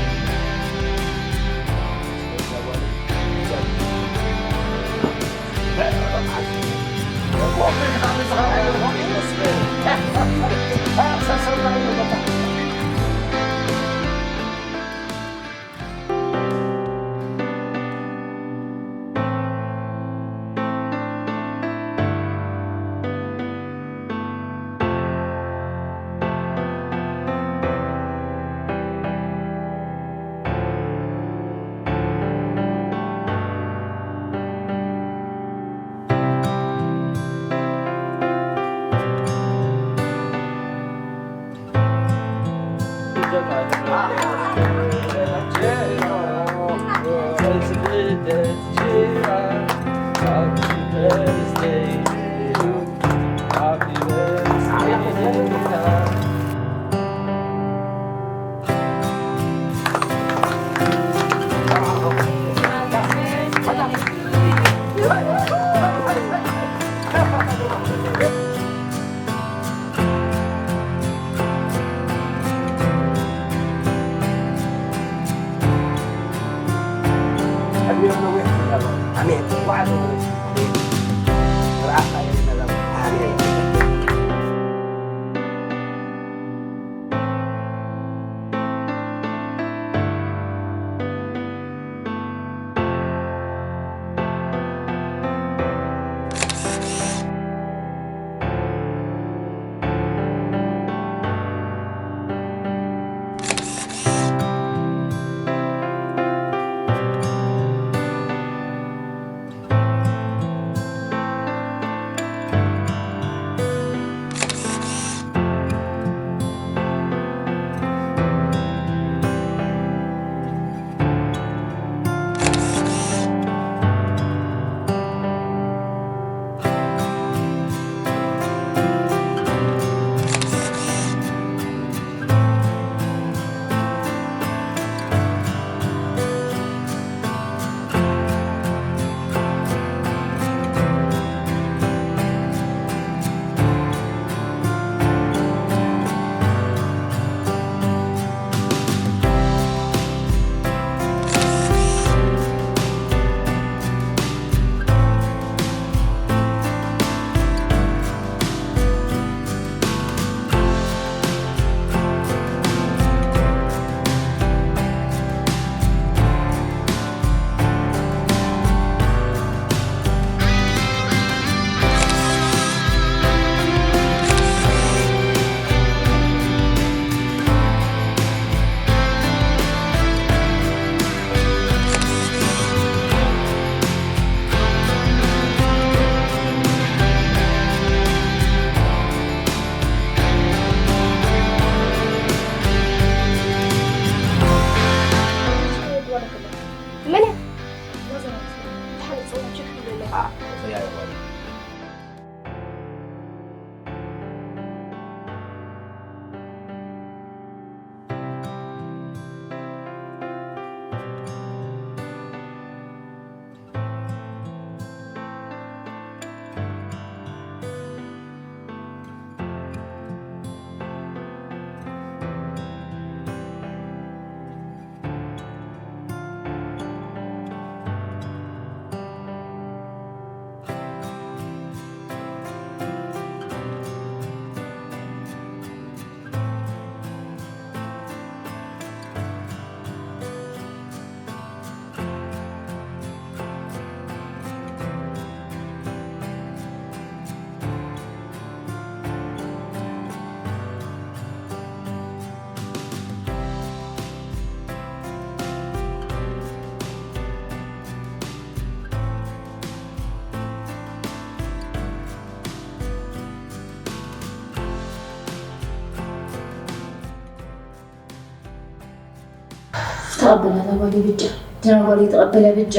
ተቐበላ እዛ ጓለይ በጃ። እዛ ጓለይ ተቐበላ በጃ።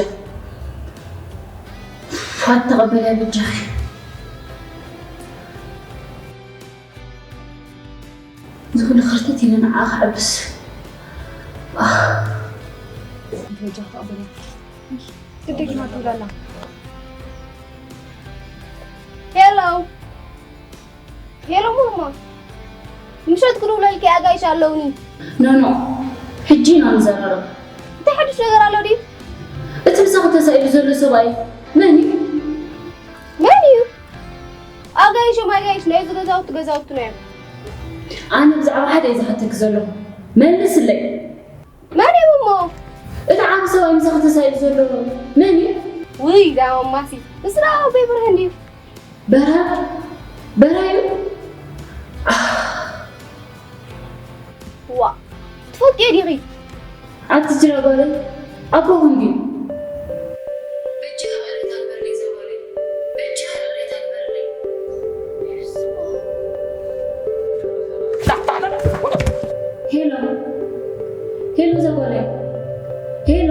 ፋት ተቐበላ በጃ። እዚ ኩሉ ክርተት ኢለ ንዓኣ ክዕብስ። ኣህ። በጃ ተቐበላ። ግደግማ ትብላላ። ሄሎ። ሄሎ ማማ፣ ምሸት ክድውለልኪ ኣጋይሽ ኣለውኒ። ኖ ኖ፣ ሕጂ ኢና ንዘራረብ። እንታይ ሓድሽ ነገር ኣሎ ድዩ? እቲ ምሳኺ ተሳኢሉ ዘሎ ሰብኣይ መን እዩ? መን እዩ? ኣጋይሾም ኣጋይሽ ናይ እዚ ገዛውቲ ገዛውትና እዮም። ኣነ ብዛዕባ ሓደ እየ ዝሓተኪ ዘለኹ። መልስለይ። መን እዮም እሞ? እቲ ዓቢ ሰብኣይ ምሳኺ ተሳኢሉ ዘሎ መን እዩ? ውይ፣ እዛ ማማሲ፣ ንስና ኣቦይ ብርሃን ድዩ? በራ? በራ እዩ? ዋ፣ ትፈልጥዮ ዲኺ? ኣቲ ጅራ ጓለይ፣ ኣቦኹም ድዩ? በጃ ይቕሬታ ግበርለይ ዘጓለይ፣ በጃ ይቕሬታ ግበርለይ። ሄሎ፣ ሄሎ ዘጓለይ፣ ሄሎ።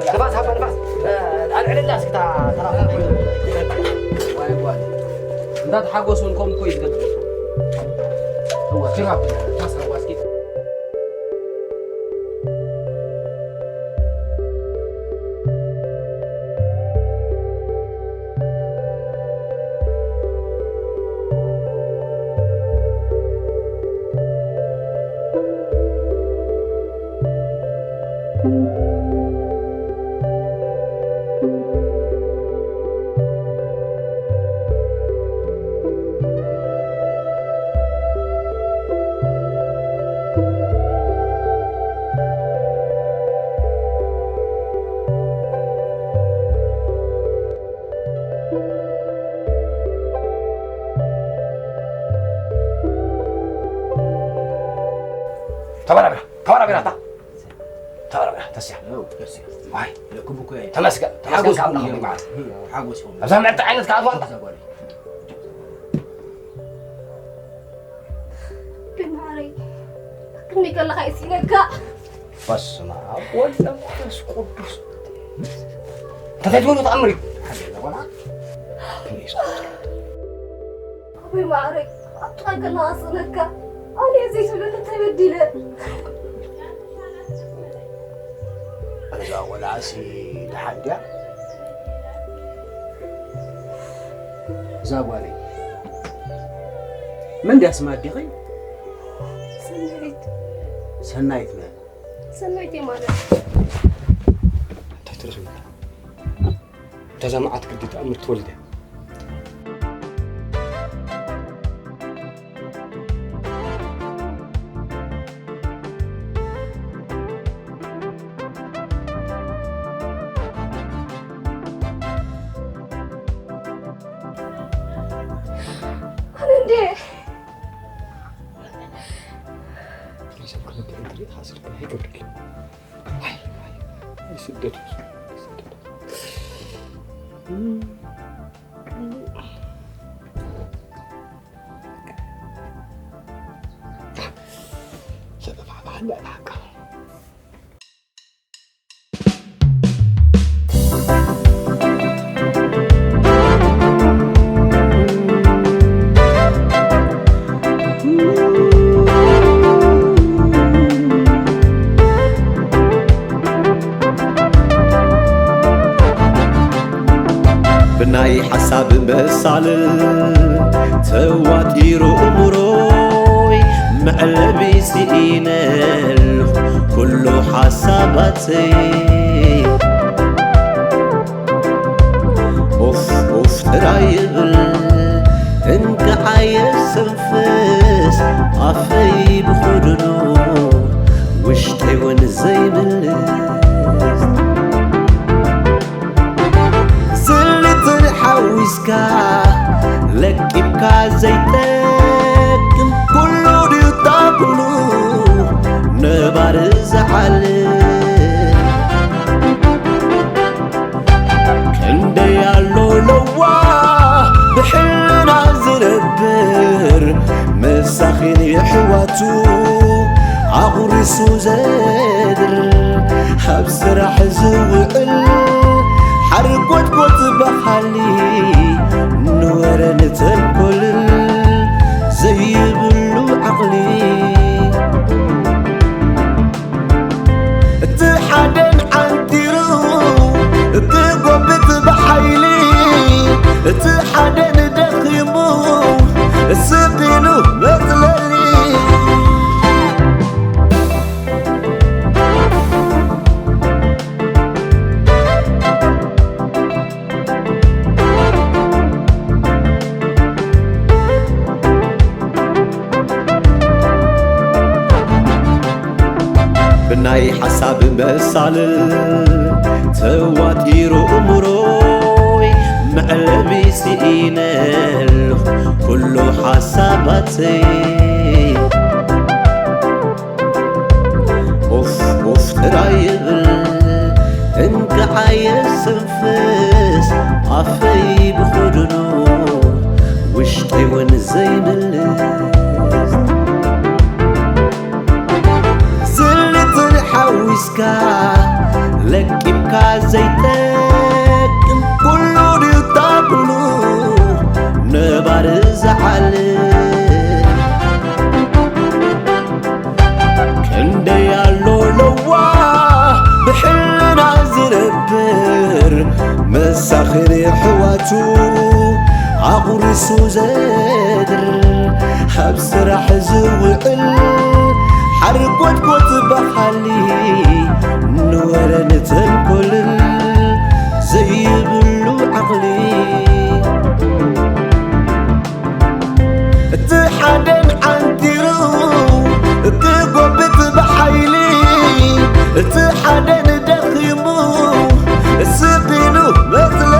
ንፋስ፣ ሃባ ንፋስ። ኣልዕለላ እስኪ እታ ተራ። ዋይ ጓል። እንዳተሓጎሱ እውን ከምኡ እኮ እዩ ዝገብር። እዋ፣ ጅራብ፣ ንፋስ ሃባ እስኪ። ተባራብራ፣ ተባራብራ፣ ታ-፣ ተባራብራ፣ ተስያ። ያው፣ ተስያ። ዋይ። ለክቡኩ ያይ። ተመስገን፣ ተመስገን፣ ተሓጎስ ካብ ናኹም ይሁን። ይበዓል። ተሓጎስ ይሁን። ኣብዛ ምዕርቲ ዓይነት ከኣ ኣትዋ። እዛ ጓል። ግን ማዕረይ፣ ክንደይ ከለኻ ይስኢነካ። በስመ ኣብ ወወልድ ወመንፈስ ቅዱስ። እንታይ ትብሉ ተኣምር እዩ? ሓደ ቆልዓ። ኣቦይ ማዕረይ፣ ኣብ ጥቓይ ከለኻ ስእነካ። ኣነ ዘይትብለኒ ተበዲለ። እዛ ቆልዓሲ ደሓን ድያ? እዛ ጓለይ መን ድያ ስማ ኣዴኺ? ሰናይት። ሰናይት መን? ሰናይት የማነ። እንታይ ትረኽቢ? እታ እዛ መዓት ግዲ ተኣምር ትወልደ። ኣነ እንዴ? ሰብ ክልተ እንትን ኢኻ ስልክ ኣይገብርልኝ። ዋይ፣ ዋይ፣ ዋይ፣ ስደት፣ ስደት። ሰለፋ ባህል ኣልሓቃ። ብናይ ሓሳብ መሳል ተዋጢሩ እምሮይ መዕለቢ ስኢነልኩ ኩሉ ሓሳባተይ። ኡፍ ኡፍ ጥራይ ይብል እንከዓየ ሰንፈስ ኣፈይ ብኹድኑ ውሽጠይ እውን ዘይምልስ። ስልትን ሓዊስካ ለቂምካ ዘይጠቅም ኩሉ ድዩ ታኩሉ ነባሪ ዝዓል። ክንደይ ኣሎ ለዋ ብሕልና ዝነብር መሳኺን የሕዋቱ ኣቑሪሱ ዘድር ኣብ ስራሕ ዝውዕል ሓርጎትጎት በኻሊ ንወረን ተንኮልን ዘይብሉ ዓቕሊ። እቲ ሓደን ዓንቲሩ ክጎብጥ ብሓይሊ፣ እቲ ሓደን ደኺሙ ስቕ ኢሉ መጽለሊ። ብናይ ሓሳብ መሳልል ተዋጢሩ እምሮይ መዕለቢ ስኢነልኩ ኩሉ ሓሳባተይ። ኡፍ ኡፍ ጥራይ ይብል እንከዓየ ሰንፈስ ኣፈይ ብኹድኑ ውሽጠይ እውን ዘይምልስ። ስልትን ሓዊስካ ለቂምካ ዘይጠቅም ኩሉ ድዩ ታኩሉ ነባሪ ዝዓል። ክንደይ ኣሎ ለዋ ብሕልና ዝነብር መሳኺን የሕዋቱ ኣቑሪሱ ዘድር ኣብ ስራሕ ዝውዕል ሓርጎትጎት በኻሊ ንወረን ተንኮልን ዘይብሉ ዓቕሊ። እቲ ሓደን ዓንቲሩ ክጎብጥ ብሓይሊ፣ እቲ ሓደን ደኺሙ ስቕ ኢሉ መጽለሊ።